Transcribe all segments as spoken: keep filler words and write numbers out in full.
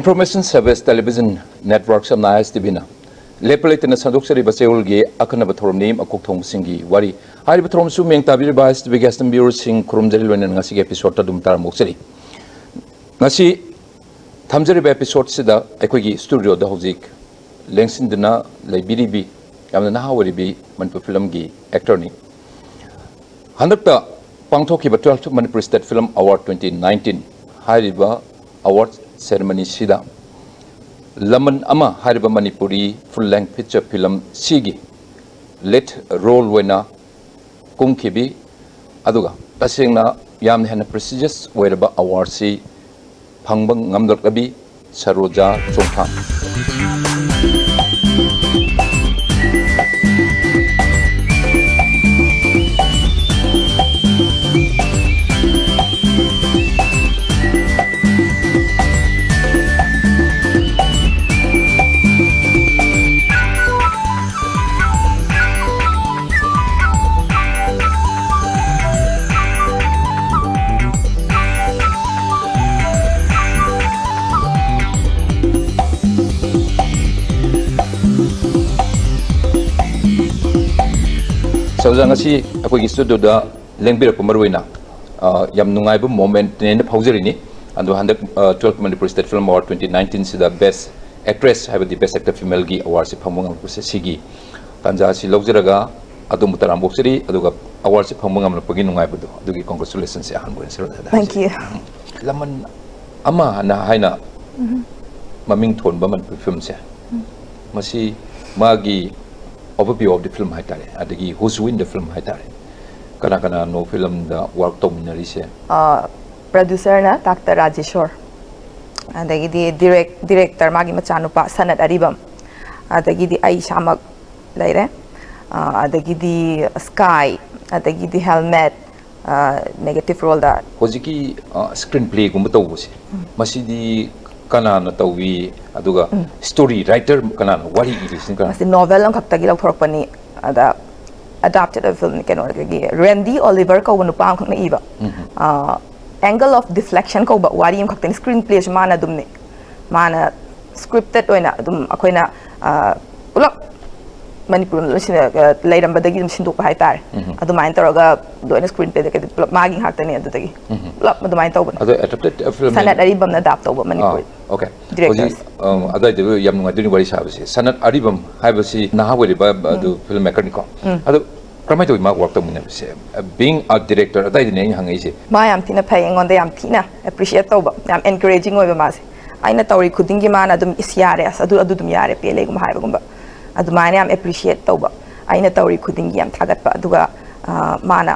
Information Service Television Network ꯁꯝꯅ ISTVꯅ ꯂꯦꯞꯄ ꯂꯩꯇꯅ ꯁꯟꯗꯣꯛꯆꯔꯤꯕ ꯆꯌꯣꯜꯒꯤ ꯑꯈꯟꯅꯕ ꯊꯧꯔꯝꯅꯤ, ꯃꯀꯣꯛ ꯊꯣꯡꯕꯁꯤꯡꯒꯤ ꯋꯥꯔꯤ꯫ ꯍꯥꯏꯔꯤꯕ ꯊꯧꯔꯝꯁꯨ ꯃꯤꯌꯦꯡ ꯇꯥꯕꯤꯔꯤꯕ ISTVꯒꯤ ꯁ꯭ꯇꯨꯗꯤꯑꯣ ꯃꯦꯝꯕꯔꯁꯤꯡ ꯈꯨꯔꯨꯝꯖꯔꯤ, ꯂꯣꯏꯅꯅ ꯉꯁꯤꯒꯤ episodeꯇ ꯑꯗꯨꯝ ꯇꯥꯔꯝꯃꯣꯛꯆꯔꯤ꯫ ꯉꯁꯤ ꯊꯝꯖꯔꯤꯕ episodeꯁꯤꯗ ꯑꯩꯈꯣꯏꯒꯤ ꯁ꯭ꯇꯨꯗꯤꯑꯣꯗ ꯍꯧꯖꯤꯛ ꯂꯦꯡꯁꯤꯟꯗꯨꯅ ꯂꯩꯕꯤꯔꯤꯕꯤ ꯌꯥꯝꯅ ꯅꯍꯥ ꯑꯣꯏꯔꯤꯕꯤ ꯃꯅꯤꯄꯨꯔ ꯐꯤꯂꯝꯒꯤ actorꯅꯤ꯫ ꯍꯟꯗꯛꯇ ꯄꯥꯡꯊꯣꯛꯈꯤꯕ twelfth Manipur State Film Award twenty nineteen ꯍꯥꯏꯔꯤꯕ award ceremonyꯁꯤꯗ ꯂꯃꯟ ꯑꯃ ꯍꯥꯏꯔꯤꯕ Manipuri full length feature filmꯁꯤꯒꯤ lead role ꯑꯣꯏꯅ ꯀꯨꯝꯈꯤꯕꯤ, ꯑꯗꯨꯒ ꯇꯁꯦꯡꯅ ꯌꯥꯝꯅ ꯍꯦꯟꯅ prestigious ꯑꯣꯏꯔꯕ awardꯁꯤ ꯐꯪꯕ ꯉꯝꯂꯛꯂꯕꯤ ꯁꯔꯣꯖꯥ ꯆꯣꯡꯊꯥꯝ꯫ ꯁꯔꯣꯖꯥ, ꯉꯁꯤ ꯑꯩꯈꯣꯏꯒꯤ ꯁ꯭ꯇꯨꯗꯤꯑꯣꯗ ꯂꯦꯡꯕꯤꯔꯛꯄ ꯃꯔꯨꯑꯣꯏꯅ, ꯑ, ꯌꯥꯝ ꯅꯨꯡꯉꯥꯏꯕ momentꯅꯦꯅ ꯐꯥꯎꯖꯔꯤꯅꯤ꯫ ꯑꯗꯣ ꯍꯟꯗꯛ, ꯑ, twelfth Manipur State Film Award twenty nineteenꯁꯤꯗ Best Actress ꯍꯥꯏꯕꯗꯤ Best Actor Femaleꯒꯤ awardꯁꯤ ꯐꯪꯕ ꯉꯝꯂꯛꯄꯁꯦ, ꯁꯤꯒꯤ ꯇꯥꯟꯖꯥ ꯑꯁꯤ ꯂꯧꯖꯔꯒ ꯑꯗꯣꯝꯕꯨ ꯇꯔꯥꯝꯅ ꯑꯣꯛꯆꯔꯤ, ꯑꯗꯨꯒ awardꯁꯤ ꯐꯪꯕ ꯉꯝꯂꯛꯄꯒꯤ ꯅꯨꯡꯉꯥꯏꯕꯗꯣ, ꯑꯗꯨꯒꯤ congratulationsꯁꯦ ꯑꯍꯥꯟꯕ ꯑꯣꯏꯅ ꯁꯔꯣꯖꯥꯗ ꯍꯥꯏꯖꯔꯤ꯫ Thank you. ꯎꯝ꯫ ꯂꯃꯟ ꯑꯃ ꯍꯥꯏꯅ ꯍꯥꯏꯅ ꯎꯝ꯫ ꯃꯃꯤꯡ ꯊꯣꯟꯕ ꯃꯅꯤꯄꯨꯔꯤ ꯐꯤꯂꯝꯁꯦ, ꯎꯝ꯫ ꯃꯁꯤ ꯃꯥꯒꯤ overview of the film ꯍꯥꯏꯇꯥꯔꯦ, ꯑꯗꯒꯤ who's in the film ꯍꯥꯏꯇꯥꯔꯦ, ꯀꯅꯥ ꯀꯅꯥꯅꯣ ꯐꯤꯂꯝꯗ work ꯇꯧꯃꯤꯟꯅꯔꯤꯁꯦ? ꯑ, producerꯅ ꯗꯥꯛꯇꯔ ꯔꯥꯖꯦꯁꯣꯔ, ꯑꯗꯒꯤꯗꯤ direct-, director ꯃꯥꯒꯤ ꯃꯆꯥꯅꯨꯄꯥ ꯁꯅꯠ ꯑꯔꯤꯕꯝ, ꯑꯗꯒꯤꯗꯤ ꯑꯩ ꯏꯁꯥꯃꯛ ꯂꯩꯔꯦ, ꯑ, ꯑꯗꯒꯤꯗꯤ Sky, ꯑꯗꯒꯤꯗꯤ Helmet, ꯑ, negative roleꯗ꯫ ꯍꯧꯖꯤꯛꯀꯤ, ꯑ, screenplayꯒꯨꯝꯕ ꯇꯧꯕꯁꯦ, ꯎꯝ꯫ ꯃꯁꯤꯗꯤ ꯀꯅꯥꯅ ꯇꯧꯏ? ꯑꯗꯨꯒ ꯎꯝ꯫ Story writer ꯀꯅꯥꯅ, ꯋꯥꯔꯤ ꯏꯔꯤꯁꯤꯅ ꯀꯅꯥꯅ? ꯃꯁꯤ novel ꯑꯃꯈꯛꯇꯒꯤ ꯂꯧꯊꯣꯔꯛꯄꯅꯤ꯫ ꯑꯗ adapted film ꯀꯩꯅꯣꯗꯒꯤ ꯔꯦꯟꯗꯤ ꯑꯣꯂꯤꯚꯔ ꯀꯧꯕ ꯅꯨꯄꯥ ꯑꯃꯈꯛꯅ ꯏꯕ, ꯎꯝ꯫ ꯑ, Angle of Deflection ꯀꯧꯕ ꯋꯥꯔꯤ ꯑꯃꯈꯛꯇꯅꯤ꯫ Screenplayꯁꯨ ꯃꯥꯅ ꯑꯗꯨꯝꯅꯤ꯫ ꯃꯥꯅ scripted ꯑꯣꯏꯅ ꯑꯗꯨꯝ ꯑꯩꯈꯣꯏꯅ ꯑ, ꯄꯨꯂꯞ ꯃꯅꯤꯄꯨꯔ ꯂꯣꯏ ꯁꯤꯟ- ꯑ, ꯂꯩꯔꯝꯕꯗꯒꯤ ꯑꯗꯨꯝ ꯁꯤꯟꯗꯣꯛꯄ ꯍꯥꯏꯇꯥꯔꯦ꯫ ꯑꯗꯨꯃꯥꯏꯅ ꯇꯧꯔꯒ ꯂꯣꯏꯅ screenplay ꯗ ꯀꯩꯗ ꯄꯨꯂꯞ ꯃꯥꯒꯤ ꯉꯥꯛꯇꯅꯦ ꯑꯗꯨꯗꯒꯤ ꯄꯨꯂꯞ ꯑꯗꯨꯃꯥꯏꯅ ꯇꯧꯕꯅꯦ꯫ ꯑꯗꯣ ꯑꯦꯗꯞꯇꯦꯠ ꯐꯤꯂꯝ ꯁꯅꯠ ꯑꯔꯤꯕꯝꯅ adapt ꯇꯧꯕ ꯃꯅꯤꯄꯨꯔ ꯑꯣꯀꯦ꯫ Directors. ꯍꯧꯖꯤꯛ ꯑꯝ, ꯑꯗꯨꯋꯥꯏꯗ ꯌꯥꯝ ꯅꯨꯡꯉꯥꯏꯗꯣꯏꯅꯤ ꯋꯥꯔꯤ ꯁꯥꯕꯁꯦ꯫ ꯁꯅꯠ ꯑꯔꯤꯕꯝ ꯍꯥꯏꯕꯁꯤ ꯅꯍꯥ ꯑꯣꯏꯔꯤꯕ ꯑꯗꯨ ꯐꯤꯂꯝ ꯃꯦꯀꯔꯅꯤꯀꯣ꯫ ꯑꯗꯣ ꯀꯔꯝꯍꯥꯏꯅ ꯇꯧꯋꯤ ꯃꯥ ꯋꯥꯔꯛ ꯇꯧꯃꯤꯟꯅꯕꯁꯦ? Being a director ꯑꯗꯨꯋꯥꯏꯗꯅꯦ ꯑꯩꯅ ꯍꯪꯉꯛꯏꯁꯦ꯫ ꯃꯥ ꯌꯥꯝ ꯊꯤꯅ ꯐꯩ, ꯑꯩꯉꯣꯟꯗ ꯌꯥꯝ ꯊꯤꯅ appreciate ꯇꯧꯕ, ꯌꯥꯝ encouraging ꯑꯣꯏꯕ ꯃꯥꯁꯦ꯫ ꯑꯩꯅ ꯇꯧꯔꯤ ꯈꯨꯗꯤꯡꯒꯤ ꯃꯥꯅ ꯑꯗꯨꯝ "ꯏꯁ, ꯌꯥꯔꯦ, ꯑꯁ ꯑꯗꯨ ꯑꯗꯨ ꯑꯗꯨꯝ ꯌꯥꯔꯦ, ꯄꯦꯜꯂꯦꯒꯨꯝꯕ" ꯍꯥꯏꯕꯒꯨꯝꯕ ꯑꯗꯨꯃꯥꯏꯅ ꯌꯥꯝ appreciate ꯇꯧꯕ꯫ ꯑꯩꯅ ꯇꯧꯔꯤ ꯈꯨꯗꯤꯡꯒꯤ ꯌꯥꯝ ꯊꯥꯒꯠꯄ꯫ ꯑꯗꯨꯒ ꯑ, ꯃꯥꯅ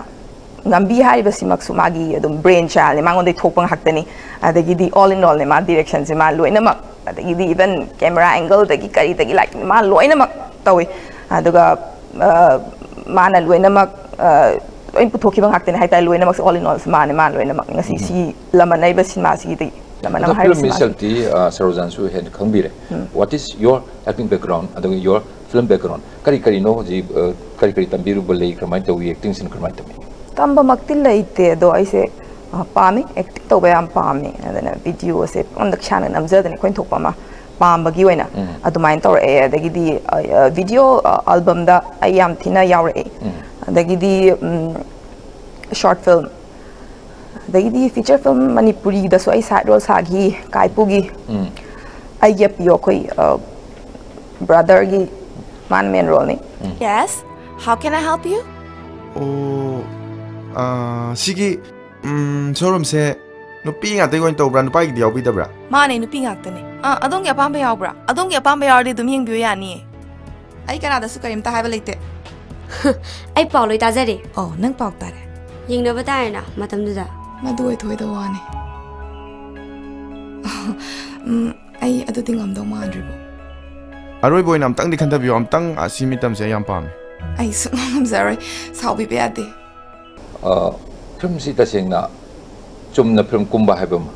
ꯉꯝꯕꯤ ꯍꯥꯏꯔꯤꯕꯁꯤꯃꯛꯁꯨ ꯃꯥꯒꯤ ꯑꯗꯨꯝ brain child ꯅꯦ, ꯃꯉꯣꯟꯗꯒꯤ ꯊꯣꯛꯄ ꯉꯥꯛꯇꯅꯤ꯫ ꯑꯗꯒꯤꯗꯤ all in all ꯅꯦ ꯃꯥ direction ꯁꯦ, ꯃꯥ ꯂꯣꯏꯅꯃꯛ, ꯑꯗꯒꯤꯗꯤ even camera angle ꯗꯒꯤ ꯀꯔꯤꯗꯒꯤ light ꯃꯥ ꯂꯣꯏꯅꯃꯛ ꯇꯧꯏ꯫ ꯑꯗꯨꯒ ꯑ, ꯃꯥꯅ ꯂꯣꯏꯅꯃꯛ ꯑ, ꯂꯣꯏ ꯄꯨꯊꯣꯛꯈꯤꯕ ꯉꯥꯛꯇꯅꯤ ꯍꯥꯏꯇꯥꯔꯦ꯫ ꯂꯣꯏꯅꯃꯛꯁꯦ all in all ꯁꯦ ꯃꯥꯅꯦ, ꯃꯥ ꯂꯣꯏꯅꯃꯛ ꯉꯁꯤ ꯁꯤ ꯂꯃꯟ ꯍꯥꯏꯕ ꯁꯤꯅꯦꯃꯥꯁꯤꯒꯤꯗꯤ ꯂꯃꯟ ꯑꯃ ꯑꯗꯣ ꯐꯤꯂꯝ ꯍꯥꯏꯔꯤꯕ ꯁꯤꯅꯦꯃꯥꯁꯤ꯫ ꯃꯤꯁꯛꯇꯤ ꯑ, ꯁꯔꯣꯖꯥꯟꯁꯨ ꯍꯦꯟꯅ ꯈꯪꯕꯤꯔꯦ꯫ What is your acting background ꯑꯗꯨꯒ your film background? ꯀꯔꯤ ꯀꯔꯤꯅꯣ ꯍꯧꯖꯤꯛ ꯑ, ꯀꯔꯤ ꯀꯔꯤ ꯇꯝꯕꯤꯔꯨꯕ ꯂꯩ? ꯀꯔꯝꯍꯥꯏꯅ ꯇꯧꯏ? Acting ꯁꯤꯅ ꯀꯔꯝꯍꯥꯏꯅ ꯇꯝꯃꯤ? ꯇꯝꯕꯃꯛꯇꯤ ꯂꯩꯇꯦ, ꯑꯗꯣ ꯑꯩꯁꯦ ꯑ, ꯄꯥꯝꯃꯤ, acting ꯇꯧꯕ ꯌꯥꯝ ꯄꯥꯝꯃꯤ꯫ ꯑꯗꯨꯅ video ꯁꯦ ꯄꯪꯅꯝꯗ ꯏꯁꯥꯅ ꯅꯝꯖꯗꯅ ꯑꯩꯈꯣꯏꯅ ꯊꯣꯛꯄ ꯑꯃ ꯄꯥꯝꯕꯒꯤ ꯑꯣꯏꯅ ꯑꯗꯨꯃꯥꯏꯅ ꯇꯧꯔꯛꯑꯦ꯫ ꯑꯗꯒꯤꯗꯤ ꯑ, ꯑ, video ꯑ, album ꯗ ꯑꯩ ꯌꯥꯝ ꯊꯤꯅ ꯌꯥꯎꯔꯛꯑꯦ꯫ ꯑꯗꯒꯤꯗꯤ ꯎꯝ, short film, ꯑꯗꯒꯤꯗꯤ feature film ꯃꯅꯤꯄꯨꯔꯤꯗꯁꯨ ꯑꯩ side role ꯁꯥꯈꯤ, ꯀꯥꯏꯄꯨꯒꯤ꯫ ꯑꯩꯒꯤ ꯑꯄꯤꯌꯣ ꯑꯩꯈꯣꯏ ꯑ, brother ꯒꯤ ꯃꯥꯅ main role ꯅꯤ꯫ Yes, how can I help you? ꯑꯣ, ꯑꯥ, ꯁꯤꯒꯤ ꯎꯝ, showroom ꯁꯦ ꯅꯨꯄꯤ ꯉꯥꯛꯇꯒꯤ ꯑꯣꯏꯅ ꯇꯧꯕ꯭ꯔꯥ? ꯅꯨꯄꯥꯒꯤꯗꯤ ꯌꯥꯎꯕꯤꯗꯕ꯭ꯔꯥ? ꯃꯥꯅꯦ, ꯅꯨꯄꯤ ꯉꯥꯛꯇꯅꯦ꯫ ꯑꯥ, ꯑꯗꯣꯝꯒꯤ ꯑꯄꯥꯝꯕ ꯌꯥꯎꯕ꯭ꯔꯥ? ꯑꯗꯣꯝꯒꯤ ꯑꯄꯥꯝꯕ ꯌꯥꯎꯔꯗꯤ ꯑꯗꯨꯝ ꯌꯦꯡꯕꯤꯌꯨ ꯌꯥꯅꯤꯌꯦ꯫ ꯑꯩ ꯀꯅꯥꯗꯁꯨ ꯀꯔꯤꯝꯇ ꯍꯥꯏꯕ ꯂꯩꯇꯦ꯫ ꯑꯩ ꯄꯥꯎ ꯂꯣꯏ ꯇꯥꯖꯔꯦ꯫ ꯑꯣ, ꯅꯪ ꯄꯥꯎ ꯇꯥꯔꯦ? ꯌꯦꯡꯅꯕ ꯇꯥꯔꯦꯅ ꯃꯇꯝꯗꯨꯗ꯫ ꯃꯗꯨ ꯑꯣꯏꯊꯣꯛꯑꯣꯏꯗꯕ ꯋꯥꯅꯤ꯫ ꯎꯝ, ꯑꯩ ꯑꯗꯨꯗꯤ ꯉꯝꯗꯧ ꯃꯥꯟꯗ꯭ꯔꯤꯕꯣ꯫ ꯑꯔꯣꯏꯕ ꯑꯣꯏꯅ ꯑꯝꯇꯪꯗꯤ ꯈꯟꯊꯕꯤꯌꯨ, ꯑꯝꯇꯪ, ꯑ, ꯁꯤ ꯃꯤꯇꯝꯁꯦ ꯑꯩ ꯌꯥꯝ ꯄꯥꯝꯃꯦ꯫ ꯑꯩ ꯁꯨꯡꯉꯝ ꯉꯝꯖꯔꯣꯏ, ꯁꯥꯎꯕꯤꯕ ꯌꯥꯗꯦ꯫ ꯑ, ꯐꯤꯂꯝꯁꯤ ꯇꯁꯦꯡꯅ ꯆꯨꯝꯅ ꯐꯤꯂꯝ ꯀꯨꯝꯕ ꯍꯥꯏꯕ ꯑꯃ,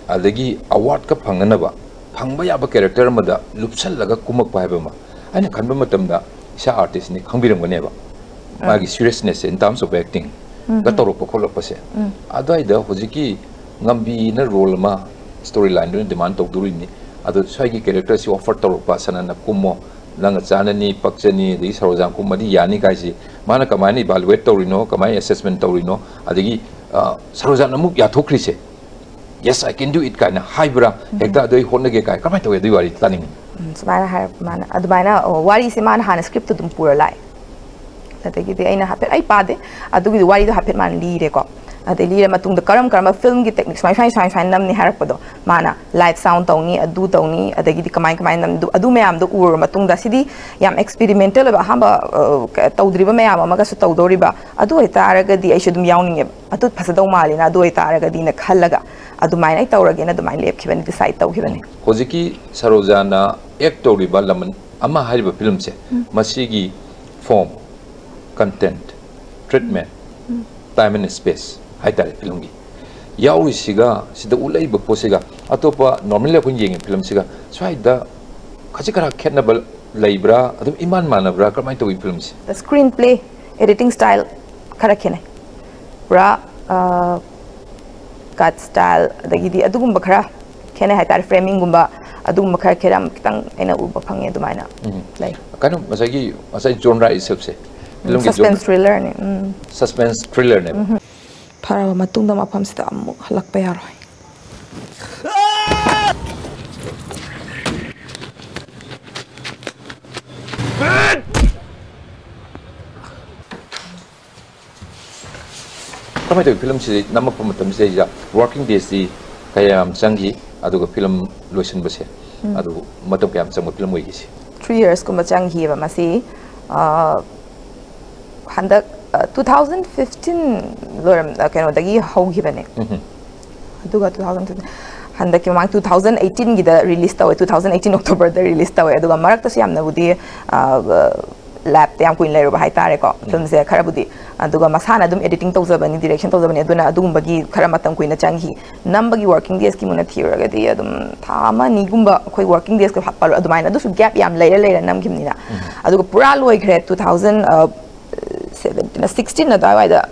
ꯑꯗꯒꯤ award ꯀ ꯐꯪꯅꯅꯕ, ꯐꯪꯕ ꯌꯥꯕ character ꯑꯃꯗ ꯂꯨꯞꯁꯜꯂꯒ ꯀꯨꯝꯃꯛꯄ ꯍꯥꯏꯕ ꯑꯃ, ꯑꯩꯅ ꯈꯟꯕ ꯃꯇꯝꯗ ꯏꯁꯥ artist ꯅꯤ, ꯈꯪꯕꯤꯔꯝꯒꯅꯦꯕ꯫ ꯃꯥꯒꯤ seriousness say in terms of acting ꯒ ꯇꯧꯔꯛꯄ ꯈꯣꯠꯂꯛꯄꯁꯦ꯫ ꯑꯗꯨꯋꯥꯏꯗ ꯍꯧꯖꯤꯛꯀꯤ ꯉꯝꯕꯤꯅ role ꯑꯃ ꯁ꯭ꯇꯣꯔꯤ ꯂꯥꯏꯟꯗꯨꯅ ꯗꯤꯃꯥꯟ ꯇꯧꯗꯣꯔꯤꯕꯅꯤ꯫ ꯑꯗꯣ ꯁ꯭ꯋꯥꯏꯒꯤ ꯀꯦꯔꯦꯛꯇꯔꯁꯤ ꯑꯣꯐꯔ ꯇꯧꯔꯛꯄ, ꯁꯅꯥꯅ ꯀꯨꯝꯃꯣ, ꯅꯪꯒ ꯆꯥꯟꯅꯅꯤ, ꯄꯛꯆꯅꯤ, ꯑꯗꯒꯤ ꯁꯔꯣꯖꯥꯟ ꯀꯨꯝꯃꯗꯤ ꯌꯥꯅꯤ ꯀꯥꯏꯁꯤ ꯃꯥꯅ ꯀꯃꯥꯏꯅ ꯏꯚꯥꯂꯨꯋꯦꯠ ꯇꯧꯔꯤꯅꯣ, ꯀꯃꯥꯏꯅ ꯑꯦꯁꯦꯁꯃꯦꯟ ꯇꯧꯔꯤꯅꯣ, ꯑꯗꯒꯤ ꯑ, ꯁꯔꯣꯖꯥꯟ ꯑꯃꯨꯛ ꯌꯥꯊꯣꯛꯈ꯭ꯔꯤꯁꯦ, "Yes, I can do it" ꯀꯥꯏꯅ ꯍꯥꯏꯕ꯭ꯔꯥ, ꯎꯝ꯫ "ꯍꯦꯛꯇ ꯑꯗꯨ ꯑꯩ ꯍꯣꯠꯅꯒꯦ" ꯀꯥꯏ, ꯀꯃꯥꯏꯅ ꯇꯧꯋꯤ? ꯑꯗꯨꯒꯤ ꯋꯥꯔꯤ ꯇꯥꯅꯤꯡꯉꯤ꯫ ꯎꯝ, ꯁꯨꯃꯥꯏꯅ ꯍꯥꯏꯔꯛꯄ ꯃꯥꯅ, ꯑꯗꯨꯃꯥꯏꯅ, ꯑꯣ, ꯋꯥꯔꯤꯁꯦ ꯃꯥꯅ ꯍꯥꯟꯅ ꯁ꯭ꯀ꯭ꯔꯤꯞꯇꯨ ꯑꯗꯨꯝ ꯄꯨꯔ ꯂꯥꯛꯑꯦ꯫ ꯑꯗꯒꯤꯗꯤ ꯑꯩꯅ ꯍꯥꯏꯐꯦꯠ, ꯑꯩ ꯄꯥꯗꯦ, ꯑꯗꯨꯒꯤꯗꯤ ꯋꯥꯔꯤꯗꯣ ꯍꯥꯏꯐꯦꯠ ꯃꯥꯅ ꯂꯤꯔꯦꯀꯣ꯫ ꯑꯗꯩ ꯂꯤꯔ ꯃꯇꯨꯡꯗ ꯀꯔꯝ ꯀꯔꯝꯕ ꯐꯤꯂꯝꯒꯤ ꯇꯦꯛꯅꯤꯛ ꯁꯨꯃꯥꯏ, ꯁꯨꯃꯥꯏ, ꯁꯨꯃꯥꯏ, ꯁꯨꯃꯥꯏꯅ ꯅꯝꯅꯤ ꯍꯥꯏꯔꯛꯄꯗꯣ, ꯃꯥꯅ ꯂꯥꯏꯠ ꯁꯥꯎꯟ ꯇꯧꯅꯤ, ꯑꯗꯨ ꯇꯧꯅꯤ, ꯑꯗꯒꯤꯗꯤ ꯀꯃꯥꯏ ꯀꯃꯥꯏꯅ ꯅꯝ-, ꯑꯗꯨ, ꯑꯗꯨ ꯃꯌꯥꯝꯗꯣ ꯎꯔꯕ ꯃꯇꯨꯡꯗ, ꯁꯤꯗꯤ ꯌꯥꯝ ꯑꯦꯛꯁꯄꯤꯔꯤꯃꯦꯟꯇꯦꯜ ꯑꯣꯏꯕ, ꯑꯍꯥꯟꯕ, ꯑ, ꯀ-, ꯇꯧꯗ꯭ꯔꯤꯕ ꯃꯌꯥꯝ ꯑꯃꯒꯁꯨ ꯇꯧꯗꯧꯔꯤꯕ, ꯑꯗꯨ ꯑꯣꯏꯇꯥꯔꯒꯗꯤ ꯑꯩꯁꯨ ꯑꯗꯨꯝ ꯌꯥꯎꯅꯤꯡꯉꯦꯕ, ꯑꯗꯨ ꯐꯖꯗꯧ ꯃꯥꯜꯂꯤꯅ, ꯑꯗꯨ ꯑꯣꯏꯇꯥꯔꯒꯗꯤꯅ ꯈꯜꯂꯒ ꯑꯗꯨꯃꯥꯏꯅ ꯑꯩ ꯇꯧꯔꯒꯦꯅ ꯑꯗꯨꯃꯥꯏꯅ ꯂꯦꯞꯈꯤꯕꯅꯤ, ꯗꯤꯁꯥꯏꯠ ꯇꯧꯈꯤꯕꯅꯤ꯫ ꯍꯧꯖꯤꯛꯀꯤ ꯁꯔꯣꯖꯥꯅ ꯑꯦꯛ ꯇꯧꯔꯤꯕ ꯂꯃꯟ ꯑꯃ ꯍꯥꯏꯔꯤꯕ ꯐꯤꯂꯝꯁꯦ, ꯎꯝ꯫ ꯃꯁꯤꯒꯤ form, content, treatment, um. Time and space ꯍꯥꯏꯇꯥꯔꯦ ꯐꯤꯂꯝꯒꯤ, ꯌꯥꯎꯔꯤꯁꯤꯒ ꯁꯤꯗ ꯎꯠꯂꯛꯏꯕ ꯄꯣꯠꯁꯤꯒ ꯑꯇꯣꯞꯄ ꯅꯣꯔꯃꯦꯜꯂꯤ ꯑꯩꯈꯣꯏꯅ ꯌꯦꯡꯉꯤ ꯐꯤꯂꯝꯁꯤꯒ ꯁ꯭ꯋꯥꯏꯗ ꯈꯖꯤꯛ ꯈꯔ ꯈꯦꯠꯅꯕ ꯂꯩꯕ꯭ꯔꯥ, ꯑꯗꯨꯝ ꯏꯃꯥꯟ ꯃꯥꯟꯅꯕ꯭ꯔꯥ, ꯀꯔꯝꯍꯥꯏꯅ ꯇꯧꯏ ꯐꯤꯂꯝꯁꯦ? ꯁ꯭ꯀ꯭ꯔꯤꯟ ꯄ꯭ꯂꯦ, ꯑꯦꯗꯤꯇꯤꯡ ꯁ꯭ꯇꯥꯏꯜ ꯈꯔ ꯈꯦꯠꯅꯩ꯫ ꯄꯨꯔꯥ, ꯑ, ꯀꯠ ꯁ꯭ꯇꯥꯏꯜ, ꯑꯗꯒꯤꯗꯤ ꯑꯗꯨꯒꯨꯝꯕ ꯈꯔ ꯈꯦꯠꯅꯩ ꯍꯥꯏꯇꯥꯔꯦ, ꯐ꯭ꯔꯦꯃꯤꯡꯒꯨꯝꯕ ꯑꯗꯨꯒꯨꯝꯕ ꯈꯔ ꯈꯦꯠꯅ ꯈꯤꯇꯪ ꯑꯩꯅ ꯎꯕ ꯐꯪꯉꯦ ꯑꯗꯨꯃꯥꯏꯅ ꯎꯝ꯫ ꯂꯩ꯫ ꯀꯩꯅꯣ, ꯉꯁꯥꯏꯒꯤ, ꯉꯁꯥꯏ ꯖꯣꯟꯔꯥ ꯏꯁꯦꯞꯁꯦ, ꯎꯝ, ꯐꯤꯂꯝꯒꯤ ꯁꯁꯄꯦꯟꯁ ꯖꯣꯟ-, ꯊ꯭ꯔꯤꯂꯔꯅꯤ꯫ ꯎꯝ꯫ ꯁꯁꯄꯦꯟꯁ ꯊ꯭ꯔꯤꯂꯔꯅꯦꯕ꯫ ꯎꯝ꯫ ꯐꯔꯕ ꯃꯇꯨꯡꯗ ꯃꯐꯝꯁꯤꯗ ꯑꯃꯨꯛ ꯍꯜꯂꯛꯄ ꯌꯥꯔꯣꯏ꯫ ꯀꯃꯥꯏꯅ ꯇꯧꯋꯤ? ꯐꯤꯂꯝꯁꯤ ꯅꯝꯃꯛꯄ ꯃꯇꯝꯁꯤꯗꯩꯗ ꯋꯥꯔꯀꯤꯡ ꯗꯦꯖꯇꯤ ꯀꯌꯥꯝ ꯆꯪꯈꯤ? ꯑꯗꯨꯒ ꯐꯤꯂꯝ ꯂꯣꯏꯁꯤꯟꯕꯁꯦ, ꯎꯝ꯫ ꯑꯗꯨ ꯃꯇꯝ ꯀꯌꯥꯝ ꯆꯪꯕ ꯐꯤꯂꯝ ꯑꯣꯏꯒꯦ ꯁꯤ? ꯊ꯭ꯔꯤ ꯌꯔꯁꯀꯨꯝꯕ ꯆꯪꯈꯤꯑꯕ ꯃꯁꯤ꯫ ꯑ, ꯍꯟꯗꯛ, ꯑ, ꯇꯨ ꯊꯥꯎꯖꯟ ꯐꯤꯐꯇꯤꯟ ꯂꯣꯏꯔꯝ-, ꯑ, ꯀꯩꯅꯣꯗꯒꯤ ꯍꯧꯈꯤꯕꯅꯦ꯫ ꯎꯝ꯫ ꯑꯗꯨꯒ ꯇꯨ ꯊꯥꯎꯖꯟ ꯐꯤꯐꯇꯤꯟ, ꯍꯟꯗꯛꯀꯤ ꯃꯃꯥꯡ ꯇꯨ ꯊꯥꯎꯖꯟ ꯑꯩꯠꯇꯤꯟꯒꯤꯗ ꯔꯤꯂꯤꯁ ꯇꯧꯋꯦ, ꯇꯨ ꯊꯥꯎꯖꯟ ꯑꯩꯠꯇꯤꯟ ꯑꯣꯛꯇꯣꯕꯔꯗ ꯔꯤꯂꯤꯁ ꯇꯧꯋꯦ꯫ ꯑꯗꯨꯒ ꯃꯔꯛꯇꯁꯨ ꯌꯥꯝꯅꯕꯨꯗꯤ, ꯑ, ꯂꯦꯞꯇ ꯌꯥꯝ ꯀꯨꯏꯅ ꯂꯩꯔꯨꯕ ꯍꯥꯏꯇꯥꯔꯦꯀꯣ, ꯎꯝ꯫ ꯐꯤꯂꯝꯁꯦ ꯈꯔꯕꯨꯗꯤ꯫ ꯑꯗꯨꯒ ꯃꯁꯥꯅ ꯑꯗꯨꯝ ꯑꯦꯗꯤꯇꯤꯡ ꯇꯧꯖꯕꯅꯤ, ꯗꯤꯔꯦꯛꯁꯟ ꯇꯧꯖꯕꯅꯤ, ꯑꯗꯨꯅ ꯑꯗꯨꯒꯨꯝꯕꯒꯤ ꯈꯔ ꯃꯇꯝ ꯀꯨꯏꯅ ꯆꯪꯈꯤ꯫ ꯅꯝꯕꯒꯤ ꯋꯥꯔꯀꯤꯡ ꯗꯦꯖꯀꯤ ꯃꯨꯟꯅ ꯊꯤꯔꯨꯔꯒꯗꯤ ꯑꯗꯨꯝ ꯊꯥ ꯑꯃ ꯑꯅꯤꯒꯨꯝꯕ ꯑꯩꯈꯣꯏ ꯋꯥꯔꯀꯤꯡ ꯗꯦꯖꯀ ꯍꯥꯞꯄ-, ꯑꯗꯨꯃꯥꯏꯅ, ꯑꯗꯨꯁꯨ ꯒꯦꯞ ꯌꯥꯝ ꯂꯩꯔ ꯂꯩꯔ ꯅꯝꯈꯤꯕꯅꯤꯅ꯫ ꯎꯝ꯫ ꯑꯗꯨꯒ ꯄꯨꯔꯥ ꯂꯣꯏꯈ꯭ꯔꯦ ꯇꯨ ꯊꯥꯎꯖꯟ, ꯑ, ꯁꯚꯦꯟꯇꯤꯟ, ꯁꯤꯛꯁꯇꯤꯟ ꯑꯗꯨꯋꯥꯏꯗ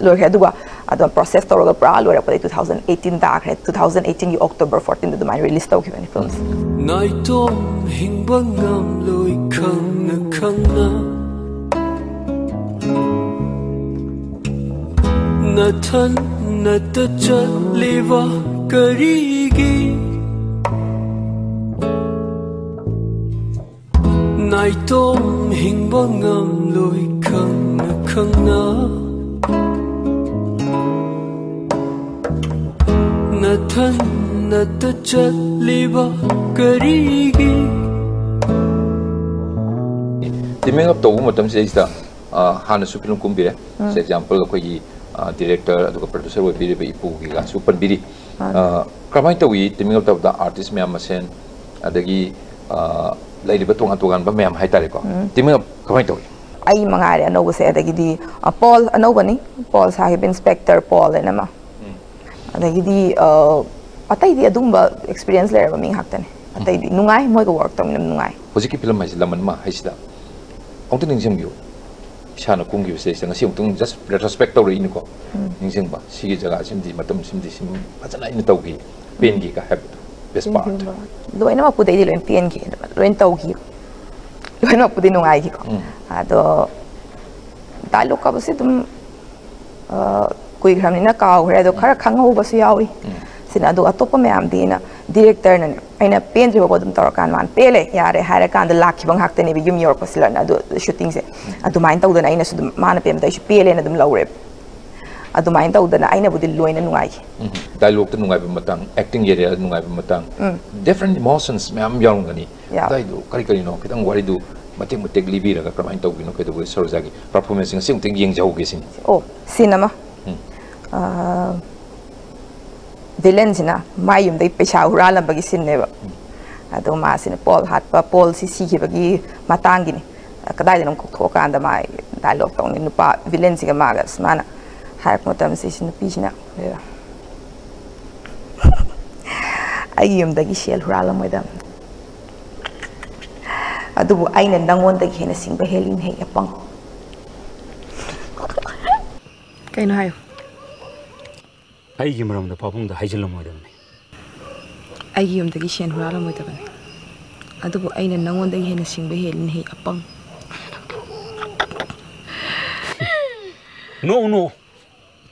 ꯂꯣꯏꯈ꯭ꯔꯦ꯫ ꯑꯗꯨꯒ, ꯑꯗꯣ ꯄ꯭ꯔꯣꯁꯦꯁ ꯇꯧꯔꯒ ꯄꯨꯔꯥ ꯂꯣꯏꯔꯛꯄꯗꯩ two thousand eighteen ꯇꯥꯈ꯭ꯔꯦ꯫ Two thousand eighteenꯒꯤ October fourteenꯗ ꯑꯗꯨꯃꯥꯏꯅ ꯔꯤꯂꯤꯁ ꯇꯧꯈꯤꯕꯅꯤ ꯐꯤꯂꯝꯁꯦ꯫ ꯅꯥꯏꯇꯣꯝ ꯍꯤꯡꯕ ꯉꯝꯂꯣꯏ ꯈꯪꯅ ꯈꯪꯅ ꯅꯊꯟꯅꯇ ꯆꯠꯂꯤꯕ ꯀꯔꯤꯒꯤ? ꯅꯥꯏꯇꯣꯝ ꯍꯤꯡꯕ ꯉꯝꯂꯣꯏ ꯈꯪꯅ ꯈꯪꯅ ꯅꯊꯟꯅꯇ ꯆꯠꯂꯤꯕ ꯀꯔꯤꯒꯤ? ꯇꯤꯃꯤꯡ ꯑꯞ ꯇꯧꯕ ꯃꯇꯝꯁꯤꯗꯩꯁꯤꯗ ꯑ, ꯍꯥꯟꯅꯁꯨ ꯐꯤꯂꯝ ꯀꯨꯝꯕꯤꯔꯦ꯫ ꯁꯦ ꯑꯦꯛꯖꯥꯝꯄꯜ ꯑꯩꯈꯣꯏꯒꯤ ꯗꯤꯔꯦꯛꯇꯔ ꯑꯗꯨꯒ ꯄ꯭ꯔꯗ꯭ꯌꯨꯁꯔ ꯑꯣꯏꯕꯤꯔꯤꯕ ꯏꯄꯨꯒꯤꯒꯁꯨ ꯄꯟꯕꯤꯔꯤ꯫ ꯑ, ꯀꯔꯝꯍꯥꯏꯅ ꯇꯧꯏ ꯇꯤꯃꯤꯡ ꯑꯞ ꯇꯧꯕꯗ ꯑꯥꯔꯇꯤꯁ ꯃꯌꯥꯝ ꯃꯁꯦꯟ ꯑꯗꯒꯤ ꯑ, ꯂꯩꯔꯤꯕ ꯇꯣꯉꯥꯟ ꯇꯣꯉꯥꯟꯕ ꯃꯌꯥꯝ ꯍꯥꯏꯇꯥꯔꯦꯀꯣ, ꯇꯤꯃꯤꯡ ꯑꯞ ꯀꯃꯥꯏꯅ ꯇꯧꯏ? ꯑꯩ ꯃꯉꯥꯏꯔꯦ ꯑꯅꯧꯕꯁꯦ꯫ ꯑꯗꯒꯤꯗꯤ ꯑ, pol ꯑꯅꯧꯕꯅꯤ, pol Sahib inspector pol ꯍꯥꯏꯅ ꯑꯃ꯫ ꯑꯗꯒꯤꯗꯤ ꯑ, ꯑꯇꯩꯗꯤ ꯑꯗꯨꯝꯕ ꯑꯦꯛꯁꯄꯤꯔꯤꯌꯦꯟꯁ ꯂꯩꯔꯕ ꯃꯤ ꯉꯥꯛꯇꯅꯦ꯫ ꯑꯇꯩꯗꯤ ꯅꯨꯡꯉꯥꯏ, ꯃꯣꯏꯒ ꯋꯥꯔꯛ ꯇꯧꯃꯤꯟꯅꯕ ꯅꯨꯡꯉꯥꯏ꯫ ꯍꯧꯖꯤꯛꯀꯤ ꯐꯤꯂꯝ ꯍꯥꯏꯁꯤ ꯂꯃꯟ ꯑꯃ ꯍꯥꯏꯁꯤꯗ ꯑꯃꯨꯛꯇ ꯅꯤꯡꯁꯤꯡꯕꯤꯌꯨ꯫ ꯏꯁꯥꯅ ꯀꯨꯝꯈꯤꯕꯁꯤꯗꯩꯁꯤꯗ ꯉꯁꯤ ꯑꯃꯨꯛꯇꯪ ꯖꯁ ꯔꯦꯇ꯭ꯔꯣꯁꯄꯦꯛ ꯇꯧꯔꯛꯏꯅꯤꯀꯣ꯫ ꯅꯤꯡꯁꯤꯡꯕ ꯁꯤꯒꯤ ꯖꯒꯥꯁꯤꯃꯗꯤ ꯃꯇꯝꯁꯤꯃꯗꯤ ꯁꯤꯝ ꯐꯖꯅ ꯑꯩꯅ ꯇꯧꯈꯤ, ꯄꯦꯟꯈꯤꯒ ꯍꯥꯏꯕꯗꯣ, ꯕꯦꯁ ꯄꯥꯔꯠ꯫ ꯂꯣꯏꯅꯃꯛꯄꯨꯗꯤ ꯑꯩꯗꯤ ꯂꯣꯏ ꯄꯦꯟꯈꯤ, ꯂꯣꯏ ꯇꯧꯈꯤ, ꯂꯣꯏꯅꯃꯛꯄꯨꯗꯤ ꯅꯨꯡꯉꯥꯏꯈꯤꯀꯣ꯫ ꯑꯗꯣ ꯗꯥꯏꯂꯣꯛ ꯀꯥꯕꯁꯤ ꯑꯗꯨꯝ ꯑ, ꯀꯨꯏꯈ꯭ꯔꯕꯅꯤꯅ ꯀꯥꯎꯈ꯭ꯔꯦ꯫ ꯑꯗꯣ ꯈꯔ ꯈꯪꯍꯧꯕꯁꯨ ꯌꯥꯎꯏ꯫ ꯁꯤꯅ ꯑꯗꯨ ꯑꯇꯣꯞꯄ ꯃꯌꯥꯝꯗꯤꯅ ꯗꯤꯔꯦꯛꯇꯔꯅ ꯑꯩꯅ ꯄꯦꯟꯗ꯭ꯔꯤꯕꯀꯣ ꯑꯗꯨꯝ ꯇꯧꯔꯀꯥꯟꯗ ꯃꯥꯅ ꯄꯦꯜꯂꯦ ꯌꯥꯔꯦ ꯍꯥꯏꯔꯀꯥꯟꯗ ꯂꯥꯛꯈꯤꯕ ꯉꯥꯛꯇꯅꯦꯕ ꯌꯨꯝ ꯌꯧꯔꯛꯄꯁꯤꯂꯅ꯫ ꯑꯗꯨ ꯁꯨꯇꯤꯡꯁꯦ ꯑꯗꯨꯃꯥꯏꯅ ꯇꯧꯗꯅ ꯑꯩꯅꯁꯨ ꯑꯗꯨꯝ ꯃꯥꯅ ꯄꯦꯟꯕꯗ ꯑꯩꯁꯨ ꯄꯦꯜꯂꯦꯅ ꯑꯗꯨꯝ ꯂꯧꯔꯦꯕ꯫ ꯑꯗꯨꯃꯥꯏꯅ ꯇꯧꯗꯅ ꯑꯩꯅꯕꯨꯗꯤ ꯂꯣꯏꯅ ꯅꯨꯡꯉꯥꯏꯈꯤ꯫ ꯗꯥꯏꯂꯣꯛꯇ ꯅꯨꯡꯉꯥꯏꯕ ꯃꯇꯥꯡ, ꯑꯦꯛꯇꯤꯡ ꯑꯦꯔꯤꯌꯥꯗ ꯅꯨꯡꯉꯥꯏꯕ ꯃꯇꯥꯡ, ꯗꯤꯐ꯭ꯔꯦꯟ ꯏꯃꯣꯁꯟꯁ ꯃꯌꯥꯝ ꯌꯥꯎꯔꯝꯒꯅꯤ꯫ ꯌꯥꯎ꯫ ꯑꯗꯨꯋꯥꯏꯗꯨ ꯀꯔꯤ ꯀꯔꯤꯅꯣ ꯈꯤꯇꯪ ꯋꯥꯔꯤꯗꯨ ꯃꯇꯦꯛ ꯃꯇꯦꯛ ꯂꯤꯕꯤꯔꯒ ꯀꯔꯝꯍꯥꯏꯅ ꯇꯧꯕꯤꯅꯣ ꯀꯩꯗꯧꯕꯒꯤ ꯁꯣꯔꯣꯖꯥꯒꯤ ꯄꯔꯐꯣꯔꯃꯦꯟꯁꯁꯦ ꯉꯁꯤ ꯑꯃꯨꯛꯇꯪ ꯌꯦꯡꯖꯍꯧꯒꯦ ꯁꯤꯅꯤ꯫ ꯑꯣ, ꯁꯤꯟ ꯑꯃ꯫ ꯑꯥ, ꯚꯤꯂꯦꯟꯁꯤꯅ ꯃꯥꯏ ꯌꯨꯝꯗꯒꯤ ꯄꯩꯁꯥ ꯍꯨꯔꯥꯜꯂꯝꯕꯒꯤ ꯁꯤꯟꯅꯦꯕ꯫ ꯑꯗꯣ ꯃꯥꯁꯤꯅ ꯄꯣꯜ ꯍꯥꯠꯄ, ꯄꯣꯜꯁꯤ ꯁꯤꯈꯤꯕꯒꯤ ꯃꯇꯥꯡꯒꯤꯅꯤ꯫ ꯀꯗꯥꯏꯗꯅꯣ ꯀꯣꯛꯊꯣꯛꯑꯀꯥꯟꯗ ꯃꯥ ꯗꯥꯏꯂꯣꯛ ꯇꯧꯅꯤ꯫ ꯅꯨꯄꯥ ꯚꯤꯂꯦꯟꯁꯤꯒ ꯃꯥꯒ ꯑꯁ ꯃꯥꯅ ꯍꯥꯏꯔꯛꯄ ꯃꯇꯝꯁꯤ ꯁꯤ ꯅꯨꯄꯤꯁꯤꯅ ꯑꯩꯒꯤ ꯌꯨꯝꯗꯒꯤ ꯁꯦꯜ ꯍꯨꯔꯥꯜꯂꯝꯃꯣꯏꯗꯕꯅꯤ꯫ ꯑꯗꯨꯕꯨ ꯑꯩꯅ ꯅꯪꯉꯣꯟꯗꯒꯤ ꯍꯦꯟꯅ ꯁꯤꯡꯕ ꯍꯦꯜꯂꯤꯅꯦꯍꯦ ꯑꯄꯪ꯫ ꯀꯩꯅꯣ ꯍꯥꯏꯌꯨ꯫ ꯑꯩꯒꯤ ꯃꯔꯝꯗ ꯄꯥꯕꯨꯡꯗ ꯍꯥꯏꯖꯤꯜꯂꯝꯃꯣꯏꯗꯕꯅꯤ꯫ ꯑꯩꯒꯤ ꯌꯨꯝꯗꯒꯤ ꯁꯦꯟ ꯍꯨꯔꯥꯜꯂꯝꯃꯣꯏꯗꯕꯅꯤ꯫ ꯑꯗꯨꯕꯨ ꯑꯩꯅ ꯅꯪꯉꯣꯟꯗꯒꯤ ꯍꯦꯟꯅ ꯁꯤꯡꯕ ꯍꯦꯜꯂꯤꯅꯦꯍꯦ, ꯑꯄꯪ꯫ ꯅꯣꯛꯎ, ꯅꯣꯛꯎ꯫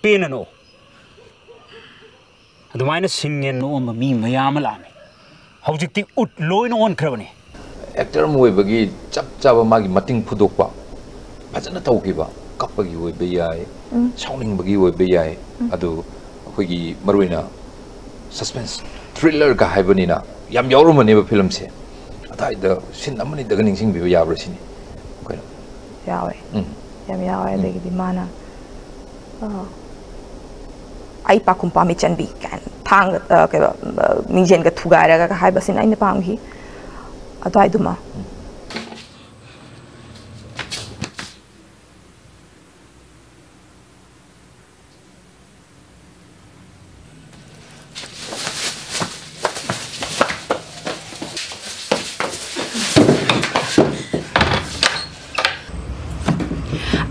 ꯄꯦꯟꯅ ꯅꯣꯛꯎ꯫ ꯑꯗꯨꯃꯥꯏꯅ ꯁꯤꯡꯉꯦ ꯅꯣꯛꯑꯝꯕ ꯃꯤ ꯃꯌꯥꯝ ꯑꯃ ꯂꯥꯛꯑꯝꯃꯤ꯫ ꯍꯧꯖꯤꯛꯇꯤ ꯎꯠ ꯂꯣꯏꯅ ꯑꯣꯟꯈ꯭ꯔꯕꯅꯤ꯫ ꯑꯦꯛꯇꯔ ꯑꯃ ꯑꯣꯏꯕꯒꯤ ꯆꯞ ꯆꯥꯕ ꯃꯥꯒꯤ ꯃꯇꯤꯡ ꯐꯨꯗꯣꯛꯄ ꯐꯖꯅ ꯇꯧꯈꯤꯕ, ꯀꯞꯄꯒꯤ ꯑꯣꯏꯕ ꯌꯥꯏ, ꯎꯝ꯫ ꯁꯥꯎꯅꯤꯡꯕꯒꯤ ꯑꯣꯏꯕ ꯌꯥꯏ, ꯎꯝ꯫ ꯑꯗꯨ ꯑꯩꯈꯣꯏꯒꯤ ꯃꯔꯨꯑꯣꯏꯅ ꯁꯁꯄꯦꯟꯁ ꯊ꯭ꯔꯤꯂꯔꯒ ꯍꯥꯏꯕꯅꯤꯅ ꯌꯥꯝ ꯌꯥꯎꯔꯝꯃꯅꯦꯕ ꯐꯤꯂꯝꯁꯦ꯫ ꯑꯗꯥꯏꯗ ꯁꯤꯟ ꯑꯃꯅꯤꯗꯒ ꯅꯤꯡꯁꯤꯡꯕꯤꯕ ꯌꯥꯕ꯭ꯔꯥ ꯁꯤꯅꯤ ꯑꯩꯈꯣꯏꯅ꯫ ꯌꯥꯎꯋꯦ꯫ ꯎꯝ꯫ ꯌꯥꯝ ꯌꯥꯎꯋꯦ꯫ ꯎꯝ꯫ ꯑꯗꯒꯤꯗꯤ ꯃꯥꯅ, ꯑ, "ꯑꯩ ꯄꯥꯈꯨꯝ ꯄꯥꯝꯃꯤ ꯆꯟꯕꯤ" ꯀꯥꯏꯅ ꯊꯥꯡꯒ, ꯑ, ꯀꯩꯕ, ꯑ, ꯃꯤꯡꯖꯦꯜꯒ ꯊꯨꯒꯥꯏꯔꯒ ꯍꯥꯏꯕꯁꯤꯅ ꯑꯩꯅ ꯄꯥꯝꯈꯤ꯫ ꯑꯗꯨꯋꯥꯏꯗꯨꯃ꯫ ꯎꯝ꯫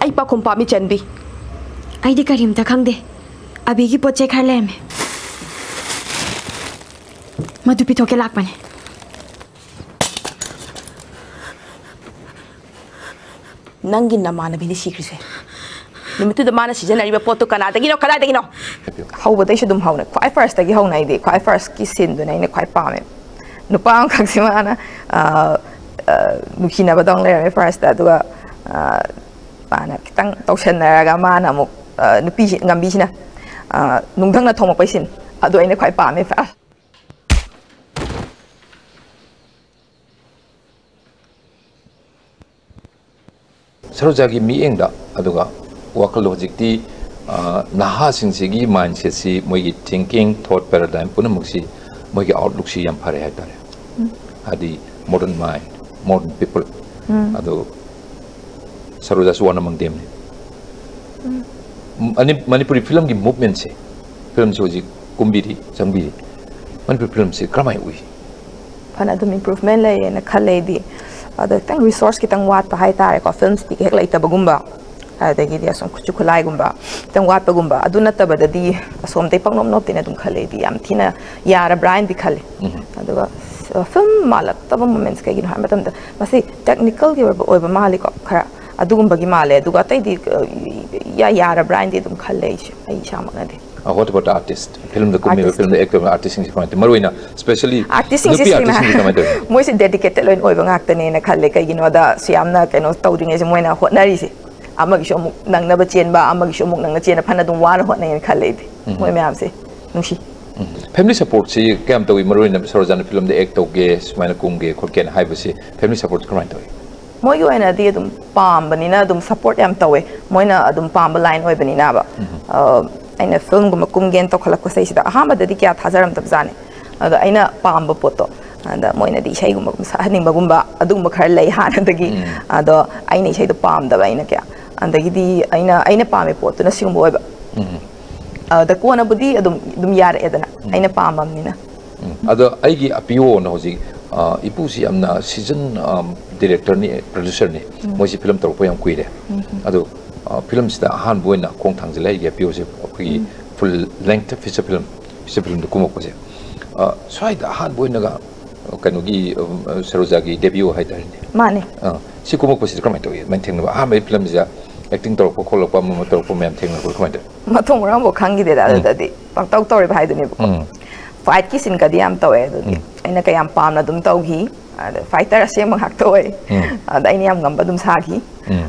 ꯑꯩ ꯄꯥꯈꯨꯝ ꯄꯥꯝꯃꯤ ꯆꯟꯕꯤ꯫ ꯑꯩꯗꯤ ꯀꯔꯤꯝꯇ ꯈꯪꯗꯦ꯫ ꯑꯕꯤꯒꯤ ꯄꯣꯠ ꯆꯩ ꯈꯔ ꯂꯩꯔꯝꯃꯦ꯫ ꯃꯗꯨ ꯄꯤꯊꯣꯛꯀꯦ ꯂꯥꯛꯄꯅꯦ꯫ ꯅꯪꯒꯤ ꯅꯃꯥꯟꯅꯕꯤꯅꯤ ꯁꯤꯈ꯭ꯔꯤꯁꯦ꯫ ꯅꯨꯃꯤꯠꯇꯨꯗ ꯃꯥꯅ ꯁꯤꯖꯤꯟꯅꯔꯤꯕ ꯄꯣꯠꯇꯨ ꯀꯅꯥꯗꯒꯤꯅꯣ? ꯀꯗꯥꯏꯗꯒꯤꯅꯣ? ꯍꯥꯏꯕꯤꯌꯨ꯫ ꯍꯧꯕꯗꯩꯁꯨ ꯑꯗꯨꯝ ꯍꯧꯅ, ꯈ꯭ꯋꯥꯏ ꯐꯥꯔꯁꯇꯒꯤ ꯍꯧꯅ ꯑꯩꯗꯤ, ꯈ꯭ꯋꯥꯏ ꯐꯥꯔꯁꯀꯤ ꯁꯤꯟꯗꯨꯅ ꯑꯩꯅ ꯈ꯭ꯋꯥꯏ ꯄꯥꯝꯃꯦ꯫ ꯅꯨꯄꯥ ꯑꯃꯈꯛꯁꯦ ꯃꯥꯅ, ꯑ, ꯑ, ꯅꯨꯡꯁꯤꯅꯕꯗꯧꯅ ꯂꯩꯔꯝꯃꯦ ꯐꯥꯔꯁꯇ, ꯑꯗꯨꯒ, ꯑ, ꯃꯥꯅ ꯈꯤꯇꯪ ꯇꯧꯁꯟꯅꯔꯒ ꯃꯥꯅ ꯑꯃꯨꯛ, ꯑ, ꯅꯨꯄꯤꯁꯤ, ꯉꯝꯕꯤꯁꯤꯅ, ꯑ, ꯅꯨꯡꯊꯪꯅ ꯊꯣꯝꯃꯛꯄꯩ ꯁꯤꯟ꯫ ꯑꯗꯨ ꯑꯩꯅ ꯈ꯭ꯋꯥꯏ ꯄꯥꯝꯃꯦ ꯐꯥꯔꯁ꯫ ꯁꯔꯣꯖꯥꯒꯤ ꯃꯤꯠꯌꯦꯡꯗ, ꯑꯗꯨꯒ ꯋꯥꯈꯜꯗꯣ ꯍꯧꯖꯤꯛꯇꯤ, ꯑ, ꯅꯍꯥꯁꯤꯡꯁꯤꯒꯤ ꯃꯥꯏꯟꯁꯦꯠꯁꯤ, ꯃꯣꯏꯒꯤ ꯊꯤꯡꯀꯤꯡ, ꯊꯣꯠ ꯄꯦꯔꯥꯗꯥꯏꯝ ꯄꯨꯝꯅꯃꯛꯁꯤ, ꯃꯣꯏꯒꯤ ꯑꯥꯎꯠꯂꯨꯛꯁꯤ ꯌꯥꯝ ꯐꯔꯦ ꯍꯥꯏꯇꯥꯔꯦ꯫ ꯎꯝ꯫ ꯍꯥꯏꯗꯤ modern mind, modern people꯫ ꯎꯝ꯫ ꯑꯗꯣ ꯁꯔꯣꯖꯥꯁꯨ ꯋꯥꯅ ꯃꯪꯗꯦꯝꯅꯤ꯫ ꯎꯝ꯫ ꯃꯅꯤ-, ꯃꯅꯤꯄꯨꯔꯤ ꯐꯤꯂꯝꯒꯤ ꯃꯨꯚꯃꯦꯟꯁꯦ, ꯐꯤꯂꯝꯁꯦ ꯍꯧꯖꯤꯛ ꯀꯨꯝꯕꯤꯔꯤ, ꯆꯪꯕꯤꯔꯤ꯫ ꯃꯅꯤꯄꯨꯔꯤ ꯐꯤꯂꯝꯁꯦ ꯀꯔꯝꯍꯥꯏꯅ ꯎꯏ? ꯐꯅ ꯑꯗꯨꯝ ꯏꯝꯄ꯭ꯔꯨꯚꯃꯦꯟ ꯂꯩꯔꯦꯅ ꯈꯜꯂꯦ ꯑꯩꯗꯤ꯫ ꯑꯗꯣ ꯈꯤꯇꯪ ꯔꯤꯁꯣꯔꯁ ꯈꯤꯇꯪ ꯋꯥꯠꯄ ꯍꯥꯏꯇꯥꯔꯦꯀꯣ, ꯐꯤꯂꯝꯁꯤꯇꯤꯒ ꯍꯦꯛ ꯂꯩꯇꯕꯒꯨꯝꯕ꯫ ꯑꯗꯒꯤꯗꯤ ꯑꯁꯣꯝ ꯈꯨꯠꯁꯨ ꯈꯨꯠꯂꯥꯏꯒꯨꯝꯕ ꯈꯤꯇꯪ ꯋꯥꯠꯄꯒꯨꯝꯕ, ꯑꯗꯨ ꯅꯠꯇꯕꯗꯗꯤ ꯑꯁꯣꯝꯗꯩ ꯄꯪꯅꯣꯞ ꯅꯣꯞꯇꯦꯅ ꯑꯗꯨꯝ ꯈꯜꯂꯦ ꯑꯩꯗꯤ꯫ ꯌꯥꯝ ꯊꯤꯅ ꯌꯥꯔꯕ꯭ꯔꯥ ꯍꯥꯏꯅꯗꯤ ꯈꯜꯂꯦ꯫ ꯑꯗꯨꯒ ꯐꯤꯂꯝ ꯃꯥꯜꯂꯛꯇꯕ ꯃꯣꯃꯦꯟꯁ ꯀꯩꯒꯤꯅꯣ ꯍꯥꯏꯕ ꯃꯇꯝꯗ, ꯃꯁꯤ ꯇꯦꯛꯅꯤꯀꯦꯜꯒꯤ ꯑꯣꯏꯕ, ꯑꯣꯏꯕ ꯃꯥꯜꯂꯤꯀꯣ, ꯈꯔ ꯑꯗꯨꯒꯨꯝꯕꯒꯤ ꯃꯥꯜꯂꯦ꯫ ꯑꯗꯨꯒ ꯑꯇꯩꯗꯤ ꯑ, ꯌꯥ-, ꯌꯥꯔꯕ꯭ꯔꯥ ꯍꯥꯏꯅꯗꯤ ꯑꯗꯨꯝ ꯈꯜꯂꯦ ꯑꯩꯁꯨ, ꯑꯩ ꯏꯁꯥꯃꯛꯅꯗꯤ꯫ What about the artist? ꯐꯤꯂꯝꯗ ꯀꯨꯝꯃꯤꯕ, Artist. ꯐꯤꯂꯝꯗ ꯑꯦꯛ ꯇꯧꯔꯤꯕ ꯑꯥꯔꯇꯤꯁꯁꯤꯡꯁꯦ ꯀꯃꯥꯏꯅ ꯇꯧꯋꯤ? ꯃꯔꯨ ꯑꯣꯏꯅ ꯑꯥꯔꯇꯤꯁꯁꯤꯡꯁꯦ ꯅꯨꯄꯤ ꯁꯦꯡꯅ ꯑꯥꯔꯇꯤꯁꯁꯤꯡꯁꯦ ꯀꯃꯥꯏꯅ ꯇꯧꯋꯤ? ꯃꯣꯏꯁꯦ ꯗꯦꯗꯤꯀꯦꯇꯦꯠ ꯂꯣꯏꯅ ꯑꯣꯏꯕ ꯉꯥꯛꯇꯅꯦꯅ ꯈꯜꯂꯦ꯫ ꯀꯩꯒꯤꯅꯣꯗ ꯁꯨ ꯌꯥꯝꯅ ꯀꯩꯅꯣ ꯇꯧꯗ꯭ꯔꯤꯉꯩꯁꯦ ꯃꯣꯏꯅ ꯍꯣꯠꯅꯔꯤꯁꯦ꯫ ꯑꯃꯒꯤꯁꯨ ꯑꯃꯨꯛ ꯅꯪꯅꯕ ꯆꯦꯟꯕ, ꯑꯃꯒꯤꯁꯨ ꯑꯃꯨꯛ ꯅꯪꯅ ꯆꯦꯟꯕ, ꯐꯅ ꯑꯗꯨꯝ ꯋꯥꯅ ꯍꯣꯠꯅꯩꯅ ꯈꯜꯂꯦ ꯑꯩꯗꯤ꯫ ꯃꯣꯏ ꯃꯌꯥꯝꯁꯦ ꯅꯨꯡꯁꯤ꯫ ꯐꯦꯃꯤꯂꯤ ꯁꯄꯣꯔꯠꯁꯤ ꯀꯌꯥꯝ ꯇꯧꯋꯤ? ꯃꯔꯨ ꯑꯣꯏꯅ ꯁꯔꯣꯖꯥꯅ ꯐꯤꯂꯝꯗ ꯑꯦꯛ ꯇꯧꯒꯦ, ꯁꯨꯃꯥꯏꯅ ꯀꯨꯝꯒꯦ ꯈꯣꯠꯀꯦꯅ ꯍꯥꯏꯕꯁꯤ ꯐꯦꯃꯤꯂꯤ ꯁꯄꯣꯔꯠꯁꯤ ꯀꯃꯥꯏꯅ ꯇꯧꯋꯤ? ꯃꯣꯏꯒꯤ ꯑꯣꯏꯅꯗꯤ ꯑꯗꯨꯝ ꯄꯥꯝꯕꯅꯤꯅ ꯑꯗꯨꯝ ꯁꯞꯄꯣꯔꯠ ꯌꯥꯝ ꯇꯧꯋꯦ꯫ ꯃꯣꯏꯅ ꯑꯗꯨꯝ ꯄꯥꯝꯕ ꯂꯥꯏꯟ ꯑꯣꯏꯕꯅꯤꯅꯕ꯫ ꯑ, ꯑꯩꯅ ꯐꯤꯂꯝꯒꯨꯝꯕ ꯀꯨꯝꯒꯦꯅ ꯇꯧꯈꯠꯂꯛꯄꯁꯤꯗꯩꯁꯤꯗ ꯑꯍꯥꯟꯕꯗꯗꯤ ꯀꯌꯥ ꯊꯥꯖꯔꯝꯗꯕꯖꯥꯠꯅꯤ꯫ ꯑꯗꯣ ꯑꯩꯅ ꯄꯥꯝꯕ ꯄꯣꯠꯇꯣ, ꯑꯗ ꯃꯣꯏꯅꯗꯤ ꯏꯁꯩꯒꯨꯝꯕ ꯁꯛꯍꯟꯅꯤꯡꯕꯒꯨꯝꯕ ꯑꯗꯨꯒꯨꯝꯕ ꯈꯔ ꯂꯩ ꯍꯥꯟꯅꯗꯒꯤ꯫ ꯑꯗꯣ ꯑꯩꯅ ꯏꯁꯩꯗꯣ ꯄꯥꯝꯗꯕ ꯑꯩꯅ ꯀꯌꯥ꯫ ꯑꯗꯒꯤꯗꯤ ꯑꯩꯅ, ꯑꯩꯅ ꯄꯥꯝꯃꯤ ꯄꯣꯠꯇꯨꯅ ꯁꯤꯒꯨꯝꯕ ꯑꯣꯏꯕ꯫ ꯑꯗ ꯀꯣꯟꯅꯕꯨꯗꯤ ꯑꯗꯨꯝ, ꯑꯗꯨꯝ ꯌꯥꯔꯛꯑꯦꯗꯅ, ꯑꯩꯅ ꯄꯥꯝꯃꯕꯅꯤꯅ꯫ ꯎꯝ꯫ ꯑꯗꯣ ꯑꯩꯒꯤ ꯑꯄꯤꯌꯣꯅ ꯍꯧꯖꯤꯛ, ꯑ, ꯏꯄꯨꯁꯤ ꯌꯥꯝꯅ seasoned, ꯑ, ꯗꯤꯔꯦꯛꯇꯔꯅꯤ, ꯄ꯭ꯔꯣꯗ꯭ꯌꯨꯁꯔꯅꯤ꯫ ꯃꯣꯏꯁꯤ ꯐꯤꯂꯝ ꯇꯧꯔꯛꯄ ꯌꯥꯝ ꯀꯨꯏꯔꯦ꯫ ꯑꯗꯣ, ꯑ, ꯐꯤꯂꯝꯁꯤꯗ ꯑꯍꯥꯟꯕ ꯑꯣꯏꯅ ꯈꯣꯡ ꯊꯥꯡꯖꯤꯜꯂꯛꯏꯒꯦ ꯑꯄꯤꯌꯣꯁꯦ ꯑꯩꯈꯣꯏꯒꯤ ꯐꯨꯜ ꯂꯦꯡꯊ ꯐꯤꯆꯔ ꯐꯤꯂꯝ, ꯐꯤꯆꯔ ꯐꯤꯂꯝꯗ ꯀꯨꯝꯃꯛꯄꯁꯦ꯫ ꯑ, ꯁ꯭ꯋꯥꯏꯗ ꯑꯍꯥꯟꯕ ꯑꯣꯏꯅꯒ ꯀꯩꯅꯣꯒꯤ, ꯑ, ꯁꯔꯣꯖꯥꯒꯤ ꯗꯦꯕ꯭ꯌꯨ ꯍꯥꯏꯇꯥꯔꯦꯅꯦ꯫ ꯃꯥꯅꯦ꯫ ꯑ, ꯁꯤ ꯀꯨꯝꯃꯛꯄꯁꯤꯗ ꯀꯃꯥꯏꯅ ꯇꯧꯏ? ꯑꯗꯨꯃꯥꯏꯅ ꯊꯦꯡꯅꯕ ꯑꯍꯥꯟꯕꯒꯤ ꯐꯤꯂꯝꯁꯤꯗ ꯑꯦꯛꯇꯤꯡ ꯇꯧꯔꯛꯄ ꯈꯣꯠꯂꯛꯄ ꯑꯃ ꯑꯃ ꯇꯧꯔꯛꯄ ꯃꯌꯥꯝ ꯊꯦꯡꯅꯔꯛꯄꯗ ꯀꯃꯥꯏꯅ ꯇꯧꯏ? ꯃꯊꯣꯡ ꯃꯔꯝꯐꯥꯎ ꯈꯪꯈꯤꯗꯦꯗ꯫ ꯑꯗꯨꯗꯗꯤ ꯄꯪꯇꯧ ꯇꯧꯔꯤꯕ ꯍꯥꯏꯗꯨꯅꯦꯕꯀꯣ꯫ ꯐꯥꯏꯠꯀꯤ ꯁꯤꯟꯒꯗꯤ ꯌꯥꯝ ꯇꯧꯋꯦ ꯑꯗꯨꯗꯤ꯫ ꯑꯩꯅ ꯀꯌꯥꯝ ꯄꯥꯝꯅ ꯑꯗꯨꯝ ꯇꯧꯈꯤ꯫ ꯑꯗ ꯐꯥꯏꯇꯔ ꯑꯁꯦꯡꯕ ꯉꯥꯛꯇ ꯑꯣꯏ꯫ ꯑꯗ ꯑꯩꯅ ꯌꯥꯝ ꯉꯝꯕ ꯑꯗꯨꯝ ꯁꯥꯈꯤ꯫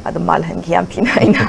ꯑꯗꯨꯝ ꯃꯥꯜꯍꯟꯈꯤ ꯌꯥꯝ ꯊꯤꯅ ꯑꯩꯅ꯫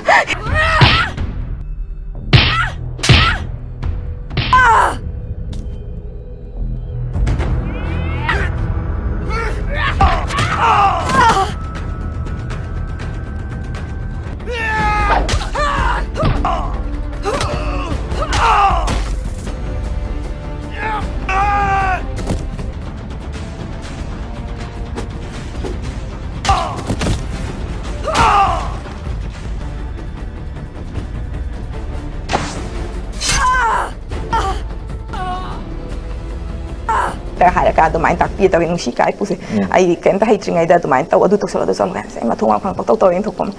ꯍꯥꯏꯔꯒ ꯑꯗꯨꯃꯥꯏꯅ ꯇꯥꯛꯄꯤ ꯇꯧꯋꯤ꯫ ꯅꯨꯡꯁꯤ ꯀꯥꯏ ꯄꯨꯁꯦ꯫ ꯑꯩ ꯀꯩꯝꯇ ꯍꯩꯇ꯭ꯔꯤꯉꯩꯗ ꯑꯗꯨꯃꯥꯏꯅ ꯇꯧ, ꯑꯗꯨ ꯇꯧꯁꯜꯂꯣ, ꯑꯗꯨ ꯆꯠꯂꯣ ꯀꯥꯏꯅ ꯑꯩ ꯃꯊꯣꯡ ꯃꯔꯝ ꯈꯪꯗꯦ ꯄꯪꯇꯧ ꯇꯧꯔꯦ ꯊꯣꯛꯄ ꯑꯃ꯫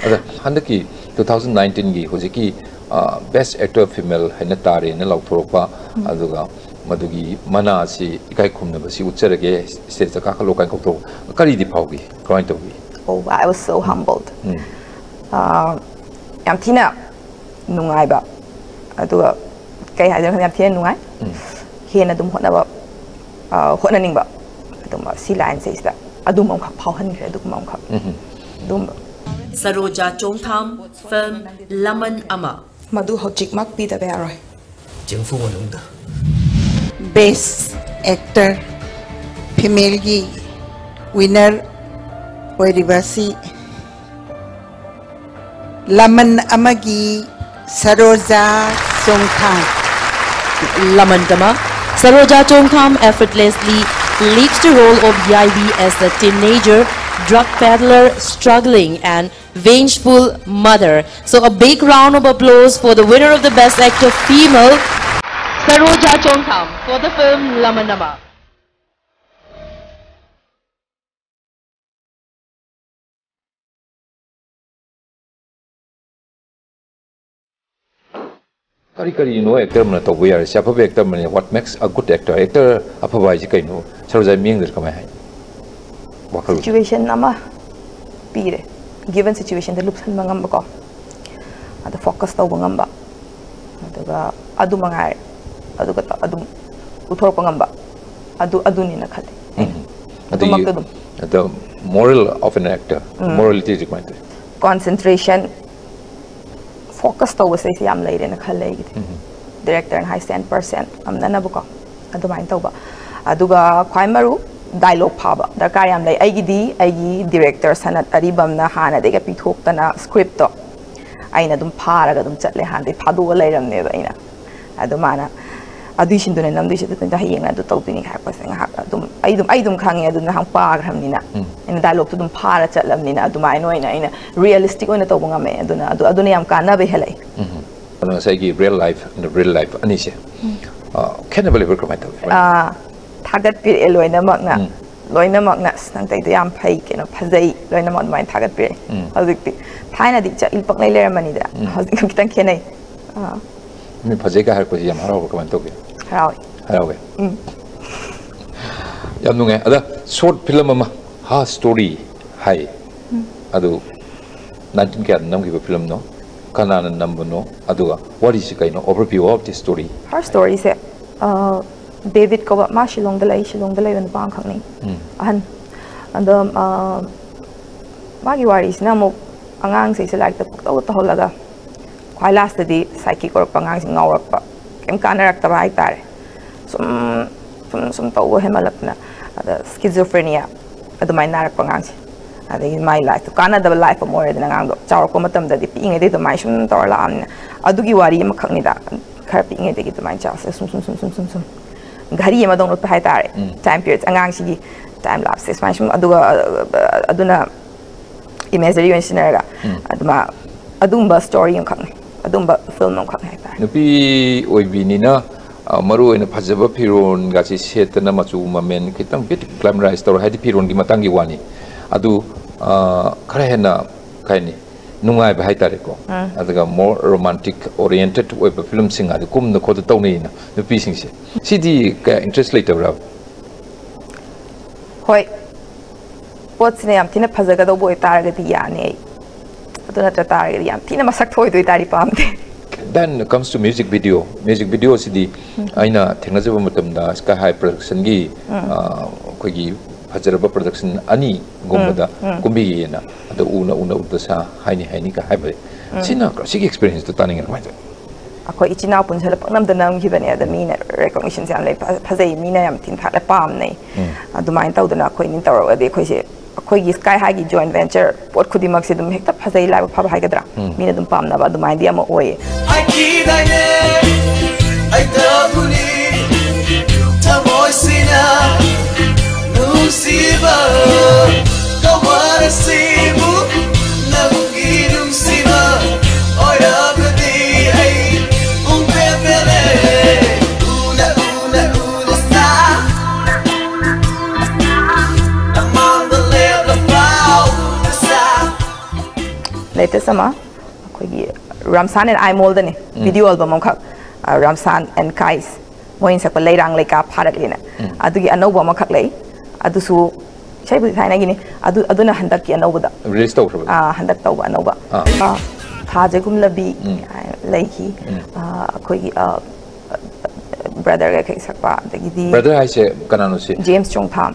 ꯑꯗ ꯍꯟꯗꯛꯀꯤ ꯇꯨ ꯊꯥꯎꯖꯟ ꯅꯥꯏꯟꯇꯤꯟꯒꯤ ꯍꯧꯖꯤꯛꯀꯤ ꯕꯦꯁ ꯑꯦꯛꯇꯔ ꯐꯤꯃꯦꯜ ꯍꯥꯏꯅ ꯇꯥꯔꯦꯅ ꯂꯥꯎꯊꯣꯔꯛꯄ, ꯑꯗꯨꯒ ꯃꯗꯨꯒꯤ ꯃꯅꯥ ꯑꯁꯤ ꯏꯀꯥꯏ ꯈꯨꯝꯅꯕꯁꯤ ꯎꯠꯆꯔꯒꯦ, ꯁ꯭ꯇꯦꯖꯇ ꯀꯥꯈꯠꯂꯣ ꯀꯥꯏꯅ ꯀꯧꯊꯣꯔꯛꯄ, ꯀꯔꯤꯗꯤ ꯐꯥꯎꯈꯤ, ꯀꯃꯥꯏꯅ ꯇꯧꯈꯤ? Oh, I was so humbled. ꯎꯝ. ꯑꯥ, ꯌꯥꯝ ꯊꯤꯅ ꯅꯨꯡꯉꯥꯏꯕ, ꯑꯗꯨꯒ ꯀꯩ ꯍꯥꯏꯗꯣꯏꯅꯣ ꯈꯪꯗꯦ, ꯌꯥꯝ ꯊꯤꯅ ꯅꯨꯡꯉꯥꯏ꯫ ꯎꯝ. ꯍꯦꯟꯅ ꯑꯗꯨꯝ ꯍꯣꯠꯅꯕ, ꯑꯥ, ꯍꯣꯠꯅꯅꯤꯡꯕ, ꯑꯗꯨꯝꯕ ꯁꯤ ꯂꯥꯏꯟꯁꯤꯗꯩꯁꯤꯗ ꯑꯗꯨꯝꯕ ꯑꯃꯈꯛ ꯐꯥꯎꯍꯟꯈ꯭ꯔꯦ, ꯑꯗꯨꯒꯨꯝꯕ ꯑꯃꯈꯛ ꯎꯝ. ꯑꯗꯨꯝꯕ꯫ ꯁꯔꯣꯖꯥ ꯆꯣꯡꯊꯥꯝ, ꯐꯤꯜꯝ ꯂꯃꯟ ꯑꯃ꯫ ꯃꯗꯨ ꯍꯧꯖꯤꯛꯃꯛ ꯄꯤꯗꯕ ꯌꯥꯔꯣꯏ꯫ ꯆꯦꯡꯐꯨ ꯃꯅꯨꯡꯗ Best Actor Femaleꯒꯤ winner ꯑꯣꯏꯔꯤꯕ ꯑꯁꯤ ꯂꯃꯟ ꯑꯃꯒꯤ ꯁꯔꯣꯖꯥ ꯆꯣꯡꯊꯥꯝ꯫ Lamantama, Saroja Chongtham effortlessly leaves the role of Yaibi as a teenager drug peddler, struggling and vengeful mother. So a big round of applause for the winner of the Best Actor Female, Saroja Chongtham, for the film Lamanama. ꯀꯔꯤ ꯀꯔꯤꯅꯣ actor ꯑꯃꯅ ꯇꯧꯕ ꯌꯥꯔꯤꯁꯦ? ꯑꯐꯕ actor ꯑꯃꯅ, what makes a good actor? Actor ꯑꯐꯕ ꯍꯥꯏꯁꯦ ꯀꯩꯅꯣ? ꯁꯔꯣꯖꯥ ꯃꯤꯠꯌꯦꯡꯗꯗꯤ ꯀꯃꯥꯏꯅ ꯍꯥꯏ? ꯋꯥꯈꯜ ꯁꯤꯆꯨꯋꯦꯁꯟ ꯑꯃ ꯄꯤꯔꯦ, ꯒꯤꯕꯟ ꯁꯤꯆꯨꯋꯦꯁꯟꯗ ꯂꯨꯞꯁꯟꯕ ꯉꯝꯕꯀꯣ, ꯑꯗ ꯐꯣꯀꯁ ꯇꯧꯕ ꯉꯝꯕ, ꯑꯗꯨꯒ ꯑꯗꯨ ꯃꯉꯥꯏꯔꯦ꯫ ꯑꯗꯨꯒ ꯇ- ꯑꯗꯨꯝ ꯎꯠꯊꯣꯔꯛꯄ ꯉꯝꯕ, ꯑꯗꯨ ꯑꯗꯨꯅꯤꯅ ꯈꯜꯂꯤ꯫ ꯎꯝ. ꯑꯗꯨꯃꯛꯇ ꯑꯗꯒꯤ ꯑꯗꯨꯝ the moral of an actor, moralityꯁꯦ ꯀꯃꯥꯏꯅ ꯇꯧꯋꯤ? ꯀꯣꯟꯁꯦꯟꯇ꯭ꯔꯦꯁꯟ, ꯐꯣꯀꯁ ꯇꯧꯕꯁꯦ ꯑꯩꯁꯦ ꯌꯥꯝ ꯂꯩꯔꯦꯅ ꯈꯜꯂꯦ ꯑꯩꯒꯤꯗꯤ꯫ ꯗꯤꯔꯦꯛꯇꯔꯅ ꯍꯥꯏꯁꯦ ꯇꯦꯟ ꯄꯥꯔꯁꯦꯟ ꯑꯝꯅꯅꯕꯀꯣ, ꯑꯗꯨꯃꯥꯏꯅ ꯇꯧꯕ꯫ ꯑꯗꯨꯒ ꯈ꯭ꯋꯥꯏ ꯃꯔꯨ, ꯗꯥꯏꯂꯣꯛ ꯐꯥꯕ ꯗꯔꯀꯥꯔ ꯌꯥꯝ ꯂꯩ꯫ ꯑꯩꯒꯤꯗꯤ ꯑꯩꯒꯤ ꯗꯤꯔꯦꯛꯇꯔ ꯁꯅꯠ ꯑꯔꯤꯕꯝꯅ ꯍꯥꯟꯅꯗꯒꯤ ꯄꯤꯊꯣꯛꯇꯅ ꯁ꯭ꯀ꯭ꯔꯤꯞꯇꯣ ꯑꯩꯅ ꯑꯗꯨꯝ ꯐꯥꯔꯒ ꯑꯗꯨꯝ ꯆꯠꯂꯦ, ꯍꯥꯟꯅꯗꯒꯤ ꯐꯥꯗꯣꯛꯑ ꯂꯩꯔꯝꯅꯦꯕ ꯑꯩꯅ꯫ ꯑꯗꯨ ꯃꯥꯅ ꯑꯗꯨꯏ ꯁꯤꯟꯗꯨꯅ ꯅꯝꯗꯣꯏꯁꯦ ꯑꯗꯨꯗ ꯍꯌꯦꯡꯅ ꯑꯗꯨ ꯇꯧꯗꯣꯏꯅꯤ ꯍꯥꯏꯔꯛꯄꯁꯦ ꯉꯥꯏꯍꯥꯛ ꯑꯗꯨꯝ ꯑꯩ ꯑꯗꯨꯝ ꯑꯩ ꯑꯗꯨꯝ ꯈꯪꯉꯦ, ꯑꯗꯨꯅ ꯉꯥꯏꯍꯥꯛ ꯄꯥꯈ꯭ꯔꯕꯅꯤꯅ꯫ ꯑꯩꯅ ꯗꯥꯏꯂꯣꯛꯇꯣ ꯑꯗꯨꯝ ꯐꯥꯔ ꯆꯠꯂꯕꯅꯤꯅ ꯑꯗꯨꯃꯥꯏꯅ ꯑꯣꯏꯅ ꯑꯩꯅ ꯔꯤꯌꯦꯂꯤꯁꯇꯤꯛ ꯑꯣꯏꯅ ꯇꯧꯕ ꯉꯝꯃꯦ꯫ ꯑꯗꯨꯅ ꯑꯗꯨ ꯑꯗꯨꯅ ꯌꯥꯝ ꯀꯥꯟꯅꯕ ꯍꯦꯜꯂꯛꯑꯦ꯫ ꯑꯗꯣ ꯉꯁꯥꯏꯒꯤ real life and real life ꯑꯅꯤꯁꯦ, ꯑ, ꯈꯦꯠꯅꯕ ꯂꯩꯕ꯭ꯔꯥ, ꯀꯃꯥꯏꯅ ꯇꯧꯋꯤ? ꯑꯥ, ꯊꯥꯒꯠꯄꯤꯔꯛꯑꯦ ꯂꯣꯏꯅꯃꯛꯅ꯫ ꯎꯝ. ꯂꯣꯏꯅꯃꯛꯅ "ꯑꯁ, ꯅꯪ ꯇꯧꯔꯤꯗꯣ ꯌꯥꯝ ꯐꯩ, ꯀꯩꯅꯣ, ꯐꯖꯩ", ꯂꯣꯏꯅꯃꯛ ꯑꯗꯨꯃꯥꯏꯅ ꯊꯥꯒꯠꯄꯤꯔꯛꯑꯦ꯫ ꯎꯝ꯫ ꯍꯧꯖꯤꯛꯇꯤ, ꯊꯥꯏꯅꯗꯤ ꯆꯠꯂꯤ ꯄꯪꯂꯩ ꯂꯩꯔꯝꯕꯅꯤꯗ, ꯎꯝ꯫ ꯍꯧꯖꯤꯛꯅ ꯈꯤꯇꯪ ꯈꯦꯠꯅꯩ꯫ ꯑꯥ꯫ "ꯃꯤ ꯐꯖꯩ" ꯀꯥꯏ ꯍꯥꯏꯔꯛꯄꯁꯤ ꯌꯥꯝ ꯍꯔꯥꯎꯕ꯭ꯔꯥ, ꯀꯃꯥꯏꯅ ꯇꯧꯒꯦ? ꯍꯔꯥꯎꯋꯦ꯫ ꯍꯔꯥꯎꯋꯦ? ꯎꯝ꯫ ꯌꯥꯝ ꯅꯨꯡꯉꯥꯏ꯫ ꯑꯗ, ꯁꯣꯔꯠ ꯐꯤꯂꯝ ꯑꯃ, "ꯍꯥ ꯁ꯭ꯇꯣꯔꯤ" ꯍꯥꯏ꯫ ꯎꯝ꯫ ꯑꯗꯨ ꯅꯥꯏꯟꯇꯤꯟ ꯀꯌꯥꯗ ꯅꯝꯈꯤꯕ ꯐꯤꯂꯝꯅꯣ? ꯀꯅꯥꯅ ꯅꯝꯕꯅꯣ? ꯑꯗꯨꯒ ꯋꯥꯔꯤꯁꯤ ꯀꯩꯅꯣ? Overview of the story꯫ ꯍꯥ ꯁ꯭ꯇꯣꯔꯤꯁꯦ, ꯑ, ꯗꯦꯕꯤꯠ ꯀꯧꯕ, ꯃꯥ ꯁꯤꯂꯣꯡꯗ ꯂꯩ, ꯁꯤꯂꯣꯡꯗ ꯂꯩꯕ ꯅꯨꯄꯥ ꯑꯃꯈꯛꯅꯤ꯫ ꯎꯝ꯫ ꯑꯍꯟ꯫ ꯑꯗꯣ, ꯑ, ꯃꯥꯒꯤ ꯋꯥꯔꯤꯁꯤꯅ ꯑꯃꯨꯛ ꯑꯉꯥꯡꯁꯤꯡꯁꯦ ꯂꯥꯏꯔꯤꯛꯇ ꯄꯨꯡꯇꯧ ꯇꯧꯍꯜꯂꯒ, ꯈ꯭ꯋꯥꯏ ꯂꯥꯁꯇꯗꯤ ꯁꯥꯏꯀꯤꯛ ꯑꯣꯏꯔꯛꯄ, ꯑꯉꯥꯡꯁꯤꯡ ꯉꯥꯎꯔꯛꯄ, ꯀꯩꯝ ꯀꯥꯟꯅꯔꯛꯇꯕ ꯍꯥꯏꯇꯥꯔꯦ꯫ ꯁꯨꯝ, ꯁꯨꯝ, ꯁꯨꯝ ꯇꯧꯕ ꯍꯦꯟꯃꯜꯂꯛꯇꯅ, ꯑꯗ ꯁ꯭ꯀꯤꯖꯣꯐ꯭ꯔꯦꯅꯤꯌꯥ ꯑꯗꯨꯃꯥꯏꯅ ꯅꯥꯔꯛꯄ ꯑꯉꯥꯡꯁꯦ꯫ ꯑꯗꯒꯤ ꯃꯥꯏ ꯂꯥꯏꯐꯇꯣ ꯀꯥꯟꯅꯗꯕ ꯂꯥꯏꯐ ꯑꯃ ꯑꯣꯏꯔꯦꯗꯅ, ꯑꯉꯥꯡꯗꯣ ꯆꯥꯎꯔꯛꯄ ꯃꯇꯝꯗꯗꯤ, ꯄꯤꯛꯏꯉꯩꯗꯩ ꯑꯗꯨꯃꯥꯏꯅ ꯁꯨꯝ ꯇꯧꯔ ꯂꯥꯛꯑꯕꯅꯤꯅ꯫ ꯑꯗꯨꯒꯤ ꯋꯥꯔꯤ ꯑꯃꯈꯛꯅꯤꯗ, ꯈꯔ ꯄꯤꯛꯏꯉꯩꯗꯒꯤ ꯑꯗꯨꯃꯥꯏꯅ ꯆꯥꯎꯔꯛꯑꯦ, ꯁꯨꯝ, ꯁꯨꯝ, ꯁꯨꯝ, ꯁꯨꯝ, ꯁꯨꯝ, ꯁꯨꯝ꯫ ꯘꯔꯤ ꯑꯃꯗꯧꯅ ꯂꯨꯞꯄ ꯍꯥꯏꯇꯥꯔꯦ, ꯎꯝ꯫ ꯇꯥꯏꯝ ꯄꯤꯔꯤꯌꯗ, ꯑꯉꯥꯡꯁꯤꯒꯤ ꯇꯥꯏꯝ ꯂꯥꯞꯁꯦ ꯁꯨꯃꯥꯏꯅ ꯁꯨꯝ, ꯑꯗꯨꯒ, ꯑ, ꯑꯗꯨꯅ ꯏꯃꯦꯖꯔꯤ ꯑꯣꯏꯅ ꯁꯤꯖꯤꯟꯅꯔꯒ, ꯎꯝ꯫ ꯑꯗꯨꯃ-, ꯑꯗꯨꯒꯨꯝꯕ ꯁ꯭ꯇꯣꯔꯤ ꯑꯃꯈꯛꯅꯤ, ꯑꯗꯨꯒꯨꯝꯕ ꯐꯤꯂꯝ ꯑꯃꯈꯛꯅꯤ ꯍꯥꯏꯇꯥꯔꯦ꯫ ꯅꯨꯄꯤ ꯑꯣꯏꯕꯤꯅꯤꯅ, ꯑ, ꯃꯔꯨ ꯑꯣꯏꯅ ꯐꯖꯕ ꯐꯤꯔꯣꯟꯒꯁꯤ ꯁꯦꯠꯇꯅ, ꯃꯆꯨ ꯃꯃꯦꯟ ꯈꯤꯇꯪ ꯕꯤꯠ ꯒ꯭ꯂꯦꯃꯔꯥꯏꯁ ꯇꯧꯔ, ꯍꯥꯏꯗꯤ ꯐꯤꯔꯣꯟꯒꯤ ꯃꯇꯥꯡꯒꯤ ꯋꯥꯅꯤ꯫ ꯑꯗꯨ, ꯑ, ꯈꯔ ꯍꯦꯟꯅ, ꯀꯩ ꯍꯥꯏꯅꯤ, ꯅꯨꯡꯉꯥꯏꯕ ꯍꯥꯏꯇꯥꯔꯦꯀꯣ꯫ ꯎꯝ꯫ ꯑꯗꯨꯒ more romantic oriented ꯑꯣꯏꯕ ꯐꯤꯂꯝꯁꯤꯡ ꯑꯗꯨ ꯀꯨꯝꯗ ꯈꯣꯠꯇ ꯇꯧꯅꯩꯅ ꯅꯨꯄꯤꯁꯤꯡꯁꯦ꯫ ꯁꯤꯗꯤ ꯀꯌꯥ ꯏꯟꯇꯔꯦꯁ ꯂꯩꯇꯕ꯭ꯔꯥ? ꯍꯣꯏ, ꯄꯣꯠꯁꯤꯅ ꯌꯥꯝ ꯊꯤꯅ ꯐꯖꯒꯗꯧꯕ ꯑꯣꯏꯇꯥꯔꯒꯗꯤ ꯌꯥꯅꯤ ꯑꯩ꯫ ꯑꯗꯨ ꯅꯠꯇ ꯇꯥꯔꯒꯗꯤ, ꯌꯥꯝ ꯊꯤꯅ ꯃꯁꯛ ꯊꯣꯛꯑꯣꯏꯗꯣꯏ ꯇꯥꯔꯗꯤ ꯄꯥꯝꯗꯦ꯫ Then comes to music video. Music video ꯁꯤꯗꯤ ꯎꯝ꯫ ꯑꯩꯅ ꯊꯦꯡꯅꯖꯕ ꯃꯇꯝꯗ Sky High Production ꯒꯤ, ꯎꯝ꯫ ꯑ, ꯑꯩꯈꯣꯏꯒꯤ ꯐꯖꯔꯕ production ꯑꯅꯤꯒꯨꯝꯕꯗ ꯎꯝ, ꯎꯝ꯫ ꯀꯨꯝꯕꯤꯌꯦꯅ꯫ ꯑꯗ ꯎꯅ ꯎꯅ ꯎꯗꯁꯥ ꯍꯥꯏꯅꯤ ꯍꯥꯏꯅꯤ ꯀ ꯍꯥꯏꯕ꯫ ꯎꯝ꯫ ꯁꯤꯅ, ꯁꯤꯒꯤ experience ꯇꯣ ꯇꯥꯅꯤꯡꯉꯦ, ꯀꯃꯥꯏꯅ ꯇꯧꯋꯤ? ꯑꯩꯈꯣꯏ ꯏꯆꯤꯟ ꯏꯅꯥꯎ ꯄꯨꯟꯁꯤꯜꯂ ꯄꯪꯅꯝꯗ ꯅꯝꯈꯤꯕꯅꯦ꯫ ꯑꯗ ꯃꯤꯅ recognition ꯁꯦ ꯌꯥꯝ ꯂꯩ, ꯐ-, ꯐꯖꯩ, ꯃꯤꯅ ꯌꯥꯝ ꯊꯤꯅ ꯊꯥꯒꯠꯂꯦ, ꯄꯥꯝꯅꯩ꯫ ꯎꯝ꯫ ꯑꯗꯨꯃꯥꯏꯅ ꯇꯧꯗꯅ ꯑꯩꯈꯣꯏ ꯑꯅꯤ ꯇꯧꯔꯒꯗꯤ ꯑꯩꯈꯣꯏꯁꯦ, ꯑꯩꯈꯣꯏꯒꯤ Sky High ꯒꯤ joint venture ꯄꯣꯠ ꯈꯨꯗꯤꯡꯃꯛꯁꯦ ꯑꯗꯨꯝ ꯍꯦꯛꯇ ꯐꯖꯩ, ꯂꯥꯏꯕꯛ ꯐꯕ ꯍꯥꯏꯒꯗ꯭ꯔꯥ? ꯎꯝ꯫ ꯃꯤꯅ ꯑꯗꯨꯝ ꯄꯥꯝꯅꯕ ꯑꯗꯨꯃꯥꯏꯅꯗꯤ ꯑꯃ ꯑꯣꯏꯌꯦ꯫ ꯍꯥꯏꯈꯤꯗꯥꯏꯅꯦ, ꯑꯩ ꯇꯧꯅꯤ, ꯊꯃꯣꯏꯁꯤꯅ ꯅꯨꯡꯁꯤꯕ ꯀꯧꯕ ꯑꯁꯤꯕꯨ ꯅꯪꯒꯤ ꯅꯨꯡꯁꯤꯕ ꯑꯣꯏꯔꯕꯗꯤ ꯑꯩ ꯄꯨꯡ ꯄꯦꯟ ꯄꯦꯜꯂꯦ꯫ ꯎꯅ ꯎꯅ ꯎꯅꯁꯥ Latest ꯑꯃ ꯑꯩꯈꯣꯏꯒꯤ ꯔꯝꯁꯥꯟ ꯑꯦꯟ ꯑꯥꯏ ꯃꯣꯜꯗꯅꯦ, ꯚꯤꯗꯤꯑꯣ ꯑꯦꯜꯕꯝ ꯑꯃꯈꯛ, ꯑ, ꯔꯝꯁꯥꯟ ꯑꯦꯟ ꯀꯥꯏꯁ ꯃꯣꯏꯅ ꯁꯛꯄ ꯂꯩꯔꯥꯡ ꯂꯩꯀꯥ ꯐꯥꯔꯛꯂꯦꯅ꯫ ꯑꯗꯨꯒꯤ ꯑꯅꯧꯕ ꯑꯃꯈꯛ ꯂꯩ꯫ ꯑꯗꯨꯁꯨ ꯏꯁꯩꯕꯨꯗꯤ ꯊꯥꯏꯅꯒꯤꯅꯤ꯫ ꯑꯗꯨ, ꯑꯗꯨꯅ ꯍꯟꯗꯛꯀꯤ ꯑꯅꯧꯕꯗ, ꯔꯤꯂꯤꯁ ꯇꯧꯈ꯭ꯔꯕ? ꯑꯥ, ꯍꯟꯗꯛ ꯇꯧꯕ ꯑꯅꯧꯕ꯫ ꯑꯥ꯫ ꯑꯥ, ꯊꯥꯖꯒꯨꯝꯂꯕꯤ ꯍꯥꯏꯅ ꯂꯩꯈꯤ꯫ ꯑꯥ, ꯑꯩꯈꯣꯏꯒꯤ, ꯑꯥ, ꯕ꯭ꯔꯗꯔꯒ ꯈꯩ ꯁꯛꯄ, ꯑꯗꯒꯤꯗꯤ ꯕ꯭ꯔꯗꯔ ꯍꯥꯏꯁꯦ ꯀꯅꯥꯅꯣ ꯁꯤ? ꯖꯦꯝꯁ ꯆꯣꯡꯊꯥꯝ꯫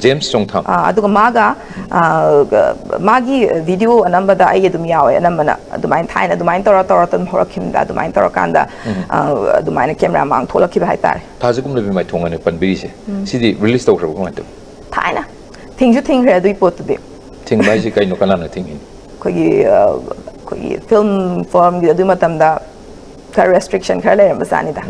ꯖꯦꯝꯁ ꯆꯣꯡꯊꯥꯝ꯫ ꯑꯥ, ꯑꯗꯨꯒ ꯃꯥꯒ, ꯑꯥ, ꯒ-, ꯃꯥꯒꯤ ꯚꯤꯗꯤꯑꯣ ꯑꯅꯝꯕꯗ ꯑꯩ ꯑꯗꯨꯝ ꯌꯥꯎꯋꯦ꯫ ꯑꯅꯝꯕꯅ ꯑꯗꯨꯃꯥꯏꯅ ꯊꯥꯏꯅ ꯑꯗꯨꯃꯥꯏꯅ ꯇꯧꯔ ꯇꯧꯔ ꯑꯗꯨꯝ ꯍꯧꯔꯛꯈꯤꯕꯗ, ꯑꯗꯨꯃꯥꯏꯅ ꯇꯧꯔꯀꯥꯟꯗ, ꯑꯥ, ꯑꯗꯨꯃꯥꯏꯅ ꯀꯦꯃꯦꯔꯥ ꯃꯥꯡ ꯊꯣꯛꯂꯛꯈꯤꯕ ꯍꯥꯏꯇꯥꯔꯦ꯫ ꯊꯥꯖꯒꯨꯝꯂꯕꯤ ꯃꯥꯏꯊꯣꯡ ꯍꯥꯏꯅ ꯄꯟꯕꯤꯔꯤꯁꯦ, ꯁꯤꯗꯤ ꯔꯤꯂꯤꯁ ꯇꯧꯈ꯭ꯔꯕ ꯀꯃꯥꯏꯅ ꯇꯧꯏ? ꯊꯥꯏꯅ꯫ ꯊꯤꯡꯁꯨ ꯊꯤꯡꯈ꯭ꯔꯦ ꯑꯗꯨꯒꯤ ꯄꯣꯠꯇꯨꯗꯤ꯫ ꯊꯤꯡꯕ ꯍꯥꯏꯁꯤ ꯀꯩꯅꯣ? ꯀꯅꯥꯅ ꯊꯤꯡꯉꯤꯅꯣ? ꯑꯩꯈꯣꯏꯒꯤ, ꯑ, ꯑꯩꯈꯣꯏꯒꯤ ꯐꯤꯜꯝ ꯐꯣꯔꯝꯒꯤ ꯑꯗꯨꯒꯤ ꯃꯇꯝꯗ ꯈꯔ ꯔꯦꯁꯇ꯭ꯔꯤꯛꯁꯟ ꯈꯔ ꯂꯩꯔꯝꯕꯖꯥꯠꯅꯤꯗ꯫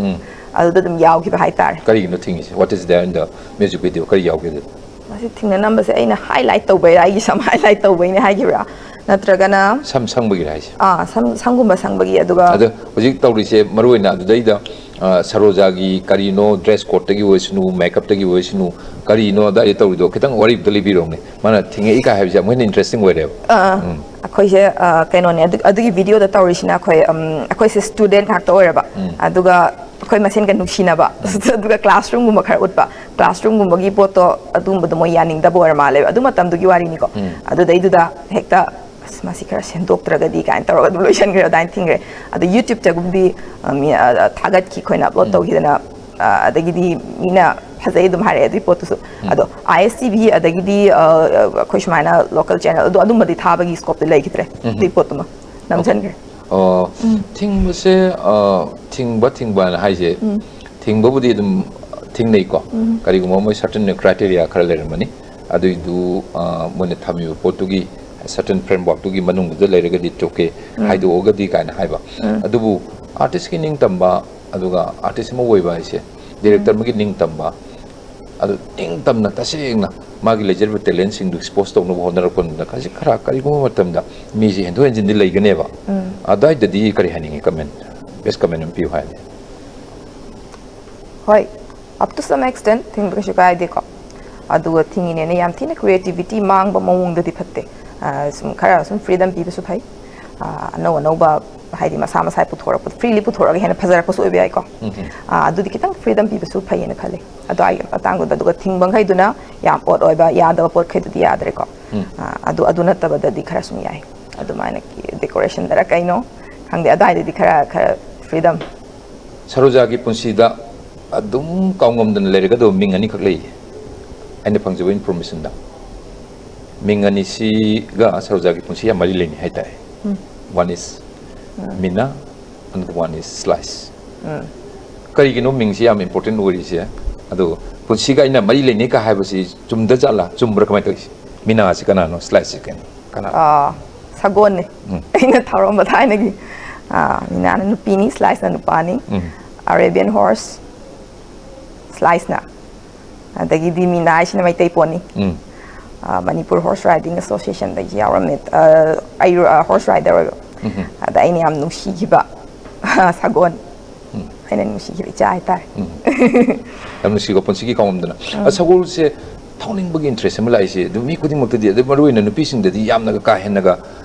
ꯑꯗꯨꯗ ꯑꯗꯨꯝ ꯌꯥꯎꯈꯤꯕ ꯍꯥꯏꯇꯥꯔꯦ꯫ ꯀꯔꯤꯒꯤꯅꯣ ꯊꯤꯡꯉꯤꯁꯦ? What is there in the music video? ꯀꯔꯤ ꯌꯥꯎꯒꯦ ꯑꯗꯨꯗ? ꯃꯁꯤ ꯊꯤꯡꯅꯅꯕꯁꯦ ꯑꯩꯅ ꯍꯥꯏꯂꯥꯏꯠ ꯇꯧꯕꯩꯔꯥ, ꯑꯩꯒꯤ ꯁꯝ ꯍꯥꯏꯂꯥꯏꯠ ꯇꯧꯕꯩꯅꯦ ꯍꯥꯏꯈꯤꯕ꯭ꯔꯥ? ꯅꯠꯇ꯭ꯔꯒꯅ ꯁꯝ ꯁꯪꯕꯒꯤꯔꯥ ꯍꯥꯏꯁꯦ? ꯑꯥ, ꯁꯝ, ꯁꯝꯒꯨꯝꯕ ꯁꯪꯕꯒꯤ, ꯑꯗꯨꯒ ꯑꯗꯣ ꯍꯧꯖꯤꯛ ꯇꯧꯔꯤꯁꯦ ꯃꯔꯨ ꯑꯣꯏꯅ ꯑꯗꯨꯗꯩꯗ, ꯑ, ꯁꯔꯣꯖꯥꯒꯤ ꯀꯔꯤꯅꯣ, ꯗ꯭ꯔꯦꯁ ꯀꯣꯗꯇꯒꯤ ꯑꯣꯏꯁꯅꯨ, ꯃꯦꯀꯞꯇꯒꯤ ꯑꯣꯏꯁꯅꯨ, ꯀꯔꯤꯅꯣ ꯑꯗꯥꯏꯗ ꯇꯧꯔꯤꯗꯣ ꯈꯤꯇꯪ ꯋꯥꯔꯤ ꯑꯝꯇ ꯂꯤꯕꯤꯔꯛꯎꯅꯦ꯫ ꯃꯥꯅ ꯊꯤꯡꯉꯛꯏ ꯀꯥꯏ ꯍꯥꯏꯕꯁꯦ ꯑꯃꯨꯛ ꯍꯦꯟꯅ ꯏꯟꯇꯔꯦꯁꯇꯤꯡ ꯑꯣꯏꯔꯦꯕ꯫ ꯑꯥ, ꯑꯥ꯫ ꯑꯩꯈꯣꯏꯁꯦ, ꯑ, ꯀꯩꯅꯣꯅꯦ, ꯑꯗꯨ, ꯑꯗꯨꯒꯤ ꯚꯤꯗꯤꯑꯣꯗ ꯇꯧꯔꯤꯁꯤꯅ ꯑꯩꯈꯣꯏ, ꯎꯝ, ꯑꯩꯈꯣꯏꯁꯦ ꯁ꯭ꯇꯨꯗꯦꯟꯠ ꯉꯥꯛꯇ ꯑꯣꯏꯔꯕ꯫ ꯑꯗꯨꯒ ꯑꯩꯈꯣꯏ ꯃꯁꯦꯟꯒ ꯅꯨꯡꯁꯤꯅꯕ, ꯑꯗꯨꯒ ꯀ꯭ꯂꯥꯁꯔꯨꯝꯒꯨꯝꯕ ꯈꯔ ꯎꯠꯄ, ꯀ꯭ꯂꯥꯁꯔꯨꯝꯒꯨꯝꯕꯒꯤ ꯄꯣꯠꯇꯣ ꯑꯗꯨꯒꯨꯝꯕꯗꯣ ꯃꯣꯏ ꯌꯥꯅꯤꯡꯗꯕ ꯑꯣꯏꯔ ꯃꯥꯜꯂꯦꯕ, ꯑꯗꯨ ꯃꯇꯝꯗꯨꯒꯤ ꯋꯥꯔꯤꯅꯤꯀꯣ꯫ ꯑꯗꯨꯗꯩꯗꯨꯗ ꯍꯦꯛꯇ, "ꯑꯁ, ꯃꯁꯤ ꯈꯔ ꯁꯦꯝꯗꯣꯛꯇ꯭ꯔꯒꯗꯤ" ꯀꯥꯏꯅ ꯇꯧꯔꯒ ꯑꯗꯨꯝ ꯂꯣꯏꯁꯟꯈ꯭ꯔꯦ, ꯑꯗꯨꯃꯥꯏꯅ ꯊꯤꯡꯈ꯭ꯔꯦ꯫ ꯑꯗꯣ YouTube-ꯇꯒꯨꯝꯕꯗꯤ, ꯑ, ꯃꯤ, ꯑ, ꯑ, ꯊꯥꯒꯠꯈꯤ, ꯑꯩꯈꯣꯏꯅ ꯑꯞꯂꯣꯗ ꯇꯧꯈꯤꯗꯅ, ꯑ, ꯑꯗꯒꯤꯗꯤ ꯃꯤꯅ ꯐꯖꯩ ꯑꯗꯨꯝ ꯍꯥꯏꯔꯛꯑꯦ ꯑꯗꯨꯒꯤ ꯄꯣꯠꯇꯨꯁꯨ꯫ ꯑꯗꯣ ISTV ꯑꯗꯒꯤꯗꯤ, ꯑ, ꯑ, ꯑꯩꯈꯣꯏ ꯁꯨꯃꯥꯏꯅ ꯂꯣꯀꯦꯜ ꯆꯦꯅꯦꯜ ꯑꯗꯣ ꯑꯗꯨꯝꯕꯗꯤ ꯊꯥꯕꯒꯤ ꯁ꯭ꯀꯣꯞꯇꯤ ꯂꯩꯈꯤꯗ꯭ꯔꯦ꯫ ꯑꯗꯨꯒꯤ ꯄꯣꯠꯇꯨꯃ ꯅꯝꯁꯤꯟꯈ꯭ꯔꯦ꯫ ꯑꯣ, ꯎꯝ꯫ ꯊꯤꯡꯕꯁꯦ, ꯑ, ꯊꯤꯡꯕ, ꯊꯤꯡꯕꯅ ꯍꯥꯏꯁꯦ, ꯎꯝ꯫ ꯊꯤꯡꯕꯕꯨꯗꯤ ꯑꯗꯨꯝ ꯊꯤꯡꯅꯩꯀꯣ꯫ ꯎꯝ꯫ ꯀꯔꯤꯒꯨꯝꯕ ꯃꯣꯏ ꯁꯔꯇꯟ ꯀ꯭ꯔꯥꯏꯇꯦꯔꯤꯌꯥ ꯈꯔ ꯂꯩꯔꯝꯃꯅꯤ꯫ ꯑꯗꯨꯏꯗꯨ, ꯑ, ꯃꯣꯏꯅ ꯊꯝꯃꯤꯕ ꯄꯣꯠꯇꯨꯒꯤ ꯁꯔꯇꯟ ꯐ꯭ꯔꯦꯝꯋꯥꯔꯛꯇꯨꯒꯤ ꯃꯅꯨꯡꯗꯨꯗ ꯂꯩꯔꯒꯗꯤ ꯏꯠꯁ ꯑꯣꯀꯦ, ꯎꯝ꯫ ꯍꯥꯏꯗꯣꯛꯑꯒꯗꯤ ꯀꯥꯏꯅ ꯍꯥꯏꯕ꯫ ꯎꯝ꯫ ꯑꯗꯨꯕꯨ ꯑꯥꯔꯇꯤꯁꯀꯤ ꯅꯤꯡꯇꯝꯕ, ꯑꯗꯨꯒ ꯑꯥꯔꯇꯤꯁ ꯑꯃ ꯑꯣꯏꯕ ꯍꯥꯏꯁꯦ, ꯗꯤꯔꯦꯛꯇꯔ ꯎꯝ꯫ ꯑꯃꯒꯤ ꯅꯤꯡꯇꯝꯕ, ꯑꯗꯨ ꯅꯤꯡꯇꯝꯅ ꯇꯁꯦꯡꯅ ꯃꯥꯒꯤ ꯂꯩꯖꯔꯤꯕ ꯇꯦꯂꯦꯟꯁꯤꯡꯗꯨ ꯑꯦꯛꯁꯄꯣꯖ ꯇꯧꯅꯕ ꯍꯣꯠꯅꯔꯛꯄ ꯃꯇꯝꯗ ꯈꯖꯤꯛ ꯈꯔ ꯀꯔꯤꯒꯨꯝꯕ ꯃꯇꯝꯗ ꯃꯤꯁꯦ ꯍꯦꯟꯗꯣꯛ ꯍꯦꯟꯖꯤꯟꯗꯤ ꯂꯩꯒꯅꯦꯕ꯫ ꯎꯝ꯫ ꯑꯗꯨꯋꯥꯏꯗꯗꯤ ꯀꯔꯤ ꯍꯥꯏꯅꯤꯡꯉꯤ? ꯀꯃꯦꯟ, ꯕꯦꯁ ꯀꯃꯦꯟ ꯑꯃ ꯄꯤꯌꯨ ꯍꯥꯏꯔꯗꯤ꯫ ꯍꯣꯏ, up to some extent ꯊꯤꯡꯕ ꯀꯩꯁꯨ ꯀꯥꯏꯗꯦꯀꯣ꯫ ꯑꯗꯨꯒ ꯊꯤꯡꯉꯤꯅꯦꯅ ꯌꯥꯝ ꯊꯤꯅ ꯀ꯭ꯔꯤꯌꯦꯇꯤꯚꯤꯇꯤ ꯃꯥꯡꯕ ꯃꯑꯣꯡꯗꯗꯤ ꯐꯠꯇꯦ꯫ ꯑ, ꯁꯨꯝ ꯈꯔ ꯁꯨꯝ ꯐ꯭ꯔꯤꯗꯝ ꯄꯤꯕꯁꯨ ꯐꯩ꯫ ꯑꯅꯧ ꯑꯅꯧꯕ, ꯍꯥꯏꯗꯤ ꯃꯁꯥ ꯃꯁꯥ ꯄꯨꯊꯣꯔꯛꯄ, ꯐ꯭ꯔꯤꯂꯤ ꯄꯨꯊꯣꯔꯛꯑꯒ ꯍꯦꯟꯅ ꯐꯖꯔꯛꯄꯁꯨ ꯑꯣꯏꯕ ꯌꯥꯏꯀꯣ꯫ ꯑꯗꯨꯗꯤ ꯈꯤꯇꯪ ꯐ꯭ꯔꯤꯗꯝ ꯄꯤꯕꯁꯨ ꯐꯩꯌꯦꯅ ꯈꯜꯂꯤ꯫ ꯑꯗꯨ ꯑꯩꯒꯤ ꯃꯇꯥꯡꯗꯨꯗ, ꯑꯗꯨꯒ ꯊꯤꯡꯕ ꯃꯈꯩꯗꯨꯅ ꯌꯥꯝ ꯑꯣꯠ ꯑꯣꯏꯕ ꯌꯥꯗꯕ ꯄꯣꯠꯈꯩꯗꯨꯗꯤ ꯌꯥꯗ꯭ꯔꯦꯀꯣ꯫ ꯑꯗꯨ ꯑꯗꯨ ꯅꯠꯇꯕꯗꯗꯤ ꯈꯔ ꯁꯨꯝ ꯌꯥꯏ꯫ ꯑꯗꯨꯃꯥꯏꯅ ꯗꯦꯀꯣꯔꯦꯁꯟꯗꯔ ꯀꯩꯅꯣ ꯈꯪꯗꯦ, ꯑꯗꯨꯋꯥꯏꯗꯗꯤ ꯈꯔ ꯈꯔ ꯐ꯭ꯔꯤꯗꯝ꯫ ꯁꯔꯣꯖꯥꯒꯤ ꯄꯨꯟꯁꯤꯗ ꯑꯗꯨꯝ ꯀꯥꯎꯉꯝꯗꯅ ꯂꯩꯔꯒꯗꯕ ꯃꯤꯡ ꯑꯅꯤꯈꯛ ꯂꯩꯌꯦ, ꯑꯩꯅ ꯐꯪꯖꯕ ꯏꯟꯐꯣꯔꯃꯦꯁꯟꯗ꯫ ꯃꯤꯡ ꯑꯅꯤꯁꯤꯒ ꯁꯔꯣꯖꯥꯒꯤ ꯄꯨꯟꯁꯤ ꯌꯥꯝ ꯃꯔꯤ ꯂꯩꯅꯩ ꯍꯥꯏꯇꯥꯔꯦ꯫ One is Meena, another one is Slice꯫ ꯀꯔꯤꯒꯤꯅꯣ ꯃꯤꯡꯁꯤ ꯌꯥꯝ ꯏꯝꯄꯣꯔꯇꯦꯟ ꯑꯣꯏꯔꯤꯁꯦ? ꯑꯗꯨ ꯄꯨꯟꯁꯤꯒ ꯑꯩꯅ ꯃꯔꯤ ꯂꯩꯅꯩ ꯀ ꯍꯥꯏꯕꯁꯤ ꯆꯨꯝꯗ ꯖꯥꯠꯂꯥ? ꯆꯨꯝꯕ꯭ꯔꯥ? ꯀꯃꯥꯏꯅ ꯇꯧꯔꯤꯁꯦ? ꯃꯤꯅꯥꯁꯤ ꯀꯅꯥꯅꯣ? Slice ꯁꯤ ꯀꯩꯅꯣ? ꯀꯅꯥ? ꯑꯥ, ꯁꯒꯣꯜꯅꯦ꯫ ꯑꯩꯅ ꯊꯧꯔꯝꯕ ꯊꯥꯏꯅꯒꯤ꯫ ꯑꯥ, ꯃꯤꯅꯥꯅ ꯅꯨꯄꯤꯅꯤ, Slice ꯅ ꯅꯨꯄꯥꯅꯤ꯫ Arabian horse, Slice ꯅ꯫ ꯑꯗꯒꯤꯗꯤ ꯃꯤꯅꯥ ꯍꯥꯏꯁꯤꯅ ꯃꯩꯇꯩ ꯄꯣꯠꯅꯤ꯫ ꯑꯥ, Manipur Horse Riding Association ꯗꯒꯤ ꯌꯥꯎꯔꯝꯃꯦ꯫ ꯑꯥ, ꯑꯩ, ꯑꯥ, horse rider ꯑꯣꯏꯕ꯫ ꯑꯗ ꯑꯩꯅ ꯌꯥꯝ ꯅꯨꯡꯁꯤꯈꯤꯕ ꯁꯒꯣꯜ꯫ ꯑꯩꯅ ꯅꯨꯡꯁꯤꯈꯤꯕ ꯏꯆꯥ ꯍꯥꯏꯇꯥꯔꯦ꯫ ꯌꯥꯝ ꯅꯨꯡꯁꯤꯀꯣ, ꯄꯨꯟꯁꯤꯒꯤ ꯀꯥꯎꯉꯝꯗꯅ꯫ ꯑ, ꯁꯒꯣꯜꯁꯦ ꯊꯧꯅꯤꯡꯕꯒꯤ ꯏꯟꯇꯔꯦꯁ ꯑꯃ ꯂꯥꯛꯏꯁꯦ ꯑꯗꯨꯝ ꯃꯤ ꯈꯨꯗꯤꯡꯃꯛꯇꯗꯤ, ꯑꯗꯩ ꯃꯔꯨꯑꯣꯏꯅ ꯅꯨꯄꯤꯁꯤꯡꯗꯗꯤ ꯌꯥꯝꯅꯒ ꯀꯥ ꯍꯦꯟꯅꯒ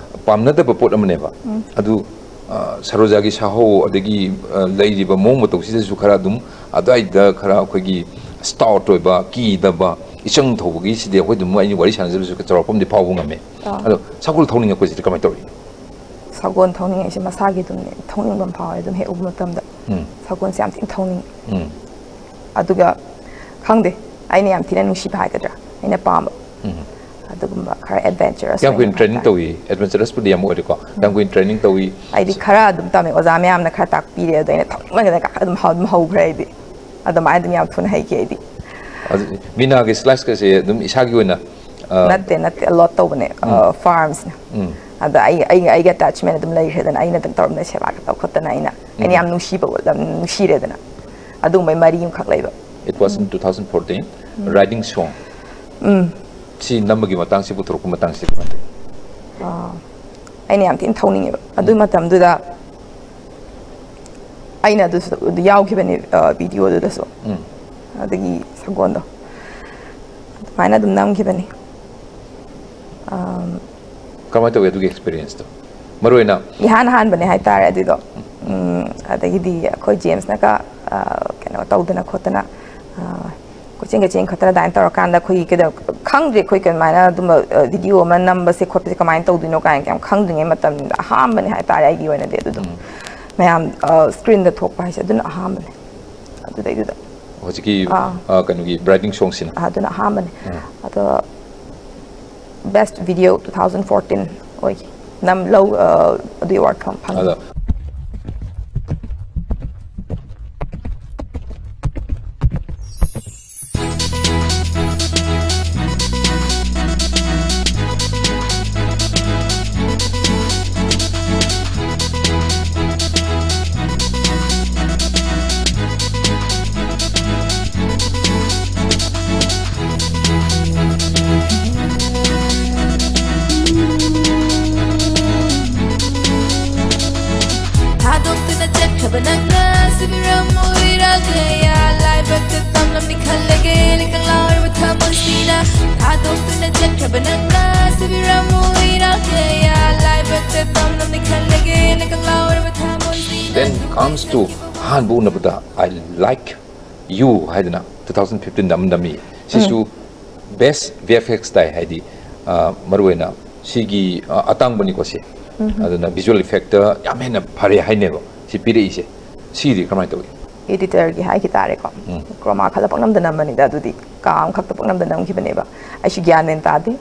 ꯄꯥꯝꯅꯗꯕ ꯄꯣꯠ ꯑꯃꯅꯦꯕ꯫ ꯑꯗꯨ, ꯑ, ꯁꯔꯣꯖꯥꯒꯤ ꯁꯥꯍꯧ, ꯑꯗꯒꯤ, ꯑ, ꯂꯩꯔꯤꯕ ꯃꯑꯣꯡ ꯃꯇꯧꯁꯤꯗꯁꯨ ꯈꯔ ꯑꯗꯨꯝ ꯑꯗꯨꯋꯥꯏꯗ ꯈꯔ ꯑꯩꯈꯣꯏꯒꯤ ꯁ꯭ꯇꯥꯎꯠ ꯑꯣꯏꯕ, ꯀꯤꯗꯕ, ꯏꯆꯪ ꯊꯧꯕꯒꯤ ꯁꯤꯗꯤ ꯑꯩꯈꯣꯏ ꯑꯗꯨꯝ ꯑꯩꯅ ꯋꯥꯔꯤ ꯁꯥꯟꯅꯖꯕꯁꯨ ꯆꯥꯎꯔꯥꯛꯄ ꯑꯃꯗꯤ ꯐꯥꯎꯕ ꯉꯝꯃꯦ꯫ ꯑꯗꯣ ꯁꯒꯣꯜ ꯊꯧꯅꯤꯡꯉꯛꯄꯁꯤꯗꯤ ꯀꯃꯥꯏꯅ ꯇꯧꯔꯤꯅꯣ? ꯁꯒꯣꯜ ꯊꯧꯅꯤꯡꯉꯛꯏꯁꯦ ꯃꯁꯥꯒꯤ ꯑꯗꯨꯝꯅꯦ, ꯊꯧꯅꯤꯡꯕ ꯑꯃ ꯐꯥꯎꯋꯦ ꯑꯗꯨꯝ ꯍꯦꯛ ꯎꯕ ꯃꯇꯝꯗ꯫ ꯁꯒꯣꯜꯁꯦ ꯌꯥꯝ ꯊꯤꯅ ꯊꯧꯅꯤꯡꯉꯤ꯫ ꯑꯗꯨꯒ ꯈꯪꯗꯦ, ꯑꯩꯅ ꯌꯥꯝ ꯊꯤꯅ ꯅꯨꯡꯁꯤꯕ ꯍꯥꯏꯒꯗ꯭ꯔꯥ, ꯑꯩꯅ ꯄꯥꯝꯕ ꯑꯗꯨꯒꯨꯝꯕ ꯈꯔ ꯑꯦꯗꯚꯦꯟꯆꯔꯁ ꯀꯌꯥꯝ ꯀꯨꯏꯅ ꯇ꯭ꯔꯦꯅꯤꯡ ꯇꯧꯏ? ꯑꯦꯗꯚꯦꯟꯆꯔꯁꯄꯨꯗꯤ ꯌꯥꯝ ꯑꯣꯏꯔꯦꯀꯣ꯫ ꯀꯌꯥꯝ ꯀꯨꯏꯅ ꯇ꯭ꯔꯦꯅꯤꯡ ꯇꯧꯏ? ꯑꯩꯗꯤ ꯈꯔ ꯑꯗꯨꯝ ꯇꯝꯃꯦ, ꯑꯣꯖꯥ ꯃꯌꯥꯝꯅ ꯈꯔ ꯇꯥꯛꯄꯤꯔꯦ, ꯑꯗꯣ ꯑꯩꯅ ꯊꯧꯅꯤꯡꯃꯟꯒꯤꯗꯅ ꯑꯗꯨꯝ ꯍꯧ-, ꯑꯗꯨꯝ ꯍꯧꯈ꯭ꯔꯦ ꯑꯩꯗꯤ꯫ ꯑꯗꯨꯃꯥꯏꯅ ꯑꯗꯨꯝ ꯌꯥꯝ ꯊꯨꯅ ꯍꯩꯈꯤ ꯑꯩꯗꯤ꯫ ꯑꯗꯨ ꯃꯤꯅꯥꯒꯤ Slice ꯀꯁꯦ ꯑꯗꯨꯝ ꯏꯁꯥꯒꯤ ꯑꯣꯏꯅ, ꯑ, ꯅꯠꯇꯦ, ꯅꯠꯇꯦ, ꯑꯦꯂꯣꯠ ꯇꯧꯕꯅꯦ, ꯐꯥꯔꯝꯁꯅ꯫ ꯑꯗ ꯑꯩ, ꯑꯩ, ꯑꯩꯒꯤ ꯑꯦꯇꯦꯆꯃꯦꯟ ꯑꯗꯨꯝ ꯂꯩꯈ꯭ꯔꯦꯗꯅ, ꯑꯩꯅ ꯑꯗꯨꯝ ꯇꯧꯔꯝꯗꯅ, ꯁꯦꯕꯥꯒ ꯇꯧ ꯈꯣꯠꯇꯅ, ꯑꯩꯅ, ꯑꯩꯅ ꯌꯥꯝ ꯅꯨꯡꯁꯤꯕ, ꯌꯥꯝ ꯅꯨꯡꯁꯤꯔꯦꯗꯅ꯫ ꯑꯗꯨꯒꯨꯝꯕꯩ ꯃꯔꯤ ꯑꯃꯈꯛ ꯂꯩꯕ꯫ It was in two thousand fourteen, riding song꯫ ꯁꯤ ꯅꯝꯕꯒꯤ ꯃꯇꯥꯡꯁꯤ, ꯄꯨꯊꯣꯔꯛꯄ ꯃꯇꯥꯡꯁꯤ ꯀꯃꯥꯏꯅ ꯇꯧꯏ? ꯑꯥ, ꯑꯩꯅ ꯌꯥꯝ ꯊꯤꯅ ꯊꯧꯅꯤꯡꯉꯦꯕ ꯑꯗꯨ ꯃꯇꯝꯗꯨꯗ꯫ ꯑꯩꯅ ꯑꯗꯨꯁꯨ ꯑꯗꯨ ꯌꯥꯎꯈꯤꯕꯅꯦ, ꯑ, ꯚꯤꯗꯤꯑꯣꯗꯨꯗꯁꯨ꯫ ꯑꯗꯒꯤ ꯁꯒꯣꯜꯗꯣ ꯑꯗꯨꯃꯥꯏꯅ ꯑꯗꯨꯝ ꯅꯝꯈꯤꯕꯅꯤ꯫ ꯑꯝ, ꯀꯃꯥꯏꯅ ꯇꯧꯏ ꯑꯗꯨꯒꯤ ꯑꯦꯛꯁꯄꯤꯔꯤꯌꯦꯟꯁꯇꯣ? ꯃꯔꯨ ꯑꯣꯏꯅ ꯏꯍꯥꯟ ꯍꯥꯟꯕꯅꯦ ꯍꯥꯏꯇꯥꯔꯦ ꯑꯗꯨꯗꯣ꯫ ꯎꯝ, ꯑꯗꯒꯤꯗꯤ ꯑꯩꯈꯣꯏ ꯖꯦꯝꯁꯅꯒ, ꯑ, ꯀꯩꯅꯣ ꯇꯧꯗꯅ ꯈꯣꯠꯇꯅ, ꯑ, ꯀꯣꯏꯆꯦꯟꯒ ꯆꯦꯟ ꯈꯣꯠꯇꯅ ꯑꯗꯨꯃꯥꯏꯅ ꯇꯧꯔꯀꯥꯟꯗ ꯑꯩꯈꯣꯏꯒꯤ ꯀꯩꯗꯧ-, ꯈꯪꯗ꯭ꯔꯦ ꯑꯩꯈꯣꯏ ꯀꯃꯥꯏꯅ ꯑꯗꯨꯝꯕ, ꯑ, ꯚꯤꯗꯤꯑꯣ ꯑꯃ ꯅꯝꯕꯁꯦ ꯈꯣꯠꯄꯁꯦ ꯀꯃꯥꯏꯅ ꯇꯧꯗꯣꯏꯅꯣ ꯀꯥꯏꯅ ꯀꯌꯥꯝ ꯈꯪꯗ꯭ꯔꯤꯉꯩ ꯃꯇꯝꯗ ꯑꯍꯥꯟꯕꯅꯦ ꯍꯥꯏꯇꯥꯔꯦ ꯑꯩꯒꯤ ꯑꯣꯏꯅꯗꯤ ꯑꯗꯨꯗꯣ꯫ ꯃꯌꯥꯝ, ꯑ, ꯁ꯭ꯀ꯭ꯔꯤꯟꯗ ꯊꯣꯛꯄ ꯍꯥꯏꯁꯦ ꯑꯗꯨꯅ ꯑꯍꯥꯟꯕꯅꯦ꯫ ꯑꯗꯨꯗꯩꯗꯨꯗ ꯍꯧꯖꯤꯛꯀꯤ ꯑꯥ꯫ ꯑ, ꯀꯩꯅꯣꯒꯤ ꯕ꯭ꯔꯥꯏꯗꯤꯡ ꯁꯣꯡꯁꯤꯅ ꯑꯗꯨꯅ ꯑꯍꯥꯟꯕꯅꯦ꯫ ꯑꯗꯣ best video two thousand fourteen ꯑꯣꯏꯈꯤ꯫ ꯅꯝ ꯂꯧ, ꯑ, ꯑꯗꯨꯒꯤ ꯑꯦꯋꯥꯔꯗ ꯐꯪ-, ꯐꯪꯉꯤ꯫ ꯑꯗꯣ ꯊꯥꯗꯣꯛꯇꯨꯅ ꯆꯠꯈ꯭ꯔꯕ ꯅꯪꯅ ꯁꯤꯕꯤꯔꯝꯃꯨ ꯏꯔꯥꯜ ꯀꯌꯥ꯫ ꯂꯥꯏꯕꯛꯇ ꯇꯝꯂꯝꯅꯤ ꯈꯜꯂꯒꯦ ꯂꯩꯀꯪ ꯂꯥꯎꯔꯕ ꯊꯃꯣꯏꯁꯤꯅ꯫ ꯊꯥꯗꯣꯛꯇꯨꯅ ꯆꯠꯈ꯭ꯔꯕ ꯅꯪꯅ ꯁꯤꯕꯤꯔꯝꯃꯨ ꯏꯔꯥꯜ ꯀꯌꯥ꯫ ꯂꯥꯏꯕꯛꯇ ꯇꯝꯂꯝꯅꯤ ꯈꯜꯂꯒꯦ ꯂꯩꯀꯪ ꯂꯥꯎꯔꯕ ꯊꯃꯣꯏꯁꯤꯅ꯫ Then comes to ꯑꯍꯥꯟꯕ ꯎꯅꯕꯗ I like you ꯍꯥꯏꯗꯅ two thousand fifteenꯗ ꯑꯃ ꯅꯝꯃꯤ꯫ ꯁꯤꯁꯨ best V F X ꯇꯥꯏ ꯍꯥꯏꯗꯤ, ꯑ, ꯃꯔꯨꯑꯣꯏꯅ ꯁꯤꯒꯤ, ꯑ, ꯑꯇꯥꯡꯕꯅꯤꯀꯣ ꯁꯤ꯫ ꯑꯗꯨꯅ visual effectꯇ ꯌꯥꯝ ꯍꯦꯟꯅ ꯐꯔꯦ ꯍꯥꯏꯅꯦꯕ ꯁꯤ ꯄꯤꯔꯛꯏꯁꯦ꯫ ꯁꯤꯗꯤ ꯀꯃꯥꯏꯅ ꯇꯧꯏ? ꯑꯦꯗꯤꯇꯔꯒꯤ ꯍꯥꯏꯈꯤ ꯇꯥꯔꯦꯀꯣ꯫ ꯀ꯭ꯔꯣꯃꯥ ꯈꯜꯂ ꯄꯪꯅꯝꯗ ꯅꯝꯕꯅꯤꯗ ꯑꯗꯨꯗꯤ꯫ ꯀꯥ ꯑꯃꯈꯛꯇ ꯄꯪꯅꯝꯗ ꯅꯝꯈꯤꯕꯅꯦꯕ꯫ ꯑꯩꯁꯨ ꯒ꯭ꯌꯥꯟ ꯃꯦꯟ ꯇꯥꯗꯦ꯫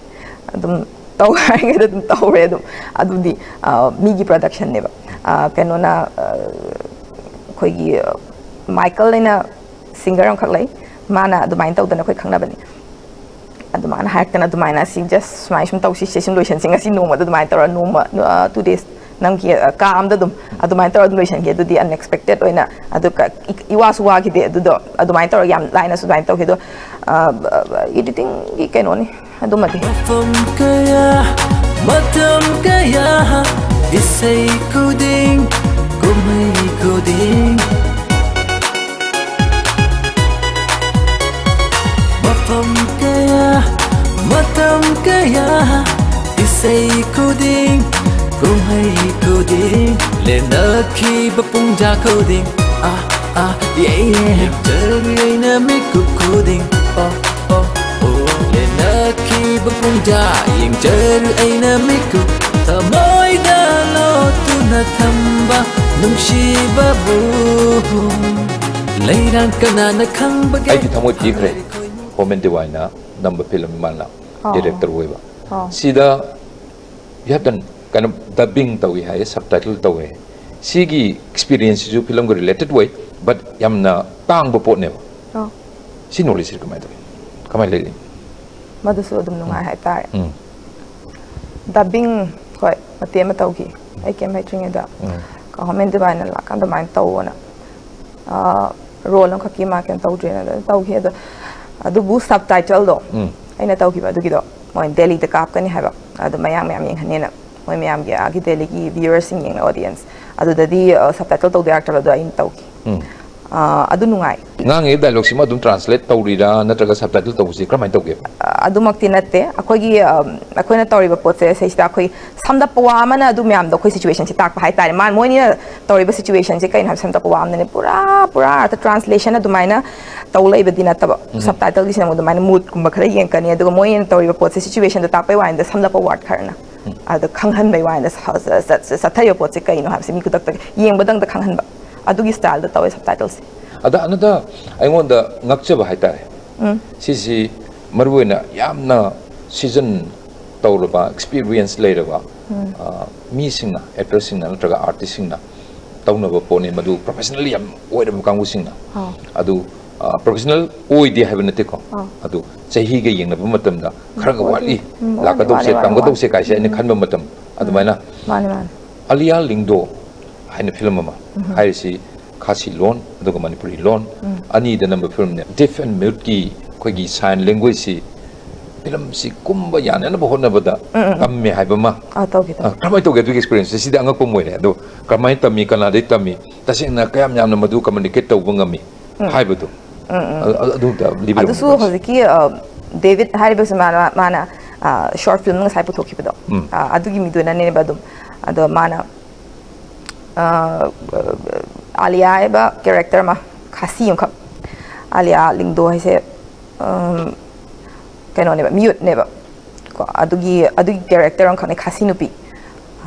ꯑꯗꯨꯝ ꯇꯧ ꯍꯥꯏꯔꯤꯉꯩꯗ ꯑꯗꯨꯝ ꯇꯧꯔꯦ ꯑꯗꯨꯝ꯫ ꯑꯗꯨꯗꯤ, ꯑ, ꯃꯤꯒꯤ ꯄ꯭ꯔꯗꯛꯁꯟꯅꯦꯕ꯫ ꯑ, ꯀꯩꯅꯣꯅ, ꯑ, ꯑꯩꯈꯣꯏꯒꯤ, ꯑ, ꯃꯥꯏꯀꯜ ꯍꯥꯏꯅ ꯁꯤꯡꯒꯔ ꯑꯃꯈꯛ ꯂꯩ꯫ ꯃꯥꯅ ꯑꯗꯨꯃꯥꯏꯅ ꯇꯧꯗꯅ ꯑꯩꯈꯣꯏ ꯈꯪꯅꯕꯅꯤ꯫ ꯑꯗꯨꯃꯥꯏꯅ ꯍꯥꯏꯔꯛꯇꯅ ꯑꯗꯨꯃꯥꯏꯅ ꯁꯤ just ꯁꯨꯃꯥꯏꯅ ꯁꯨꯝ ꯇꯧꯁꯤ, ꯁꯤ ꯁꯨꯝ ꯂꯣꯏꯁꯟꯁꯤ, ꯉꯁꯤ ꯅꯣꯡꯃꯗ ꯑꯗꯨꯃꯥꯏꯅ ꯇꯧꯔ ꯅꯣꯡꯃ, ꯑ, two days ꯅꯝꯈꯤ, ꯑ, ꯀꯥ ꯑꯝꯗ ꯑꯗꯨꯝ ꯑꯗꯨꯃꯥꯏꯅ ꯇꯧꯔ ꯑꯗꯨꯝ ꯂꯣꯏꯁꯟꯈꯤ꯫ ꯑꯗꯨꯗꯤ unexpected ꯑꯣꯏꯅ ꯑꯗꯨ ꯀ-, ꯏ-, ꯏꯋꯥꯁꯨ ꯋꯥꯈꯤꯗꯦ꯫ ꯑꯗꯨꯗꯣ ꯑꯗꯨꯃꯥꯏꯅ ꯇꯧꯔꯒ ꯌꯥꯝ ꯂꯥꯏꯅꯁꯨ ꯑꯗꯨꯃꯥꯏꯅ ꯇꯧꯈꯤ꯫ ꯑꯗꯣ, ꯑ, ꯑ, editingꯒꯤ ꯀꯩꯅꯣꯅꯤ ꯑꯗꯨꯃꯗꯤ꯫ ꯃꯐꯝ ꯀꯌꯥ, ꯃꯇꯝ ꯀꯌꯥ, ꯏꯁꯩ ꯈꯨꯗꯤꯡ, ꯀꯨꯝꯍꯩ ꯈꯨꯗꯤꯡ꯫ ꯃꯐꯝ ꯀꯌꯥ, ꯃꯇꯝ ꯀꯌꯥ, ꯏꯁꯩ ꯈꯨꯗꯤꯡ, ꯀꯨꯝꯍꯩ ꯈꯨꯗꯤꯡ, ꯂꯦꯝꯅꯈꯤꯕ ꯄꯨꯡꯖꯥ ꯈꯨꯗꯤꯡ, ꯑꯥ, ꯑꯥ, ꯌꯦ, ꯌꯦ, ꯌꯦꯡꯖꯔꯨ ꯑꯩꯅ ꯃꯤꯀꯨꯞ ꯈꯨꯗꯤꯡ, ꯑꯣ, ꯑꯣ, ꯑꯣ, ꯂꯦꯝꯅꯈꯤꯕ ꯄꯨꯡꯖꯥ, ꯌꯦꯡꯖꯔꯨ ꯑꯩꯅ ꯃꯤꯀꯨꯞ, ꯊꯃꯣꯏꯗ ꯂꯣꯠꯇꯨꯅ ꯊꯝꯕ ꯅꯨꯡꯁꯤꯕꯕꯨ, ꯂꯩꯔꯥꯡ ꯀꯅꯥꯅ ꯈꯪꯕꯒꯦ? ꯑꯩꯒꯤ ꯊꯃꯣꯏ ꯄꯤꯈ꯭ꯔꯦ꯫ ꯍꯣꯝ ꯑꯦꯟ ꯗꯤꯋꯥꯏꯅ ꯅꯝꯕ ꯐꯤꯂꯝ ꯃꯥꯅ ꯑꯣ꯫ ꯗꯤꯔꯦꯛꯇꯔ ꯑꯣꯏꯕ꯫ ꯑꯣ꯫ ꯁꯤꯗ you have done ꯀꯩꯅꯣ, dubbing ꯇꯧꯏ ꯍꯥꯏꯌꯦ, subtitle ꯇꯧꯏ꯫ ꯁꯤꯒꯤ experienceꯁꯤꯁꯨ ꯐꯤꯂꯝꯒ related ꯑꯣꯏ, but ꯌꯥꯝꯅ ꯇꯥꯡꯕ ꯄꯣꯠꯅꯦꯕ꯫ ꯑꯣ꯫ ꯁꯤ knowledgeꯁꯤ ꯀꯃꯥꯏꯅ ꯇꯧꯏ? ꯀꯃꯥꯏꯅ ꯂꯩꯔꯤ? ꯃꯗꯨꯁꯨ ꯑꯗꯨꯝ ꯅꯨꯡꯉꯥꯏ ꯎꯝ꯫ ꯍꯥꯏꯇꯥꯔꯦ꯫ ꯎꯝ꯫ Dubbing, ꯍꯣꯏ, ꯃꯇꯦꯛ ꯑꯃ ꯇꯧꯈꯤ꯫ ꯑꯩ ꯀꯩꯝ ꯍꯩꯇ꯭ꯔꯤꯉꯩꯗ ꯎꯝ꯫ ꯀꯥ ꯍꯣꯝ ꯑꯦꯟ ꯗꯤꯋꯥꯏꯅ ꯂꯥꯛꯀꯥꯟꯗ ꯑꯗꯨꯃꯥꯏꯅ ꯇꯧꯑꯣꯅ, ꯑ, role ꯑꯃꯈꯛꯀꯤ ꯃꯥ ꯀꯩꯅꯣ ꯇꯧꯗ꯭ꯔꯦꯅ ꯑꯗꯨꯝ ꯇꯧꯈꯤ꯫ ꯑꯗꯣ, ꯑꯗꯨꯕꯨ subtitleꯗꯣ ꯎꯝ꯫ ꯑꯩꯅ ꯇꯧꯈꯤꯕ ꯑꯗꯨꯒꯤꯗꯣ ꯃꯣꯏ ꯗꯦꯜꯂꯤꯗ ꯀꯥꯞꯀꯅꯤ ꯍꯥꯏꯕ꯫ ꯑꯗꯣ ꯃꯌꯥꯝ ꯃꯌꯥꯝ ꯌꯦꯡꯍꯟꯅꯦꯅ ꯃꯣꯏ ꯃꯌꯥꯝꯒꯤ, ꯑꯥꯒꯤ ꯗꯦꯜꯂꯤꯒꯤ viewersꯁꯤꯡ ꯌꯦꯡꯅ audience꯫ ꯑꯗꯨꯗꯗꯤ, ꯑ, subtitle ꯇꯧꯗ ꯌꯥꯔꯛꯇ꯭ꯔꯕ, ꯑꯗꯣ ꯑꯩꯅ ꯇꯧꯈꯤ꯫ ꯎꯝ꯫ ꯑ, ꯑꯗꯨ ꯅꯨꯡꯉꯥꯏ꯫ ꯉꯥꯡꯉꯤꯕ dialogueꯁꯤꯃ ꯑꯗꯨꯝ translate ꯇꯧꯔꯤꯔꯥ, ꯅꯠꯇ꯭ꯔꯒ subtitle ꯇꯧꯕꯁꯤ ꯀꯔꯝꯍꯥꯏꯅ ꯇꯧꯒꯦꯕ? ꯑ, ꯑꯗꯨꯃꯛꯇꯤ ꯅꯠꯇꯦ꯫ ꯑꯩꯈꯣꯏꯒꯤ, ꯑ, ꯑꯩꯈꯣꯏꯅ ꯇꯧꯔꯤꯕ ꯄꯣꯠꯁꯦ ꯁꯤꯁꯤꯗ ꯑꯩꯈꯣꯏ ꯁꯝꯂꯞꯄ ꯋꯥ ꯑꯃꯅ ꯑꯗꯨ ꯃꯌꯥꯝꯗꯣ ꯑꯩꯈꯣꯏ situationꯁꯦ ꯇꯥꯛꯄ ꯍꯥꯏꯇꯥꯔꯦ꯫ ꯃꯥ-, ꯃꯣꯏꯅ ꯇꯧꯔꯤꯕ situationꯁꯦ ꯀꯩꯅꯣ ꯍꯥꯏꯕ ꯁꯝꯂꯞꯄ ꯋꯥ ꯑꯃꯅꯅꯦ ꯄꯨꯔꯥ, ꯄꯨꯔꯥ ꯑꯥꯔꯊ translation ꯑꯗꯨꯃꯥꯏꯅ ꯇꯧ ꯂꯩꯕꯗꯤ ꯅꯠꯇꯕ꯫ ꯎꯝ꯫ Subtitleꯒꯤꯁꯤꯅ ꯑꯃꯨꯛ ꯑꯗꯨꯃꯥꯏꯅ moodꯀꯨꯝꯕ ꯈꯔ ꯌꯦꯡꯉꯛꯀꯅꯤ, ꯑꯗꯨꯒ ꯃꯣꯏꯅ ꯇꯧꯔꯤꯕ ꯄꯣꯠꯁꯦ situationꯗꯣ ꯇꯥꯛꯄꯩ ꯋꯥꯅꯤꯗ, ꯁꯝꯂꯞꯄ word ꯈꯔꯅ꯫ ꯎꯝ꯫ ꯑꯗꯣ ꯈꯪꯍꯟꯕꯩ ꯋꯥꯅꯤꯗ, ꯁ-, ꯆ-, ꯆ-, ꯆꯠꯊꯔꯤꯕ ꯄꯣꯠꯁꯦ ꯀꯩꯅꯣ ꯍꯥꯏꯕꯁꯦ ꯃꯤ ꯈꯨꯗꯛꯇ ꯌꯦꯡꯕꯗꯪꯗ ꯈꯪꯍꯟꯕ꯫ ꯑꯗꯨꯒꯤ styleꯗ ꯇꯧꯋꯦ subtitleꯁꯦ꯫ ꯑꯗ ꯑꯅꯗ ꯑꯩꯉꯣꯟꯗ ꯉꯛꯆꯕ ꯍꯥꯏꯇꯥꯔꯦ꯫ ꯎꯝ꯫ ꯁꯤꯁꯤ ꯃꯔꯨ ꯑꯣꯏꯅ ꯌꯥꯝꯅ season ꯇꯧꯔꯕ, experience ꯂꯩꯔꯕ, ꯎꯝ꯫ ꯑ, ꯃꯤꯁꯤꯡꯅ, actorꯁꯤꯡꯅ ꯅꯠꯇ꯭ꯔꯒ artistꯁꯤꯡꯅ ꯇꯧꯅꯕ ꯄꯣꯠꯅꯤ꯫ ꯃꯗꯨ professionally ꯌꯥꯝ ꯑꯣꯏꯔꯕ ꯀꯥꯡꯕꯨꯁꯤꯡꯅ꯫ ꯑꯥ꯫ ꯑꯗꯨ, ꯑ, professional ꯑꯣꯏꯗꯦ ꯍꯥꯏꯕ ꯅꯠꯇꯦꯀꯣ꯫ ꯑꯥ꯫ ꯑꯗꯨ ꯆꯍꯤꯒ ꯌꯦꯡꯅꯕ ꯃꯇꯝꯗ ꯎꯝ, ꯈꯔꯒ ꯋꯥꯠꯂꯤ, ꯋꯥꯠꯂꯤ꯫ ꯎꯝ, ꯋꯥꯠꯂꯤ, ꯂꯥꯛꯀꯗꯧꯁꯦ, ꯋꯥꯠꯂꯤ, ꯋꯥꯠꯂꯤ, ꯇꯝꯒꯗꯧꯁꯦ ꯋꯥꯠꯂꯤ꯫ ꯀꯥꯏꯁꯦ ꯑꯩꯅ ꯎꯝ꯫ ꯈꯟꯕ ꯃꯇꯝ ꯎꯝ꯫ ꯑꯗꯨꯃꯥꯏꯅ꯫ ꯃꯥꯅꯦ, ꯃꯥꯅꯦ꯫ ꯑꯂꯤꯌꯥ ꯂꯤꯡꯗꯣ ꯍꯥꯏꯅ ꯐꯤꯂꯝ ꯑꯃ ꯎꯝ꯫ ꯍꯥꯏꯔꯤꯁꯤ ꯈꯥꯁꯤ ꯂꯣꯟ ꯑꯗꯨꯒ ꯃꯅꯤꯄꯨꯔꯤ ꯂꯣꯟ ꯎꯝ꯫ ꯑꯅꯤꯗ ꯅꯝꯕ ꯐꯤꯂꯝꯅꯦ꯫ Deaf and muteꯀꯤ ꯑꯩꯈꯣꯏꯒꯤ sign languageꯁꯤ ꯐꯤꯂꯝꯁꯤ ꯀꯨꯝꯕ ꯌꯥꯅꯅꯕ ꯍꯣꯠꯅꯕꯗ ꯎꯝ, ꯎꯝ, ꯎꯝ꯫ ꯇꯝꯃꯦ ꯍꯥꯏꯕ ꯑꯃ꯫ ꯑꯥ, ꯇꯧꯈꯤ, ꯇꯧꯈꯤ꯫ ꯑ, ꯀꯔꯝꯍꯥꯏꯅ ꯇꯧꯒꯦ ꯑꯗꯨꯒꯤ experienceꯁꯦ? ꯁꯤꯗꯤ ꯑꯉꯛꯄ ꯑꯃ ꯑꯣꯏꯔꯦ꯫ ꯑꯗꯣ ꯀꯔꯝꯍꯥꯏꯅ ꯇꯝꯃꯤ, ꯀꯅꯥꯗꯒꯤ ꯇꯝꯃꯤ, ꯇꯁꯦꯡꯅ ꯀꯌꯥꯝ ꯌꯥꯝꯅ ꯃꯗꯨ communicate ꯇꯧꯕ ꯉꯝꯃꯤ ꯎꯝ꯫ ꯍꯥꯏꯕꯗꯣ꯫ ꯎꯝ, ꯎꯝ꯫ ꯑ-, ꯑ-, ꯑꯗꯨꯝꯇ ꯂꯤꯕꯤꯔꯝꯃꯨ ꯑꯗꯨꯁꯨ ꯃꯇꯝꯁꯦ꯫ ꯍꯧꯖꯤꯛꯀꯤ, ꯑ, ꯗꯦꯕꯤꯠ ꯍꯥꯏꯔꯤꯕꯁꯤ ꯃꯥꯅ, ꯃꯥꯅ, ꯑ, short film ꯉꯁꯥꯏ ꯄꯨꯊꯣꯛꯈꯤꯕꯗꯣ꯫ ꯎꯝ꯫ ꯑ, ꯑꯗꯨꯒꯤ ꯃꯤꯗꯨꯅꯅꯦꯕ ꯑꯗꯨꯝ꯫ ꯑꯗꯣ ꯃꯥꯅ ꯑꯥ, ꯑꯥꯂꯤꯌꯥ ꯍꯥꯏꯕ ꯀꯦꯔꯦꯛꯇꯔ ꯑꯃ, ꯈꯥꯁꯤ ꯑꯃꯈꯛ, ꯑꯥꯂꯤꯌꯥ ꯂꯤꯡꯗꯣ ꯍꯥꯏꯁꯦ, ꯎꯝ, ꯀꯩꯅꯣꯅꯦꯕ, ꯃꯤꯌꯨꯠꯅꯦꯕ ꯀꯣ꯫ ꯑꯗꯨꯒꯤ ꯑꯗꯨꯒꯤ ꯀꯦꯔꯦꯛꯇꯔ ꯑꯃꯈꯛꯅꯦ, ꯈꯥꯁꯤ ꯅꯨꯄꯤ꯫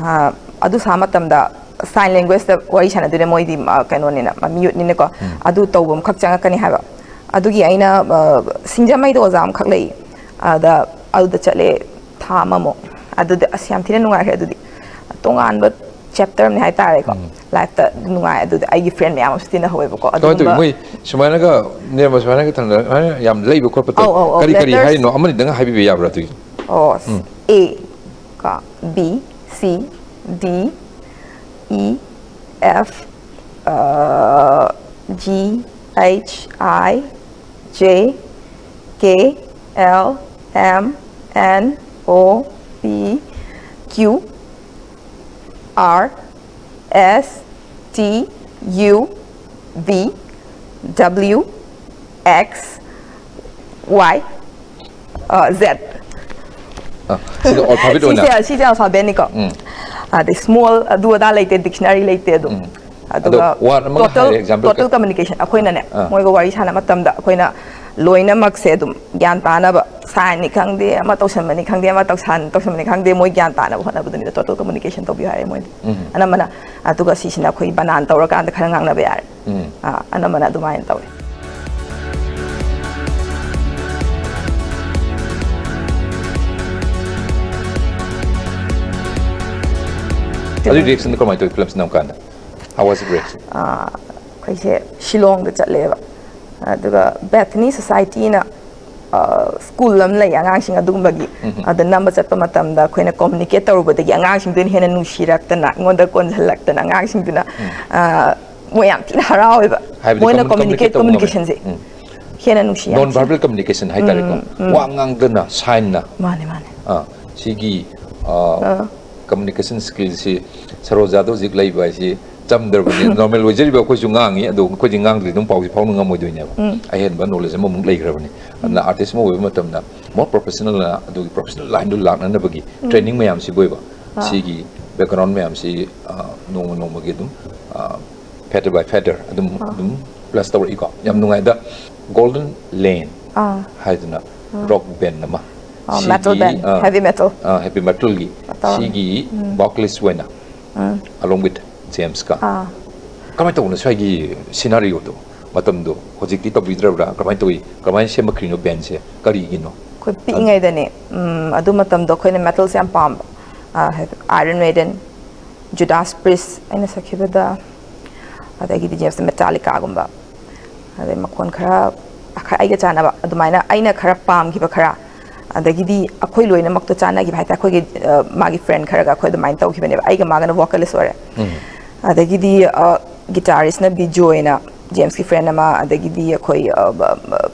ꯑꯥ, ꯑꯗꯨ ꯁꯥ ꯃꯇꯝꯗ ꯁꯥꯏꯟ ꯂꯦꯡꯒ꯭ꯋꯦꯖꯇ ꯋꯥꯔꯤ ꯁꯥꯟꯅꯗꯣꯏꯅꯦ ꯃꯣꯏꯗꯤ, ꯑ, ꯀꯩꯅꯣꯅꯤꯅ, ꯃꯤꯌꯨꯠꯅꯤꯅꯀꯣ꯫ ꯎꯝ꯫ ꯑꯗꯨ ꯇꯧꯕ ꯑꯃꯈꯛ ꯆꯪꯉꯛꯀꯅꯤ ꯍꯥꯏꯕ꯫ ꯑꯗꯨꯒꯤ ꯑꯩꯅ, ꯑ, ꯁꯤꯡꯖꯃꯩꯗ ꯑꯣꯖꯥ ꯑꯃꯈꯛ ꯂꯩ꯫ ꯑꯗ ꯑꯗꯨꯗ ꯆꯠꯂꯦ ꯊꯥ ꯑꯃꯃꯨꯛ꯫ ꯑꯗꯨꯗꯤ ꯑꯁ, ꯌꯥꯝ ꯊꯤꯅ ꯅꯨꯡꯉꯥꯏꯈ꯭ꯔꯦ꯫ ꯑꯗꯨꯗꯤ ꯇꯣꯉꯥꯟꯕ ꯆꯦꯞꯇꯔ ꯑꯃꯅꯦ ꯍꯥꯏꯇꯥꯔꯦꯀꯣ꯫ ꯎꯝ꯫ ꯂꯥꯏꯐꯇ ꯅꯨꯡꯉꯥꯏ꯫ ꯑꯗꯨꯗ ꯑꯩꯒꯤ ꯐ꯭ꯔꯦꯟ ꯃꯌꯥꯝ ꯑꯃꯁꯨ ꯇꯤꯟꯅꯍꯧꯋꯦꯕꯀꯣ꯫ ꯀꯃꯥꯏꯅ ꯇꯧꯋꯤ? ꯑꯗꯨꯒꯨꯝꯕ ꯃꯣꯏ ꯁꯨꯃꯥꯏꯅꯒ ꯅꯦꯝꯕ ꯁꯨꯃꯥꯏꯅꯒ ꯊꯝꯅ-, ꯁꯨꯃꯥꯏꯅ ꯌꯥꯝ ꯂꯩꯕ ꯈꯣꯠꯄ ꯇꯧ-, ꯑꯧ, ꯑꯧ, ꯑꯧ, ꯀꯔꯤ ꯀꯔꯤ letters꯫ ꯍꯥꯏꯔꯤꯅꯣ? ꯑꯃꯅꯤꯗꯪ ꯍꯥꯏꯕꯤꯕ ꯌꯥꯕ꯭ꯔꯥ ꯑꯗꯨꯒꯤ? ꯑꯣ, ꯎꯝ꯫ A ꯀꯣ, B, C, D, E, F, ꯑ, G, H, I, J, K, L, M, N, O, P, Q, R, S, T, U, V, W, X, Y, ꯑ, Z꯫ ꯑ, ꯁꯤꯗ alphabet ꯑꯣꯏꯅ? ꯁꯤꯁꯦ, ꯁꯤꯁꯦ alphabetꯅꯤꯀꯣ꯫ ꯎꯝ꯫ ꯑꯗꯩ small ꯑꯗꯨ ꯑꯗꯥ ꯂꯩꯇꯦ, dictionary ꯂꯩꯇꯦ ꯑꯗꯨꯝ꯫ ꯎꯝ꯫ ꯑꯗꯨꯒ ꯑꯗꯣ word ꯑꯃꯒ total, ꯍꯥꯏꯔꯦ, example total communication꯫ ꯑꯩꯈꯣꯏꯅꯅꯦ, ꯑꯥ꯫ ꯃꯣꯏꯒ ꯋꯥꯔꯤ ꯁꯥꯟꯅꯕ ꯃꯇꯝꯗ ꯑꯩꯈꯣꯏꯅ ꯂꯣꯏꯅꯃꯛꯁꯦ ꯑꯗꯨꯝ ꯒ꯭ꯌꯥꯟ ꯇꯥꯅꯕ, ꯁꯥꯏꯟꯅꯤ ꯈꯪꯗꯦ, ꯑꯃ ꯇꯧꯁꯟꯕꯅꯤ ꯈꯪꯗꯦ, ꯑꯃ ꯇꯧꯁꯟ-, ꯇꯧꯁꯟꯕꯅꯤ ꯈꯪꯗꯦ, ꯃꯣꯏ ꯒ꯭ꯌꯥꯟ ꯇꯥꯅꯕ ꯍꯣꯠꯅꯕꯗꯨꯅꯤꯗ total communication ꯇꯧꯕꯤꯌꯨ ꯍꯥꯏꯔꯦ ꯃꯣꯏꯗ꯫ ꯎꯝ꯫ ꯑꯅꯝꯕꯅ꯫ ꯑꯗꯨꯒ ꯁꯤꯁꯤꯅ ꯑꯩꯈꯣꯏ ꯕꯅꯥꯟ ꯇꯧꯔꯀꯥꯟꯗ ꯈꯔ ꯉꯥꯡꯅꯕ ꯌꯥꯔꯦ꯫ ꯎꯝ꯫ ꯑꯥ, ꯑꯅꯝꯕꯅ ꯑꯗꯨꯃꯥꯏꯅ ꯇꯧꯋꯦ꯫ ꯑꯗꯨꯒꯤ reaction ꯗꯣ ꯀꯃꯥꯏꯅ ꯇꯧꯋꯤ, film ꯁꯤ ꯅꯝꯀꯥꯟꯗ? How was the reaction? ꯑꯥ, ꯑꯩꯈꯣꯏꯁꯦ ꯁꯤꯂꯣꯡꯗ ꯆꯠꯂꯦꯕ꯫ ꯑꯗꯨꯒ Bethany Society ꯅ, ꯑ, school ꯑꯃ ꯂꯩ ꯑꯉꯥꯡꯁꯤꯡ ꯑꯗꯨꯒꯨꯝꯕꯒꯤ꯫ ꯎꯝ ꯍꯝ꯫ ꯑꯗ ꯅꯝꯕ ꯆꯠꯄ ꯃꯇꯝꯗ ꯑꯩꯈꯣꯏꯅ communicate ꯇꯧꯔꯨꯕꯗꯒꯤ ꯑꯉꯥꯡꯁꯤꯡꯗꯨꯅ ꯍꯦꯟꯅ ꯅꯨꯡꯁꯤꯔꯛꯇꯅ, ꯑꯩꯉꯣꯟꯗ ꯀꯣꯟꯁꯤꯜꯂꯛꯇꯅ ꯑꯉꯥꯡꯁꯤꯡꯗꯨꯅ, ꯎꯝ꯫ ꯑ, ꯃꯣꯏ ꯌꯥꯝ ꯊꯤꯅ ꯍꯔꯥꯎꯋꯦꯕ꯫ ꯍꯥꯏꯕꯗꯤ ꯃꯣꯏꯅ com-, communicate communicate ꯇꯧꯕ ꯉꯝꯃꯦ꯫ Communication ꯁꯦ ꯎꯝ꯫ ꯍꯦꯟꯅ ꯅꯨꯡꯁꯤ ꯌꯥꯝ ꯊꯤꯅ꯫ Non verbal communication ꯍꯥꯏꯇꯥꯔꯦꯀꯣ꯫ ꯎꯝ, ꯎꯝ꯫ ꯋꯥ ꯉꯥꯡꯗꯅ, sign ꯅ꯫ ꯃꯥꯅꯦ, ꯃꯥꯅꯦ꯫ ꯑꯥ, ꯁꯤꯒꯤ, ꯑꯥ, ꯑꯥ꯫ Communication skill ꯁꯤ ꯁꯔꯣꯖꯥꯗ ꯍꯧꯖꯤꯛ ꯂꯩꯕ ꯍꯥꯏꯁꯤ ꯆꯝꯗ꯭ꯔꯕꯅꯤ꯫ Normal ꯑꯣꯏꯖꯔꯤꯕ ꯑꯩꯈꯣꯏꯁꯨ ꯉꯥꯡꯉꯤ, ꯑꯗꯣ ꯑꯩꯈꯣꯏꯗꯤ ꯉꯥꯡꯗ꯭ꯔꯗꯤ ꯑꯗꯨꯝ ꯄꯥꯎꯁꯤ ꯐꯥꯎꯅ ꯉꯝꯃꯣꯏꯗꯣꯏꯅꯦꯕ꯫ ꯎꯝ꯫ ꯑꯍꯦꯟꯕ knowledge ꯑꯃꯃꯨꯛ ꯂꯩꯈ꯭ꯔꯕꯅꯤ꯫ ꯑꯗꯨꯅ ꯎꯝ꯫ Artist ꯑꯃ ꯑꯣꯏꯕ ꯃꯇꯝꯗ more professional ꯑꯣꯏꯅ ꯑꯗꯨꯒꯤ professional line ꯗꯨ ꯂꯥꯛꯅꯅꯕꯒꯤ ꯎꯝ꯫ Training ꯃꯌꯥꯝꯁꯤꯕꯨ ꯑꯣꯏꯕ ꯑꯥ꯫ ꯁꯤꯒꯤ, ꯕꯦꯛꯒ꯭ꯔꯥꯎꯟ ꯃꯌꯥꯝꯁꯤ ꯑ, ꯅꯣꯡꯃ ꯅꯣꯡꯃꯒꯤ ꯑꯗꯨꯝ ꯐꯦꯗꯔ ꯕꯥꯏ ꯐꯦꯗꯔ ꯑꯗꯨꯝ ꯑꯥ꯫ ꯑꯗꯨꯝ ꯄ꯭ꯂꯁ ꯇꯧꯔꯛꯏꯀꯣ꯫ ꯌꯥꯝ ꯅꯨꯡꯉꯥꯏꯗ꯫ ꯒꯣꯜꯗꯟ ꯂꯦꯟ ꯑꯥ꯫ ꯍꯥꯏꯗꯅ ꯎꯝ꯫ ꯔꯣꯛ ꯕꯦꯟ ꯑꯃ꯫ ꯑꯥ, ꯁꯤꯒꯤ, metal band, ꯑꯥ, heavy metal꯫ ꯑꯥ, heavy metal ꯒꯤ꯫ ꯇꯧꯔꯝꯃꯦ꯫ ꯁꯤꯒꯤ ꯎꯝ꯫ vocalist ꯑꯣꯏꯅ ꯎꯝ꯫ along with James ꯀ꯫ ꯑꯥ꯫ ꯀꯃꯥꯏꯅ ꯇꯧꯕꯅꯣ ꯁ꯭ꯋꯥꯏꯒꯤ ꯁꯤꯅꯥꯔꯤꯑꯣꯗꯣ, ꯃꯇꯝꯗꯣ ꯍꯧꯖꯤꯛꯇꯤ ꯇꯧꯕꯤꯗ꯭ꯔꯕ꯭ꯔꯥ? ꯀꯃꯥꯏꯅ ꯇꯧꯏ? ꯀꯃꯥꯏꯅ ꯁꯦꯝꯃꯛꯈ꯭ꯔꯤꯅꯣ ꯕꯦꯟꯁꯦ? ꯀꯔꯤꯒꯤꯅꯣ? ꯑꯩꯈꯣꯏ ꯄꯤꯛꯏꯉꯩꯗꯅꯦ, ꯎꯝ, ꯑꯗꯨ ꯃꯇꯝꯗꯣ ꯑꯩꯈꯣꯏꯅ ꯃꯦꯇꯜꯁꯦ ꯌꯥꯝ ꯄꯥꯝꯕ꯫ ꯑꯥ, Iron Maiden, Judas Priest ꯑꯩꯅ ꯁꯛꯈꯤꯕꯗ, ꯑꯗꯒꯤꯗꯤ James Metallicaꯒꯨꯝꯕ, ꯑꯗꯩ ꯃꯈꯣꯟ ꯈꯔ, ꯈꯔ ꯑꯩꯒ ꯆꯥꯟꯅꯕ ꯑꯗꯨꯃꯥꯏꯅ ꯑꯩꯅ ꯈꯔ ꯄꯥꯝꯈꯤꯕ ꯈꯔ, ꯑꯗꯒꯤꯗꯤ ꯑꯩꯈꯣꯏ ꯂꯣꯏꯅꯃꯛꯇꯣ ꯆꯥꯟꯅꯈꯤꯕ ꯍꯥꯏꯇꯥꯔꯦ꯫ ꯑꯩꯈꯣꯏꯒꯤ, ꯑ, ꯃꯥꯒꯤ ꯐ꯭ꯔꯦꯟ ꯈꯔꯒ ꯑꯩꯈꯣꯏ ꯑꯗꯨꯃꯥꯏꯅ ꯇꯧꯈꯤꯕꯅꯦꯕ꯫ ꯑꯩꯒ ꯃꯥꯒꯅ vocalist ꯑꯣꯏꯔꯦ꯫ ꯎꯝ꯫ ꯑꯗꯒꯤꯗꯤ, ꯑ, ꯒꯤꯇꯥꯔꯤꯁꯅ ꯕꯤꯖꯣꯏꯅ, ꯖꯦꯝꯁꯀꯤ ꯐ꯭ꯔꯦꯟ ꯑꯃ, ꯑꯗꯒꯤꯗꯤ ꯑꯩꯈꯣꯏ, ꯑ, ꯕ-, ꯕ-,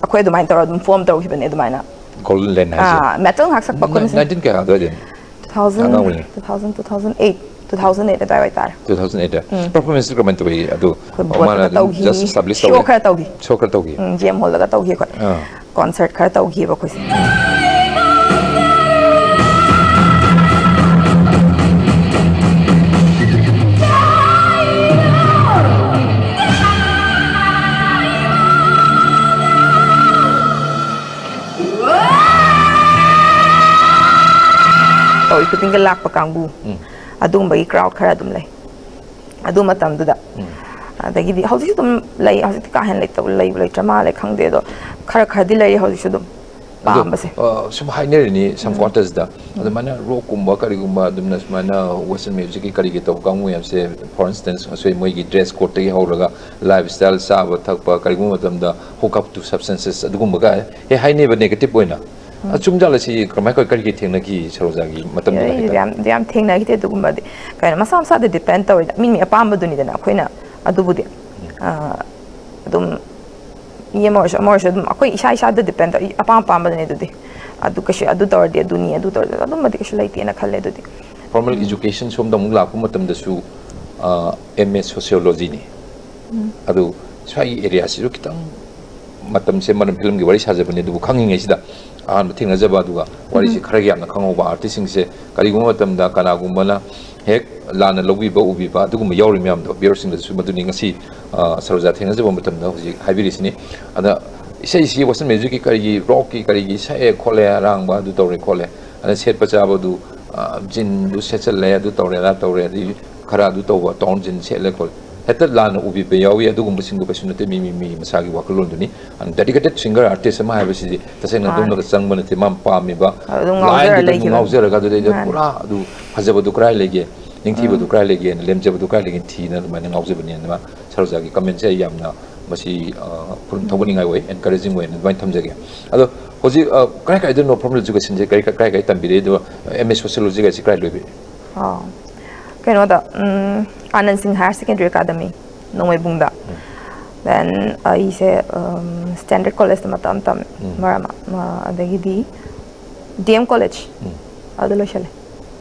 ꯑꯩꯈꯣꯏ ꯑꯗꯨꯃꯥꯏꯅ ꯇꯧꯔꯒ ꯑꯗꯨꯝ ꯐꯣꯔꯝ ꯇꯧꯈꯤꯕꯅꯦ ꯑꯗꯨꯃꯥꯏꯅ꯫ ꯒꯣꯜꯗꯟ ꯂꯦꯟ ꯍꯥꯏꯁꯦ꯫ ꯑꯥ, ꯃꯦꯇꯜ ꯉꯥꯛ ꯁꯛꯄ ꯑꯩꯈꯣꯏ ꯃꯁꯦꯟ꯫ ꯅꯥꯏꯟꯇꯤꯟ ꯀꯌꯥ ꯑꯗꯨꯋꯥꯏꯗꯩꯅꯣ? ꯇꯨ ꯊꯥꯎꯖꯟ, ꯑꯉꯥꯡ ꯑꯣꯏꯔꯤꯉꯩ꯫ Two thousand, two thousand eight, two thousand eight ꯑꯗꯨꯋꯥꯏ ꯑꯣꯏꯇꯥꯔꯦ꯫ ꯇꯨ ꯊꯥꯎꯖꯟ ꯑꯩꯠꯇ꯫ ꯎꯝ꯫ ꯄꯔꯐꯣꯔꯃꯦꯟꯁꯇꯤ ꯀꯃꯥꯏꯅ ꯇꯧꯏ? ꯑꯗꯨ ꯑꯩꯈꯣꯏ ꯃꯥꯅ ꯕꯣꯠꯇꯒ ꯑꯗꯨꯝ ꯇꯧꯈꯤ, just establish ꯁꯣ ꯇꯧꯋꯦ? ꯈꯔ ꯇꯧꯈꯤ꯫ ꯁꯣ ꯈꯔ ꯇꯧꯈꯤ? ꯎꯝ, ꯖꯦꯝ ꯍꯣꯜꯗꯒ ꯇꯧꯈꯤ ꯑꯩꯈꯣꯏ꯫ ꯑꯥ꯫ ꯀꯣꯟꯁꯔꯠ ꯈꯔ ꯇꯧꯈꯤꯕ ꯑꯩꯈꯣꯏꯁꯦ꯫ ꯇꯧꯔꯤ ꯈꯨꯗꯤꯡꯒ ꯂꯥꯛꯄ ꯀꯥꯡꯕꯨ, ꯎꯝ꯫ ꯑꯗꯨꯒꯨꯝꯕꯒꯤ ꯀ꯭ꯔꯥꯎꯗ ꯈꯔ ꯑꯗꯨꯝ ꯂꯩ ꯑꯗꯨ ꯃꯇꯝꯗꯨꯗ꯫ ꯎꯝ꯫ ꯑꯗꯒꯤꯗꯤ ꯍꯧꯖꯤꯛꯁꯨ ꯑꯗꯨꯝ ꯂꯩ, ꯍꯧꯖꯤꯛꯇꯤ ꯀꯥ ꯍꯦꯟꯅ ꯂꯩꯇꯕ, ꯂꯩꯕ ꯂꯩꯇ꯭ꯔ ꯃꯥꯜꯂꯦ, ꯈꯪꯗꯦ, ꯑꯗꯣ ꯈꯔ ꯈꯔꯗꯤ ꯂꯩꯔꯤ ꯍꯧꯖꯤꯛꯁꯨ ꯑꯗꯨꯝ ꯑꯗꯣ, ꯄꯥꯝꯕꯁꯦ꯫ ꯑ, ꯁꯨꯝ ꯍꯥꯏꯅꯔꯤꯅꯤ ꯁꯝ ꯎꯝ꯫ ꯀ꯭ꯋꯥꯇꯔꯁꯗ, ꯎꯝ꯫ ꯑꯗꯨꯃꯥꯏꯅ ꯔꯣꯛꯀꯨꯝꯕ ꯀꯔꯤꯒꯨꯝꯕ ꯑꯗꯨꯝꯅ ꯁꯨꯃꯥꯏꯅ ꯋꯦꯁꯇꯔꯟ ꯃ꯭ꯌꯨꯖꯤꯛꯀꯤ ꯀꯔꯤꯒꯤ ꯇꯧꯕ ꯀꯥꯡꯕꯨ ꯃꯌꯥꯝꯁꯦ, for instance, ꯉꯁꯣꯏ ꯃꯣꯏꯒꯤ ꯗ꯭ꯔꯦꯁ ꯀꯣꯗꯇꯒꯤ ꯍꯧꯔꯒ ꯂꯥꯏꯐ ꯁ꯭ꯇꯥꯏꯜ, ꯆꯥꯕ ꯊꯛꯄ, ꯀꯔꯤꯒꯨꯝꯕ ꯃꯇꯝꯗ hook up to substances ꯑꯗꯨꯒꯨꯝꯕꯒ ꯍꯦꯛ ꯍꯥꯏꯅꯩꯕ negative ꯑꯣꯏꯅ꯫ ꯎꯝ꯫ ꯑꯆꯨꯝꯖꯥꯠꯂ ꯁꯤ? ꯀꯃꯥꯏ, ꯀꯔꯤ, ꯀꯔꯤ ꯊꯦꯡꯅꯈꯤ ꯁꯔꯣꯖꯥꯒꯤ ꯃꯇꯝꯗꯨꯗ ꯑꯩ ꯍꯥꯏꯇꯥꯔꯦ? ꯌꯥꯝ, ꯌꯥꯝ ꯊꯦꯡꯅꯈꯤꯗꯦ ꯑꯗꯨꯒꯨꯝꯕꯗꯤ꯫ ꯀꯩꯅꯣ, ꯃꯁꯥ ꯃꯁꯥꯗ depend ꯇꯧꯋꯦꯗ꯫ ꯃꯤ ꯃꯤ ꯑꯄꯥꯝꯕꯗꯨꯅꯤꯗꯅ ꯑꯩꯈꯣꯏꯅ ꯑꯗꯨꯕꯨꯗꯤ꯫ ꯎꯝ꯫ ꯑ, ꯑꯗꯨꯝ ꯃꯤ ꯑꯃ ꯑꯣꯏꯔꯁꯨ, ꯑꯃ ꯑꯣꯏꯔꯁꯨ ꯑꯗꯨꯝ ꯑꯩꯈꯣꯏ ꯏꯁꯥ ꯏꯁꯥꯗ depend ꯇꯧ-, ꯑꯄꯥꯝ ꯑꯄꯥꯝꯕꯗꯨꯅꯦ ꯑꯗꯨꯗꯤ꯫ ꯑꯗꯨ ꯀꯩꯁꯨ, ꯑꯗꯨ ꯇꯧꯔꯗꯤ ꯑꯗꯨꯅꯤ, ꯑꯗꯨ ꯇꯧꯔꯗꯤ ꯑꯗꯨꯝꯕꯗꯤ ꯀꯩꯁꯨ ꯂꯩꯇꯦꯅ ꯈꯜꯂꯦ ꯑꯗꯨꯗꯤ꯫ Formal ꯎꯝ꯫ Education ꯁꯣꯝꯗ ꯑꯃꯨꯛ ꯂꯥꯛꯄ ꯃꯇꯝꯗꯁꯨ, ꯑ, M A Sociology ꯅꯤ꯫ ꯎꯝ꯫ ꯑꯗꯨ ꯁ꯭ꯋꯥꯏꯒꯤ area ꯁꯤꯁꯨ ꯈꯤꯇꯪ ꯃꯇꯝꯁꯦ ꯃꯔꯝ ꯐꯤꯂꯝꯒꯤ ꯋꯥꯔꯤ ꯁꯥꯖꯕꯅꯦ, ꯑꯗꯨꯕꯨ ꯈꯪꯉꯤꯉꯩꯁꯤꯗ ꯑꯍꯥꯟꯕ ꯊꯦꯡꯅꯖꯕ, ꯑꯗꯨꯒ ꯋꯥꯔꯤꯁꯤ ꯈꯔ ꯌꯥꯝꯅ ꯈꯪꯍꯧꯕ ꯑꯥꯔꯇꯤꯁꯁꯤꯡꯁꯦ, ꯀꯔꯤꯒꯨꯝꯕ ꯃꯇꯝꯗ ꯀꯅꯥꯒꯨꯝꯕꯅ ꯍꯦꯛ ꯂꯥꯟꯅ ꯂꯧꯕꯤꯕ, ꯎꯕꯤꯕ, ꯑꯗꯨꯒꯨꯝꯕ ꯌꯥꯎꯔꯤ ꯃꯌꯥꯝꯗꯣ, ꯚꯤꯌꯔꯁꯤꯡꯗꯁꯨ ꯃꯗꯨꯅꯤ ꯉꯁꯤ, ꯑ, ꯁꯔꯣꯖꯥ ꯊꯦꯡꯅꯖꯕ ꯃꯇꯝꯗ ꯍꯧꯖꯤꯛ ꯍꯥꯏꯕꯤꯔꯤꯁꯤꯅꯤ꯫ ꯑꯗ ꯏꯁꯩꯁꯤ ꯋꯦꯁꯇꯔꯟ ꯃ꯭ꯌꯨꯖꯤꯛꯀꯤ, ꯀꯔꯤꯒꯤ, ꯔꯣꯛꯀꯤ, ꯀꯔꯤꯒꯤ ꯁꯛꯑꯦ ꯈꯣꯠꯂꯦ, ꯑꯔꯥꯡꯕ ꯑꯗꯨ ꯇꯧꯔꯦ ꯈꯣꯠꯂꯦ, ꯑꯗ ꯁꯦꯠꯄ ꯆꯥꯕꯗꯨ, ꯑ, ꯖꯤꯟꯗꯨ ꯁꯦꯠꯆꯜꯂꯦ, ꯑꯗꯨ ꯇꯧꯔꯦ, ꯑꯗꯥ ꯇꯧꯔꯦ, ꯑꯗꯩ ꯈꯔ ꯑꯗꯨ ꯇꯧꯕ, ꯇꯥꯎꯟ ꯖꯤꯟ ꯁꯦꯠꯂꯦ ꯈꯣꯠꯂꯦ, ꯍꯦꯛꯇ ꯂꯥꯟꯅ ꯎꯕꯤꯕ ꯌꯥꯎꯏ꯫ ꯑꯗꯨꯒꯨꯝꯕꯁꯤꯡꯗꯨ ꯀꯩꯁꯨ ꯅꯠꯇꯦ, ꯃꯤ, ꯃꯤ, ꯃꯤ ꯃꯁꯥꯒꯤ ꯋꯥꯈꯜꯂꯣꯟꯗꯨꯅꯤ꯫ ꯑꯗ dedicated singer artist ꯑꯃ ꯍꯥꯏꯕꯁꯤꯗꯤ ꯇꯁꯦꯡꯅ ꯃꯥꯅꯦ꯫ ꯑꯗꯣꯝꯗꯒ ꯆꯪꯕ ꯅꯠꯇꯦ, ꯃꯥ ꯄꯥꯝꯃꯤꯕ ꯑꯗꯨꯝ ꯉꯥꯎꯖꯔ ꯂꯥꯏꯟꯗꯨꯗ ꯑꯗꯨꯝ ꯂꯩꯈꯤꯕꯅꯤ꯫ ꯉꯥꯎꯖꯔꯒ ꯑꯗꯨꯗꯩꯗ ꯃꯥꯅꯦ꯫ ꯄꯨꯔꯥ ꯑꯗꯨ ꯐꯖꯕꯗꯨ ꯀꯔꯥꯏ ꯂꯩꯒꯦ, ꯅꯤꯡꯊꯤꯕꯗꯨ ꯎꯝ꯫ ꯀꯔꯥꯏ ꯂꯩꯒꯦꯅ, ꯂꯦꯝꯖꯕꯗꯨ ꯀꯔꯥꯏ ꯂꯩꯒꯦꯅ ꯊꯤꯅ ꯑꯗꯨꯃꯥꯏꯅ ꯉꯥꯎꯖꯕꯅꯤ꯫ ꯑꯗꯨꯅ ꯁꯔꯣꯖꯥꯒꯤ ꯀꯃꯦꯟꯁꯦ ꯑꯩ ꯌꯥꯝꯅ ꯃꯁꯤ, ꯑ, ꯄꯨꯛꯅꯤꯡ ꯎꯝ꯫ ꯊꯧꯒꯠꯅꯤꯡꯉꯥꯏ ꯑꯣꯏ, encouraging ꯑꯣꯏꯅ ꯑꯗꯨꯃꯥꯏꯅ ꯊꯝꯖꯒꯦ꯫ ꯑꯗꯣ ꯍꯧꯖꯤꯛ, ꯑ, ꯀꯔꯥꯏ ꯀꯥꯏꯗꯅꯣ formal educationꯁꯦ ꯀꯔꯤ, ꯀꯔꯥꯏ ꯀꯥꯏ ꯇꯝꯕꯤꯔꯛꯏ? ꯑꯗꯨꯒ M A Sociologyꯒꯁꯤ ꯀꯔꯥꯏ ꯂꯣꯏꯕꯤꯔꯤ? ꯑꯥ, ꯀꯩꯅꯣꯗ, ꯎꯝ, ꯑꯥꯅꯟ ꯁꯤꯡ Higher Secondary Academy, ꯅꯣꯡꯃꯩꯕꯨꯡꯗ꯫ ꯎꯝ꯫ Then ꯑꯩꯁꯦ, ꯎꯝ, Standard Collegeꯇ ꯃꯇꯝ ꯑꯃ ꯇꯝꯃꯦ, ꯎꯝ꯫ ꯃꯔꯛ ꯑꯃ, ꯑꯗꯒꯤꯗꯤ D M College, ꯎꯝ꯫ ꯑꯗꯨ ꯂꯣꯏꯁꯜꯂꯦ꯫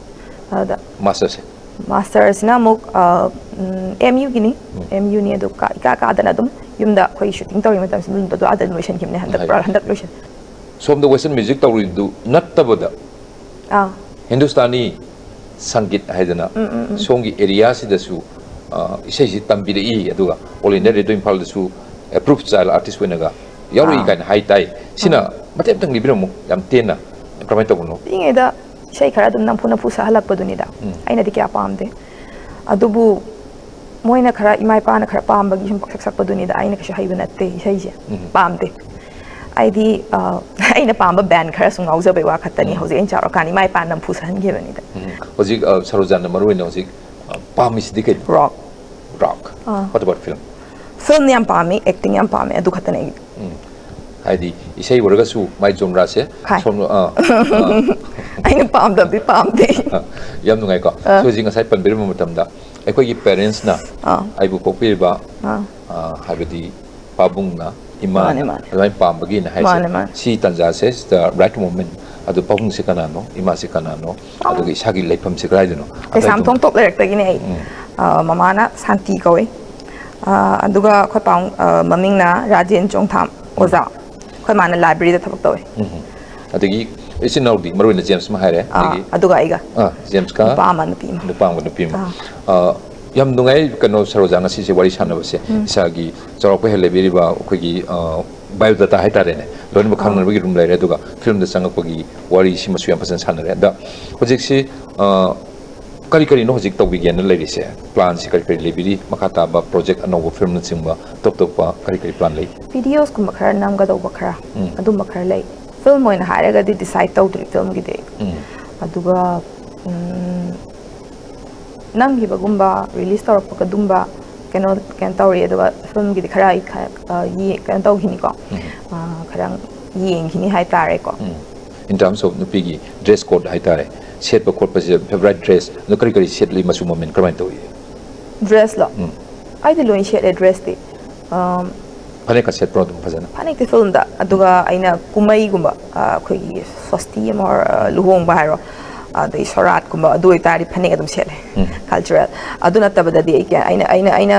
ꯑꯗꯨꯗ masterꯁꯦ? Masterꯁꯤꯅ ꯑꯃꯨꯛ, ꯑ, ꯎꯝ, M Uꯒꯤꯅꯤ, ꯎꯝ꯫ M Uꯅꯤ, ꯑꯗꯨ ꯀꯥ-, ꯏꯀꯥ ꯀꯥꯗꯅ ꯑꯗꯨꯝ ꯌꯨꯝꯗ ꯑꯩꯈꯣꯏ shooting ꯇꯧꯔꯤ ꯃꯇꯝꯁꯤꯗ ꯑꯗꯨꯝ ꯑꯗꯨ ꯑꯥꯗ ꯂꯣꯏꯁꯤꯟꯈꯤꯕꯅꯦ, ꯍꯟꯗꯛ ꯍꯥꯏ꯫ ꯄꯨꯔꯥ ꯍꯟꯗꯛ ꯂꯣꯏꯁꯤꯜꯂꯦ꯫ ꯁꯣꯝꯗ western music ꯇꯧꯔꯤꯗꯨ ꯅꯠꯇꯕꯗ ꯑꯥ꯫ ꯍꯤꯟꯗꯨꯁꯇꯥꯅꯤ ꯁꯪꯒꯤꯠ ꯍꯥꯏꯗꯅ ꯎꯝ, ꯎꯝ, ꯎꯝ꯫ ꯁꯣꯝꯒꯤ areaꯁꯤꯗꯁꯨ, ꯑ, ꯏꯁꯩꯁꯤ ꯇꯝꯕꯤꯔꯛꯏ, ꯑꯗꯨꯒ All India Radio ꯏꯝꯐꯥꯜꯗꯁꯨ approved child artist ꯑꯣꯏꯅꯒ ꯌꯥꯎꯔꯛꯏ ꯑꯥ꯫ ꯀꯥꯏꯅ ꯍꯥꯏ ꯇꯥꯏ꯫ ꯁꯤꯅ ꯑꯥ꯫ ꯃꯇꯦꯛ ꯑꯝꯇꯪ ꯂꯤꯕꯤꯔꯝꯃꯨ, ꯌꯥꯝ ꯇꯦꯟꯅ, ꯀꯃꯥꯏꯅ ꯇꯧꯕꯅꯣ? ꯄꯤꯛꯏꯉꯩꯗ ꯏꯁꯩ ꯈꯔ ꯑꯗꯨꯝ ꯅꯝꯐꯨ ꯅꯝꯐꯨ ꯁꯛꯍꯜꯂꯛꯄꯗꯨꯅꯤꯗ꯫ ꯎꯝ꯫ ꯑꯩꯅꯗꯤ ꯀꯌꯥ ꯄꯥꯝꯗꯦ꯫ ꯑꯗꯨꯕꯨ ꯃꯣꯏꯅ ꯈꯔ, ꯏꯃꯥ ꯏꯄꯥꯅ ꯈꯔ ꯄꯥꯝꯕꯒꯤ ꯁꯨꯝ ꯄꯪꯁꯛ ꯁꯛꯄꯗꯨꯅꯤꯗ, ꯑꯩꯅ ꯀꯩꯁꯨ ꯍꯩꯕ ꯅꯠꯇꯦ ꯏꯁꯩꯁꯦ, ꯎꯝ꯫ ꯄꯥꯝꯗꯦ꯫ ꯑꯩꯗꯤ, ꯑ, ꯑꯩꯅ ꯄꯥꯝꯕ band ꯈꯔ ꯁꯨꯝ ꯉꯥꯎꯖꯕꯩ ꯋꯥ ꯈꯛꯇꯅꯤ꯫ ꯎꯝ꯫ ꯍꯧꯖꯤꯛ ꯑꯩꯅ ꯆꯥꯎꯔꯀꯥꯟꯗ ꯏꯃꯥ ꯏꯄꯥꯅ ꯅꯝꯐꯨ ꯁꯛꯍꯟꯈꯤꯕꯅꯤꯗ꯫ ꯎꯝ꯫ ꯍꯧꯖꯤꯛ, ꯑ, ꯁꯔꯣꯖꯥꯅ ꯃꯔꯨ ꯑꯣꯏꯅ ꯍꯧꯖꯤꯛ, ꯑ, ꯄꯥꯝꯃꯤꯁꯤꯗꯤ ꯀꯩꯅꯣ? Rock꯫ Rock꯫ Ah. What about film? Film ꯌꯥꯝ ꯄꯥꯝꯃꯤ, acting ꯌꯥꯝ ꯄꯥꯝꯃꯤ, ꯑꯗꯨ ꯈꯛꯇꯅꯦ ꯑꯩꯒꯤꯗꯤ꯫ ꯎꯝ꯫ ꯍꯥꯏꯗꯤ ꯏꯁꯩ ꯑꯣꯏꯔꯒꯁꯨ ꯃꯥꯏ genreꯁꯦ ꯈꯥꯏ꯫ ꯁꯣꯝ-, ꯑꯥ, ꯑꯥ꯫ ꯑꯩꯅ ꯄꯥꯝꯗꯕꯗꯤ ꯄꯥꯝꯗꯦ꯫ ꯌꯥꯝ ꯅꯨꯡꯉꯥꯏꯀꯣ꯫ ꯑꯥ꯫ So, ꯍꯧꯖꯤꯛ ꯉꯁꯥꯏ ꯄꯟꯕꯤꯔꯝꯕ ꯃꯇꯝꯗ ꯑꯩꯈꯣꯏꯒꯤ parentsꯅ ꯑꯥ꯫ ꯑꯩꯕꯨ ꯄꯣꯛꯄꯤꯔꯤꯕ, ꯑꯥ꯫ ꯑꯥ, ꯍꯥꯏꯕꯗꯤ ꯄꯥꯕꯨꯡꯅ, ꯏꯃꯥꯅ ꯃꯥꯅꯦ, ꯃꯥꯅꯦ꯫ ꯑꯗꯨꯃꯥꯏꯅ ꯄꯥꯝꯕꯒꯤꯅ ꯍꯥꯏꯁꯦ꯫ ꯃꯥꯅꯦ, ꯃꯥꯅꯦ꯫ ꯁꯤ ꯇꯥꯟꯖꯥꯁꯦ ꯁꯤꯗ right moment, ꯑꯗꯨ ꯄꯥꯕꯨꯡꯁꯦ ꯀꯅꯥꯅꯣ, ꯏꯃꯥꯁꯦ ꯀꯅꯥꯅꯣ, ꯑꯥ꯫ ꯑꯗꯨꯒ ꯏꯁꯥꯒꯤ ꯂꯩꯐꯝꯁꯦ ꯀꯗꯥꯏꯗꯅꯣ? ꯑꯗꯨ ꯀꯩꯁꯥꯝꯊꯣꯡ ꯇꯣꯞ ꯂꯩꯔꯛꯇꯒꯤꯅꯦ ꯑꯩ꯫ ꯎꯝ꯫ ꯑꯥ, ꯃꯃꯥꯅ ꯁꯥꯟꯇꯤ ꯀꯧꯋꯦ꯫ ꯑꯥ, ꯑꯗꯨꯒ ꯑꯩꯈꯣꯏ ꯄꯥꯕꯨꯡ, ꯑꯥ, ꯃꯃꯤꯡꯅ ꯔꯥꯖꯦꯟ ꯆꯣꯡꯊꯥꯝ, ꯎꯝ꯫ ꯑꯣꯖꯥ꯫ ꯑꯩꯈꯣꯏ ꯃꯥꯅ libraryꯗ ꯊꯕꯛ ꯇꯧꯋꯦ꯫ ꯎꯝ꯫ ꯑꯗꯒꯤ ꯏꯆꯤꯟ ꯏꯅꯥꯎꯗꯤ ꯃꯔꯨ ꯑꯣꯏꯅ ꯖꯦꯝꯁ ꯑꯃ ꯍꯥꯏꯔꯦ, ꯑꯥ, ꯑꯗꯒꯤ ꯑꯗꯨꯒ ꯑꯩꯒ꯫ ꯑꯥ, ꯖꯦꯝꯁꯀ ꯅꯨꯄꯥ ꯑꯃ, ꯅꯨꯄꯤ ꯑꯃ꯫ ꯅꯨꯄꯥ ꯑꯃꯒ ꯅꯨꯄꯤ ꯑꯃ꯫ ꯑꯥ꯫ ꯑꯥ, ꯌꯥꯝ ꯅꯨꯡꯉꯥꯏ, ꯀꯩꯅꯣ, ꯁꯔꯣꯖꯥ, ꯉꯁꯤꯁꯦ ꯋꯥꯔꯤ ꯁꯥꯟꯅꯕꯁꯦ꯫ ꯎꯝ꯫ ꯏꯁꯥꯒꯤ ꯆꯥꯎꯔꯥꯛꯄ ꯍꯦꯛ ꯂꯩꯕꯤꯔꯤꯕ ꯑꯩꯈꯣꯏꯒꯤ, ꯑꯥ, ꯕꯥꯏꯑꯣꯗꯥꯇꯥ ꯍꯥꯏꯇꯥꯔꯦꯅꯦ, ꯂꯣꯏꯅꯃꯛ ꯑꯥ꯫ ꯈꯪꯅꯕꯒꯤ ꯑꯗꯨꯝ ꯂꯩꯔꯦ꯫ ꯑꯗꯨꯒ ꯐꯤꯂꯝꯗ ꯆꯪꯉꯛꯄꯒꯤ ꯋꯥꯔꯤꯁꯤꯃꯁꯨ ꯌꯥꯝ ꯐꯖꯅ ꯁꯥꯟꯅꯔꯦ꯫ ꯑꯗ ꯍꯧꯖꯤꯛꯁꯤ, ꯑꯥ, ꯀꯔꯤ ꯀꯔꯤꯅꯣ ꯍꯧꯖꯤꯛ ꯇꯧꯕꯤꯒꯦꯅ ꯂꯩꯔꯤꯁꯦ? ꯄ꯭ꯂꯥꯟꯁꯤ ꯀꯔꯤ ꯀꯔꯤ ꯂꯩꯕꯤꯔꯤ? ꯃꯈꯥ ꯇꯥꯕ ꯄ꯭ꯔꯣꯖꯦꯛ ꯑꯅꯧꯕ ꯐꯤꯂꯝꯅꯆꯤꯡꯕ ꯑꯇꯣꯞ ꯑꯇꯣꯞꯄ ꯀꯔꯤ ꯀꯔꯤ ꯄ꯭ꯂꯥꯟ ꯂꯩ? ꯚꯤꯗꯤꯑꯣꯁꯀꯨꯝꯕ ꯈꯔ ꯅꯝꯒꯗꯧꯕ ꯈꯔ, ꯎꯝ꯫ ꯑꯗꯨꯝꯕ ꯈꯔ ꯂꯩ꯫ ꯐꯤꯂꯝ ꯑꯣꯏꯅ ꯍꯥꯏꯔꯒꯗꯤ ꯗꯤꯁꯥꯏꯠ ꯇꯧꯗ꯭ꯔꯤ ꯐꯤꯂꯝꯒꯤꯗꯤ꯫ ꯎꯝ꯫ ꯑꯗꯨꯒ, ꯎꯝ, ꯅꯝꯈꯤꯕꯒꯨꯝꯕ, ꯔꯤꯂꯤꯁ ꯇꯧꯔꯛꯄꯒꯗꯨꯝꯕ ꯀꯩꯅꯣ, ꯀꯩꯅꯣ ꯇꯧꯔꯤ꯫ ꯑꯗꯨꯒ ꯐꯤꯂꯝꯒꯤꯗꯤ ꯈꯔ ꯑꯩ ꯈ-, ꯑ, ꯌꯦ-, ꯀꯩꯅꯣ ꯇꯧꯈꯤꯅꯤꯀꯣ꯫ ꯎꯝ꯫ ꯑ, ꯈꯔ ꯌꯦꯡꯈꯤꯅꯤ ꯍꯥꯏꯇꯥꯔꯦꯀꯣ꯫ ꯎꯝ꯫ In terms of ꯅꯨꯄꯤꯒꯤ ꯗ꯭ꯔꯦꯁ ꯀꯣꯗ ꯍꯥꯏꯇꯥꯔꯦ, ꯁꯦꯠꯄ ꯈꯣꯠꯄꯁꯦ, ꯐꯦꯕꯣꯔꯥꯏꯠ ꯗ꯭ꯔꯦꯁ, ꯑꯗꯣ ꯀꯔꯤ ꯀꯔꯤ ꯁꯦꯠꯂꯤ, ꯃꯆꯨ ꯃꯃꯦꯟ ꯀꯔꯝꯍꯥꯏꯅ ꯇꯧꯏ? ꯗ꯭ꯔꯦꯁꯂꯣ? ꯎꯝ꯫ ꯑꯩꯗꯤ ꯂꯣꯏ ꯁꯦꯠꯂꯦ ꯗ꯭ꯔꯦꯁꯇꯤ꯫ ꯑꯝ, ꯐꯅꯦꯛꯀ ꯁꯦꯠꯄ꯭ꯔꯣ ꯑꯗꯨꯝ ꯐꯖꯅ? ꯐꯅꯦꯛꯇꯤ ꯐꯤꯂꯝꯗ, ꯑꯗꯨꯒ ꯑꯩꯅ ꯀꯨꯝꯍꯩꯒꯨꯝꯕ, ꯑ, ꯑꯩꯈꯣꯏꯒꯤ ꯁꯣꯁꯇꯤ ꯑꯃ ꯑꯣꯏꯔ, ꯑ, ꯂꯨꯍꯣꯡꯕ ꯍꯥꯏꯔꯣ, ꯑꯗꯩ ꯁꯣꯔꯥꯠꯀꯨꯝꯕ, ꯑꯗꯨ ꯑꯣꯏꯇꯥꯔꯗꯤ ꯐꯅꯦꯛ ꯑꯗꯨꯝ ꯁꯦꯠꯂꯦ꯫ ꯎꯝ꯫ ꯀꯜꯆꯔꯦꯜ꯫ ꯑꯗꯨ ꯅꯠꯇꯕꯗꯗꯤ ꯑꯩ ꯀꯌꯥ, ꯑꯩꯅ, ꯑꯩꯅ, ꯑꯩꯅ,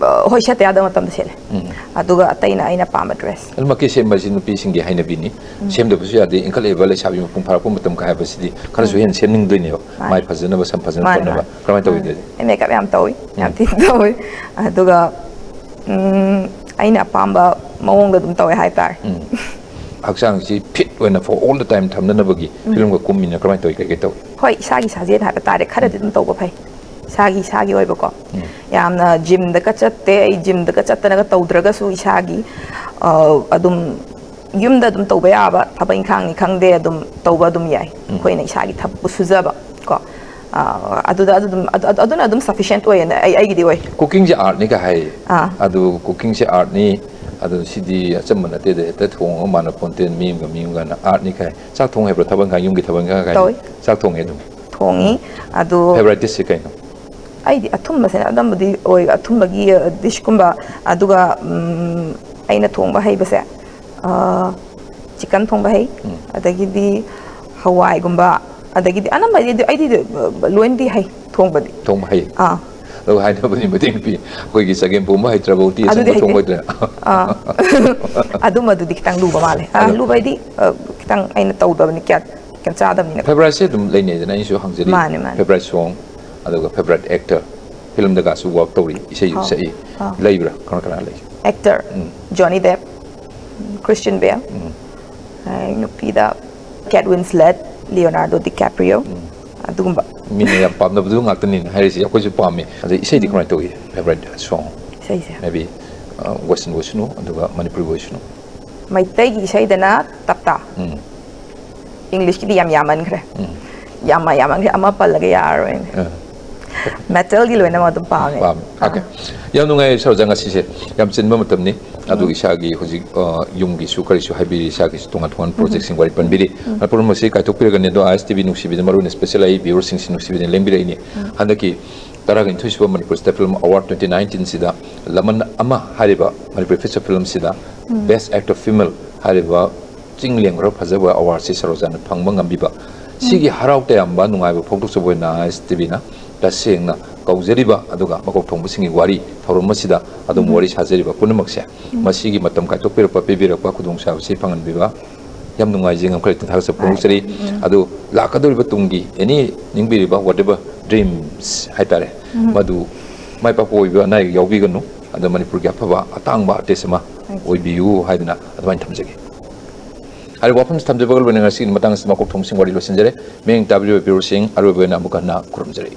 ꯑ, ꯍꯣꯏ, ꯁꯦꯠꯇ ꯌꯥꯗꯕ ꯃꯇꯝꯗ ꯁꯦꯠꯂꯦ꯫ ꯎꯝ꯫ ꯑꯗꯨꯒ ꯑꯇꯩꯅ ꯑꯩꯅ ꯄꯥꯝꯕ ꯗ꯭ꯔꯦꯁ꯫ ꯑꯗꯨꯃꯛꯀꯤ ꯁꯦꯝꯕꯁꯤ ꯅꯨꯄꯤꯁꯤꯡꯒꯤ ꯍꯩꯅꯕꯤꯅꯤ꯫ ꯎꯝ꯫ ꯁꯦꯝꯗꯕꯁꯨ ꯌꯥꯗꯦ, ꯏꯟꯈꯠꯂꯛꯏꯕ ꯂꯩꯁꯥꯕꯤ ꯃꯄꯨꯡ ꯐꯥꯔꯛꯄ ꯃꯇꯝ ꯀꯥꯏ ꯍꯥꯏꯕꯁꯤꯗꯤ ꯈꯔꯁꯨ ꯎꯝ꯫ ꯍꯦꯟꯅ ꯁꯦꯝꯅꯤꯡꯗꯣꯏꯅꯦꯕ꯫ ꯃꯥꯅꯤ꯫ ꯃꯥꯏ ꯐꯖꯅꯕ, ꯁꯝ ꯐꯖꯅ ꯃꯥꯅꯤ, ꯈꯣꯠꯅꯕ꯫ ꯃꯥꯅꯤ꯫ ꯀꯔꯝꯍꯥꯏꯅ ꯇꯧꯋꯤ ꯃꯥꯅꯤ꯫ ꯑꯗꯨꯗꯤ? ꯑꯩ ꯃꯦꯀꯞ ꯌꯥꯝ ꯇꯧꯋꯤ, ꯌꯥꯝ ꯎꯝ꯫ ꯊꯤꯅ ꯇꯧꯋꯤ꯫ ꯑꯗꯨꯒ, ꯎꯝ, ꯑꯩꯅ ꯑꯄꯥꯝꯕ ꯃꯑꯣꯡꯗ ꯑꯗꯨꯝ ꯇꯧꯋꯦ ꯍꯥꯏꯇꯥꯔꯦ꯫ ꯎꯝ꯫ ꯍꯛꯆꯥꯡꯁꯤ ꯐꯤꯠ ꯑꯣꯏꯅ for all the time ꯊꯝꯅꯅꯕꯒꯤ ꯎꯝ꯫ ꯐꯤꯂꯝꯒ ꯀꯨꯝꯃꯤꯅ ꯀꯃꯥꯏꯅ ꯇꯧꯋꯤ, ꯀꯩꯀꯩ ꯇꯧꯋꯤ? ꯍꯣꯏ, ꯏꯁꯥꯒꯤ ꯁꯥꯖꯦꯜ ꯍꯥꯏꯕ ꯇꯥꯔꯦ, ꯈꯔꯗꯤ ꯎꯝ꯫ ꯑꯗꯨꯝ ꯇꯧꯕ ꯐꯩ꯫ ꯏꯁꯥꯒꯤ, ꯏꯁꯥꯒꯤ ꯑꯣꯏꯕꯀꯣ꯫ ꯎꯝ꯫ ꯌꯥꯝꯅ ꯖꯤꯝꯗꯒ ꯆꯠꯇꯦ, ꯑꯩ ꯖꯤꯝꯗꯒ ꯆꯠꯇꯅꯒ ꯇꯧꯗ꯭ꯔꯒꯁꯨ ꯏꯁꯥꯒꯤ, ꯑ, ꯑꯗꯨꯝ ꯌꯨꯝꯗ ꯑꯗꯨꯝ ꯇꯧꯕ ꯌꯥꯕ ꯊꯕꯛ ꯏꯪꯈꯥꯡꯅꯤ ꯈꯪꯗꯦ, ꯑꯗꯨꯝ ꯇꯧꯕ ꯑꯗꯨꯝ ꯌꯥꯏ꯫ ꯎꯝ꯫ ꯑꯩꯈꯣꯏꯅ ꯏꯁꯥꯒꯤ ꯊꯕꯛꯄꯨ ꯁꯨꯖꯕ ꯀꯣ꯫ ꯑ, ꯑꯗꯨꯗ ꯑꯗꯨꯝ, ꯑꯗꯨ, ꯑꯗꯨ, ꯑꯗꯨꯅ ꯑꯗꯨꯝ sufficient ꯑꯣꯏꯌꯦꯅ ꯑꯩ, ꯑꯩꯒꯤꯗꯤ ꯑꯣꯏ꯫ ꯀꯨꯀꯤꯡꯁꯦ ꯑꯥꯔꯠꯅꯤ ꯀ ꯍꯥꯏ꯫ ꯑꯥ꯫ ꯑꯗꯨ ꯀꯨꯀꯤꯡꯁꯦ ꯑꯥꯔꯠꯅꯤ, ꯑꯗꯨ ꯁꯤꯗꯤ ꯑꯆꯝꯕ ꯅꯠꯇꯦꯗ, ꯍꯦꯛꯇ ꯊꯣꯡꯉꯒ ꯃꯥꯟꯅ ꯄꯣꯟꯇꯦ, ꯃꯤ ꯑꯃꯒ ꯃꯤ ꯑꯃꯒꯅ ꯑꯥꯔꯠꯅꯤ ꯀ ꯍꯥꯏ꯫ ꯆꯥꯛ ꯊꯣꯡ ꯍꯩꯕ꯭ꯔꯣ? ꯊꯕꯛ ꯏꯪꯈꯥꯡ, ꯌꯨꯝꯒꯤ ꯊꯕꯛ ꯏꯪꯈꯥꯡ ꯀꯥꯏꯗꯤ? ꯇꯧꯏ꯫ ꯆꯥꯛ ꯊꯣꯡꯉꯦ ꯑꯗꯨꯝ? ꯊꯣꯡꯉꯤ꯫ ꯎꯝ꯫ ꯑꯗꯨ ꯐꯦꯕꯣꯔꯥꯏꯠ ꯗꯤꯁꯁꯤ ꯀꯩꯅꯣ? ꯑꯩꯗꯤ ꯑꯊꯨꯝꯕꯁꯤꯅ ꯑꯅꯝꯕꯗꯤ ꯑꯣꯏ, ꯑꯊꯨꯝꯕꯒꯤ, ꯑ, ꯗꯤꯁꯀꯨꯝꯕ, ꯑꯗꯨꯒ, ꯎꯝ, ꯑꯩꯅ ꯊꯣꯡꯕ ꯍꯩꯕꯁꯦ, ꯑ, ꯆꯤꯛꯀꯟ ꯊꯣꯡꯕ ꯍꯩ, ꯎꯝ꯫ ꯑꯗꯒꯤꯗꯤ ꯍꯋꯥꯏꯒꯨꯝꯕ, ꯑꯗꯒꯤꯗꯤ ꯑꯅꯝꯕ ꯑꯩꯗꯤ, ꯑꯩꯗꯤ, ꯑ, ꯂꯣꯏꯅꯗꯤ ꯍꯩ ꯊꯣꯡꯕꯗꯤ꯫ ꯊꯣꯡꯕ ꯍꯩ? ꯑꯥ꯫ ꯑꯗꯨꯒ ꯍꯥꯏꯅꯕꯅꯤ ꯃꯩꯇꯩ ꯅꯨꯄꯤ ꯑꯩꯈꯣꯏꯒꯤ ꯆꯒꯦꯝ ꯄꯣꯝꯕ ꯍꯩꯇ꯭ꯔꯕ ꯎꯇꯤ ꯑꯗꯨꯗꯤ ꯑꯁꯪꯕ ꯊꯣꯡꯕ ꯍꯩꯇꯦ꯫ ꯍꯩꯇ꯭ꯔꯦ꯫ ꯑꯥ꯫ ꯑꯗꯨꯃꯗꯨꯗꯤ ꯈꯤꯇꯪ ꯂꯨꯕ ꯃꯥꯜꯂꯦ꯫ ꯑꯥ, ꯑꯗꯣ ꯂꯨꯕ ꯍꯥꯏꯗꯤ, ꯑ, ꯈꯤꯇꯪ ꯑꯩꯅ ꯇꯧꯗꯕꯅꯤ, ꯀꯌꯥ, ꯀꯌꯥ ꯆꯥꯗꯕꯅꯤꯅ꯫ Favouriteꯁꯦ ꯑꯗꯨꯝ ꯂꯩꯅꯩꯗꯅ, ꯑꯩꯁꯨ ꯍꯪꯖꯔꯤ꯫ ꯃꯥꯅꯦ, ꯃꯥꯅꯦ꯫ Favourite song, ꯑꯗꯨꯒ favourite actor, filmꯗꯒꯁꯨ work ꯇꯧꯔꯤ, ꯏꯁꯩꯁꯨ ꯑꯥ, ꯁꯛꯏ, ꯑꯥ꯫ ꯂꯩꯕ꯭ꯔꯥ? ꯀꯅꯥ ꯀꯅꯥ ꯂꯩ? Actor, ꯎꯝ꯫ Johnny Depp, Christian Bale, ꯎꯝ꯫ ꯑꯩ ꯅꯨꯄꯤꯗ Kate Winslet, Leonardo DiCaprio, ꯎꯝ꯫ ꯑꯗꯨꯒꯨꯝꯕ꯫ ꯃꯤꯅ ꯌꯥꯝ ꯄꯥꯝꯅꯕꯗꯨ ꯉꯥꯛꯇꯅꯤꯅꯦ ꯍꯥꯏꯔꯤꯁꯦ, ꯑꯩꯈꯣꯏꯁꯨ ꯄꯥꯝꯃꯤ꯫ ꯑꯗꯩ ꯏꯁꯩꯗꯤ ꯎꯝ꯫ ꯀꯃꯥꯏꯅ ꯇꯧꯏ? Favourite song? ꯏꯁꯩꯁꯦ? Maybe, ꯑ, Western ꯑꯣꯏꯁꯅꯨ, ꯑꯗꯨꯒ ꯃꯅꯤꯄꯨꯔꯤ ꯑꯣꯏꯁꯅꯨ꯫ ꯃꯩꯇꯩꯒꯤ ꯏꯁꯩꯗꯅ ꯇꯞꯇꯥ꯫ ꯎꯝ꯫ Englishꯀꯤꯗꯤ ꯌꯥꯝ ꯌꯥꯝꯃꯟꯈ꯭ꯔꯦ꯫ ꯎꯝ꯫ ꯌꯥꯝ ꯌꯥꯝꯃꯟꯈ꯭ꯔꯦ, ꯑꯃ ꯄꯜꯂꯒ ꯌꯥꯔꯔꯣꯏꯅꯦ꯫ ꯑ꯫ Metalꯒꯤ ꯂꯣꯏꯅꯃꯛ ꯑꯗꯨꯝ ꯄꯥꯝꯃꯦ꯫ ꯄꯥꯝꯃꯦ꯫ ꯑꯥ꯫ Okay꯫ ꯌꯥꯝ ꯅꯨꯡꯉꯥꯏ ꯁꯔꯣꯖꯥ, ꯉꯁꯤꯁꯦ ꯌꯥꯝ ꯆꯤꯟꯕ ꯃꯇꯝꯅꯤ꯫ ꯑꯗꯨ ꯎꯝ꯫ ꯏꯁꯥꯒꯤ ꯍꯧꯖꯤꯛ, ꯑ, ꯌꯨꯝꯒꯤꯁꯨ ꯀꯔꯤꯁꯨ ꯍꯥꯏꯕꯤꯔꯤ, ꯏꯁꯥꯒꯤꯁꯨ ꯇꯣꯉꯥꯟ ꯇꯣꯉꯥꯟꯕ ꯎꯝ꯫ Projectꯁꯤꯡ ꯋꯥꯔꯤ ꯄꯟꯕꯤꯔꯤ꯫ ꯎꯝ꯫ ꯄꯨꯝꯅꯃꯛꯁꯤ ꯀꯥꯏꯊꯣꯛꯄꯤꯔꯒꯅꯤ꯫ ꯑꯗꯣ ISTV ꯅꯨꯡꯁꯤꯕꯤꯗꯨꯅ, ꯃꯔꯨ ꯑꯣꯏꯅ special ꯑꯩ viewerꯁꯤꯡꯁꯤ ꯅꯨꯡꯁꯤꯕꯤꯗꯨꯅ ꯂꯦꯡꯕꯤꯔꯛꯏꯅꯤ꯫ ꯎꯝ꯫ ꯍꯟꯗꯛꯀꯤ ꯇꯔꯥꯒ ꯅꯤꯊꯣꯏ ꯁꯨꯕ Manipur State Film Award twenty nineteenꯁꯤꯗ ꯂꯃꯟ ꯑꯃ ꯍꯥꯏꯔꯤꯕ ꯃꯅꯤꯄꯨꯔꯤ feature filmꯁꯤꯗ ꯎꯝ꯫ Best Actor Female ꯍꯥꯏꯔꯤꯕ ꯆꯤꯡ ꯂꯦꯡꯈ꯭ꯔꯕ ꯐꯖꯕ awardꯁꯤ ꯁꯔꯣꯖꯥꯅ ꯐꯪꯕ ꯉꯝꯕꯤꯕ, ꯎꯝ꯫ ꯁꯤꯒꯤ ꯍꯔꯥꯎ ꯇꯌꯥꯝꯕ ꯅꯨꯡꯉꯥꯏꯕ ꯐꯣꯡꯗꯣꯛꯆꯕ ꯑꯣꯏꯅ ISTVꯅ ꯇꯁꯦꯡꯅ ꯀꯧꯖꯔꯤꯕ, ꯑꯗꯨꯒ ꯃꯀꯣꯛ ꯊꯣꯡꯕꯁꯤꯡꯒꯤ ꯋꯥꯔꯤ ꯊꯧꯔꯝ ꯑꯁꯤꯗ ꯑꯗꯨꯝ ꯎꯝ꯫ ꯋꯥꯔꯤ ꯁꯥꯖꯔꯤꯕ ꯄꯨꯝꯅꯃꯛꯁꯦ, ꯎꯝ꯫ ꯃꯁꯤꯒꯤ ꯃꯇꯝ ꯀꯥꯏꯊꯣꯛꯄꯤꯔꯛꯄ, ꯄꯤꯕꯤꯔꯛꯄ ꯈꯨꯗꯣꯡꯆꯥꯕꯁꯤ ꯐꯪꯍꯟꯕꯤꯕ ꯌꯥꯝ ꯅꯨꯡꯉꯥꯏꯖꯩ, ꯉꯝꯈꯩ ꯂꯩꯇꯅ ꯊꯥꯒꯠꯆꯕ ꯐꯣꯡꯗꯣꯛꯆꯔꯤ꯫ ꯎꯝ꯫ ꯑꯗꯨ ꯂꯥꯛꯀꯗꯧꯔꯤꯕ ꯇꯨꯡꯒꯤ any ꯅꯤꯡꯕꯤꯔꯤꯕ whatever dreams ꯍꯥꯏꯇꯥꯔꯦ, ꯎꯝ꯫ ꯃꯗꯨ ꯃꯥꯏ ꯄꯥꯛꯄ ꯑꯣꯏꯕ ꯑꯅꯥ ꯑꯌꯦꯛ ꯌꯥꯎꯕꯤꯒꯅꯨ꯫ ꯑꯗ ꯃꯅꯤꯄꯨꯔꯒꯤ ꯑꯐꯕ ꯑꯇꯥꯡꯕ artist ꯑꯃ Thank you꯫ ꯑꯣꯏꯕꯤꯌꯨ ꯍꯥꯏꯗꯅ ꯑꯗꯨꯃꯥꯏꯅ ꯊꯝꯖꯒꯦ꯫ ꯍꯥꯏꯔꯤꯕ ꯋꯥꯐꯝꯁꯤ ꯊꯝꯖꯕꯒ ꯂꯣꯏꯅꯅ ꯉꯁꯤꯒꯤ ꯃꯇꯥꯡ ꯑꯁꯤꯗ ꯃꯀꯣꯛ ꯊꯣꯡꯕꯁꯤꯡ ꯋꯥꯔꯤ ꯂꯣꯏꯁꯤꯟꯖꯔꯦ꯫ ꯃꯤꯠꯌꯦꯡ ꯇꯥꯕꯤꯔꯤꯕ viewerꯁꯤꯡ ꯑꯔꯣꯏꯕ ꯑꯣꯏꯅ ꯑꯃꯨꯛ ꯍꯟꯅ ꯈꯨꯔꯨꯝꯖꯔꯤ꯫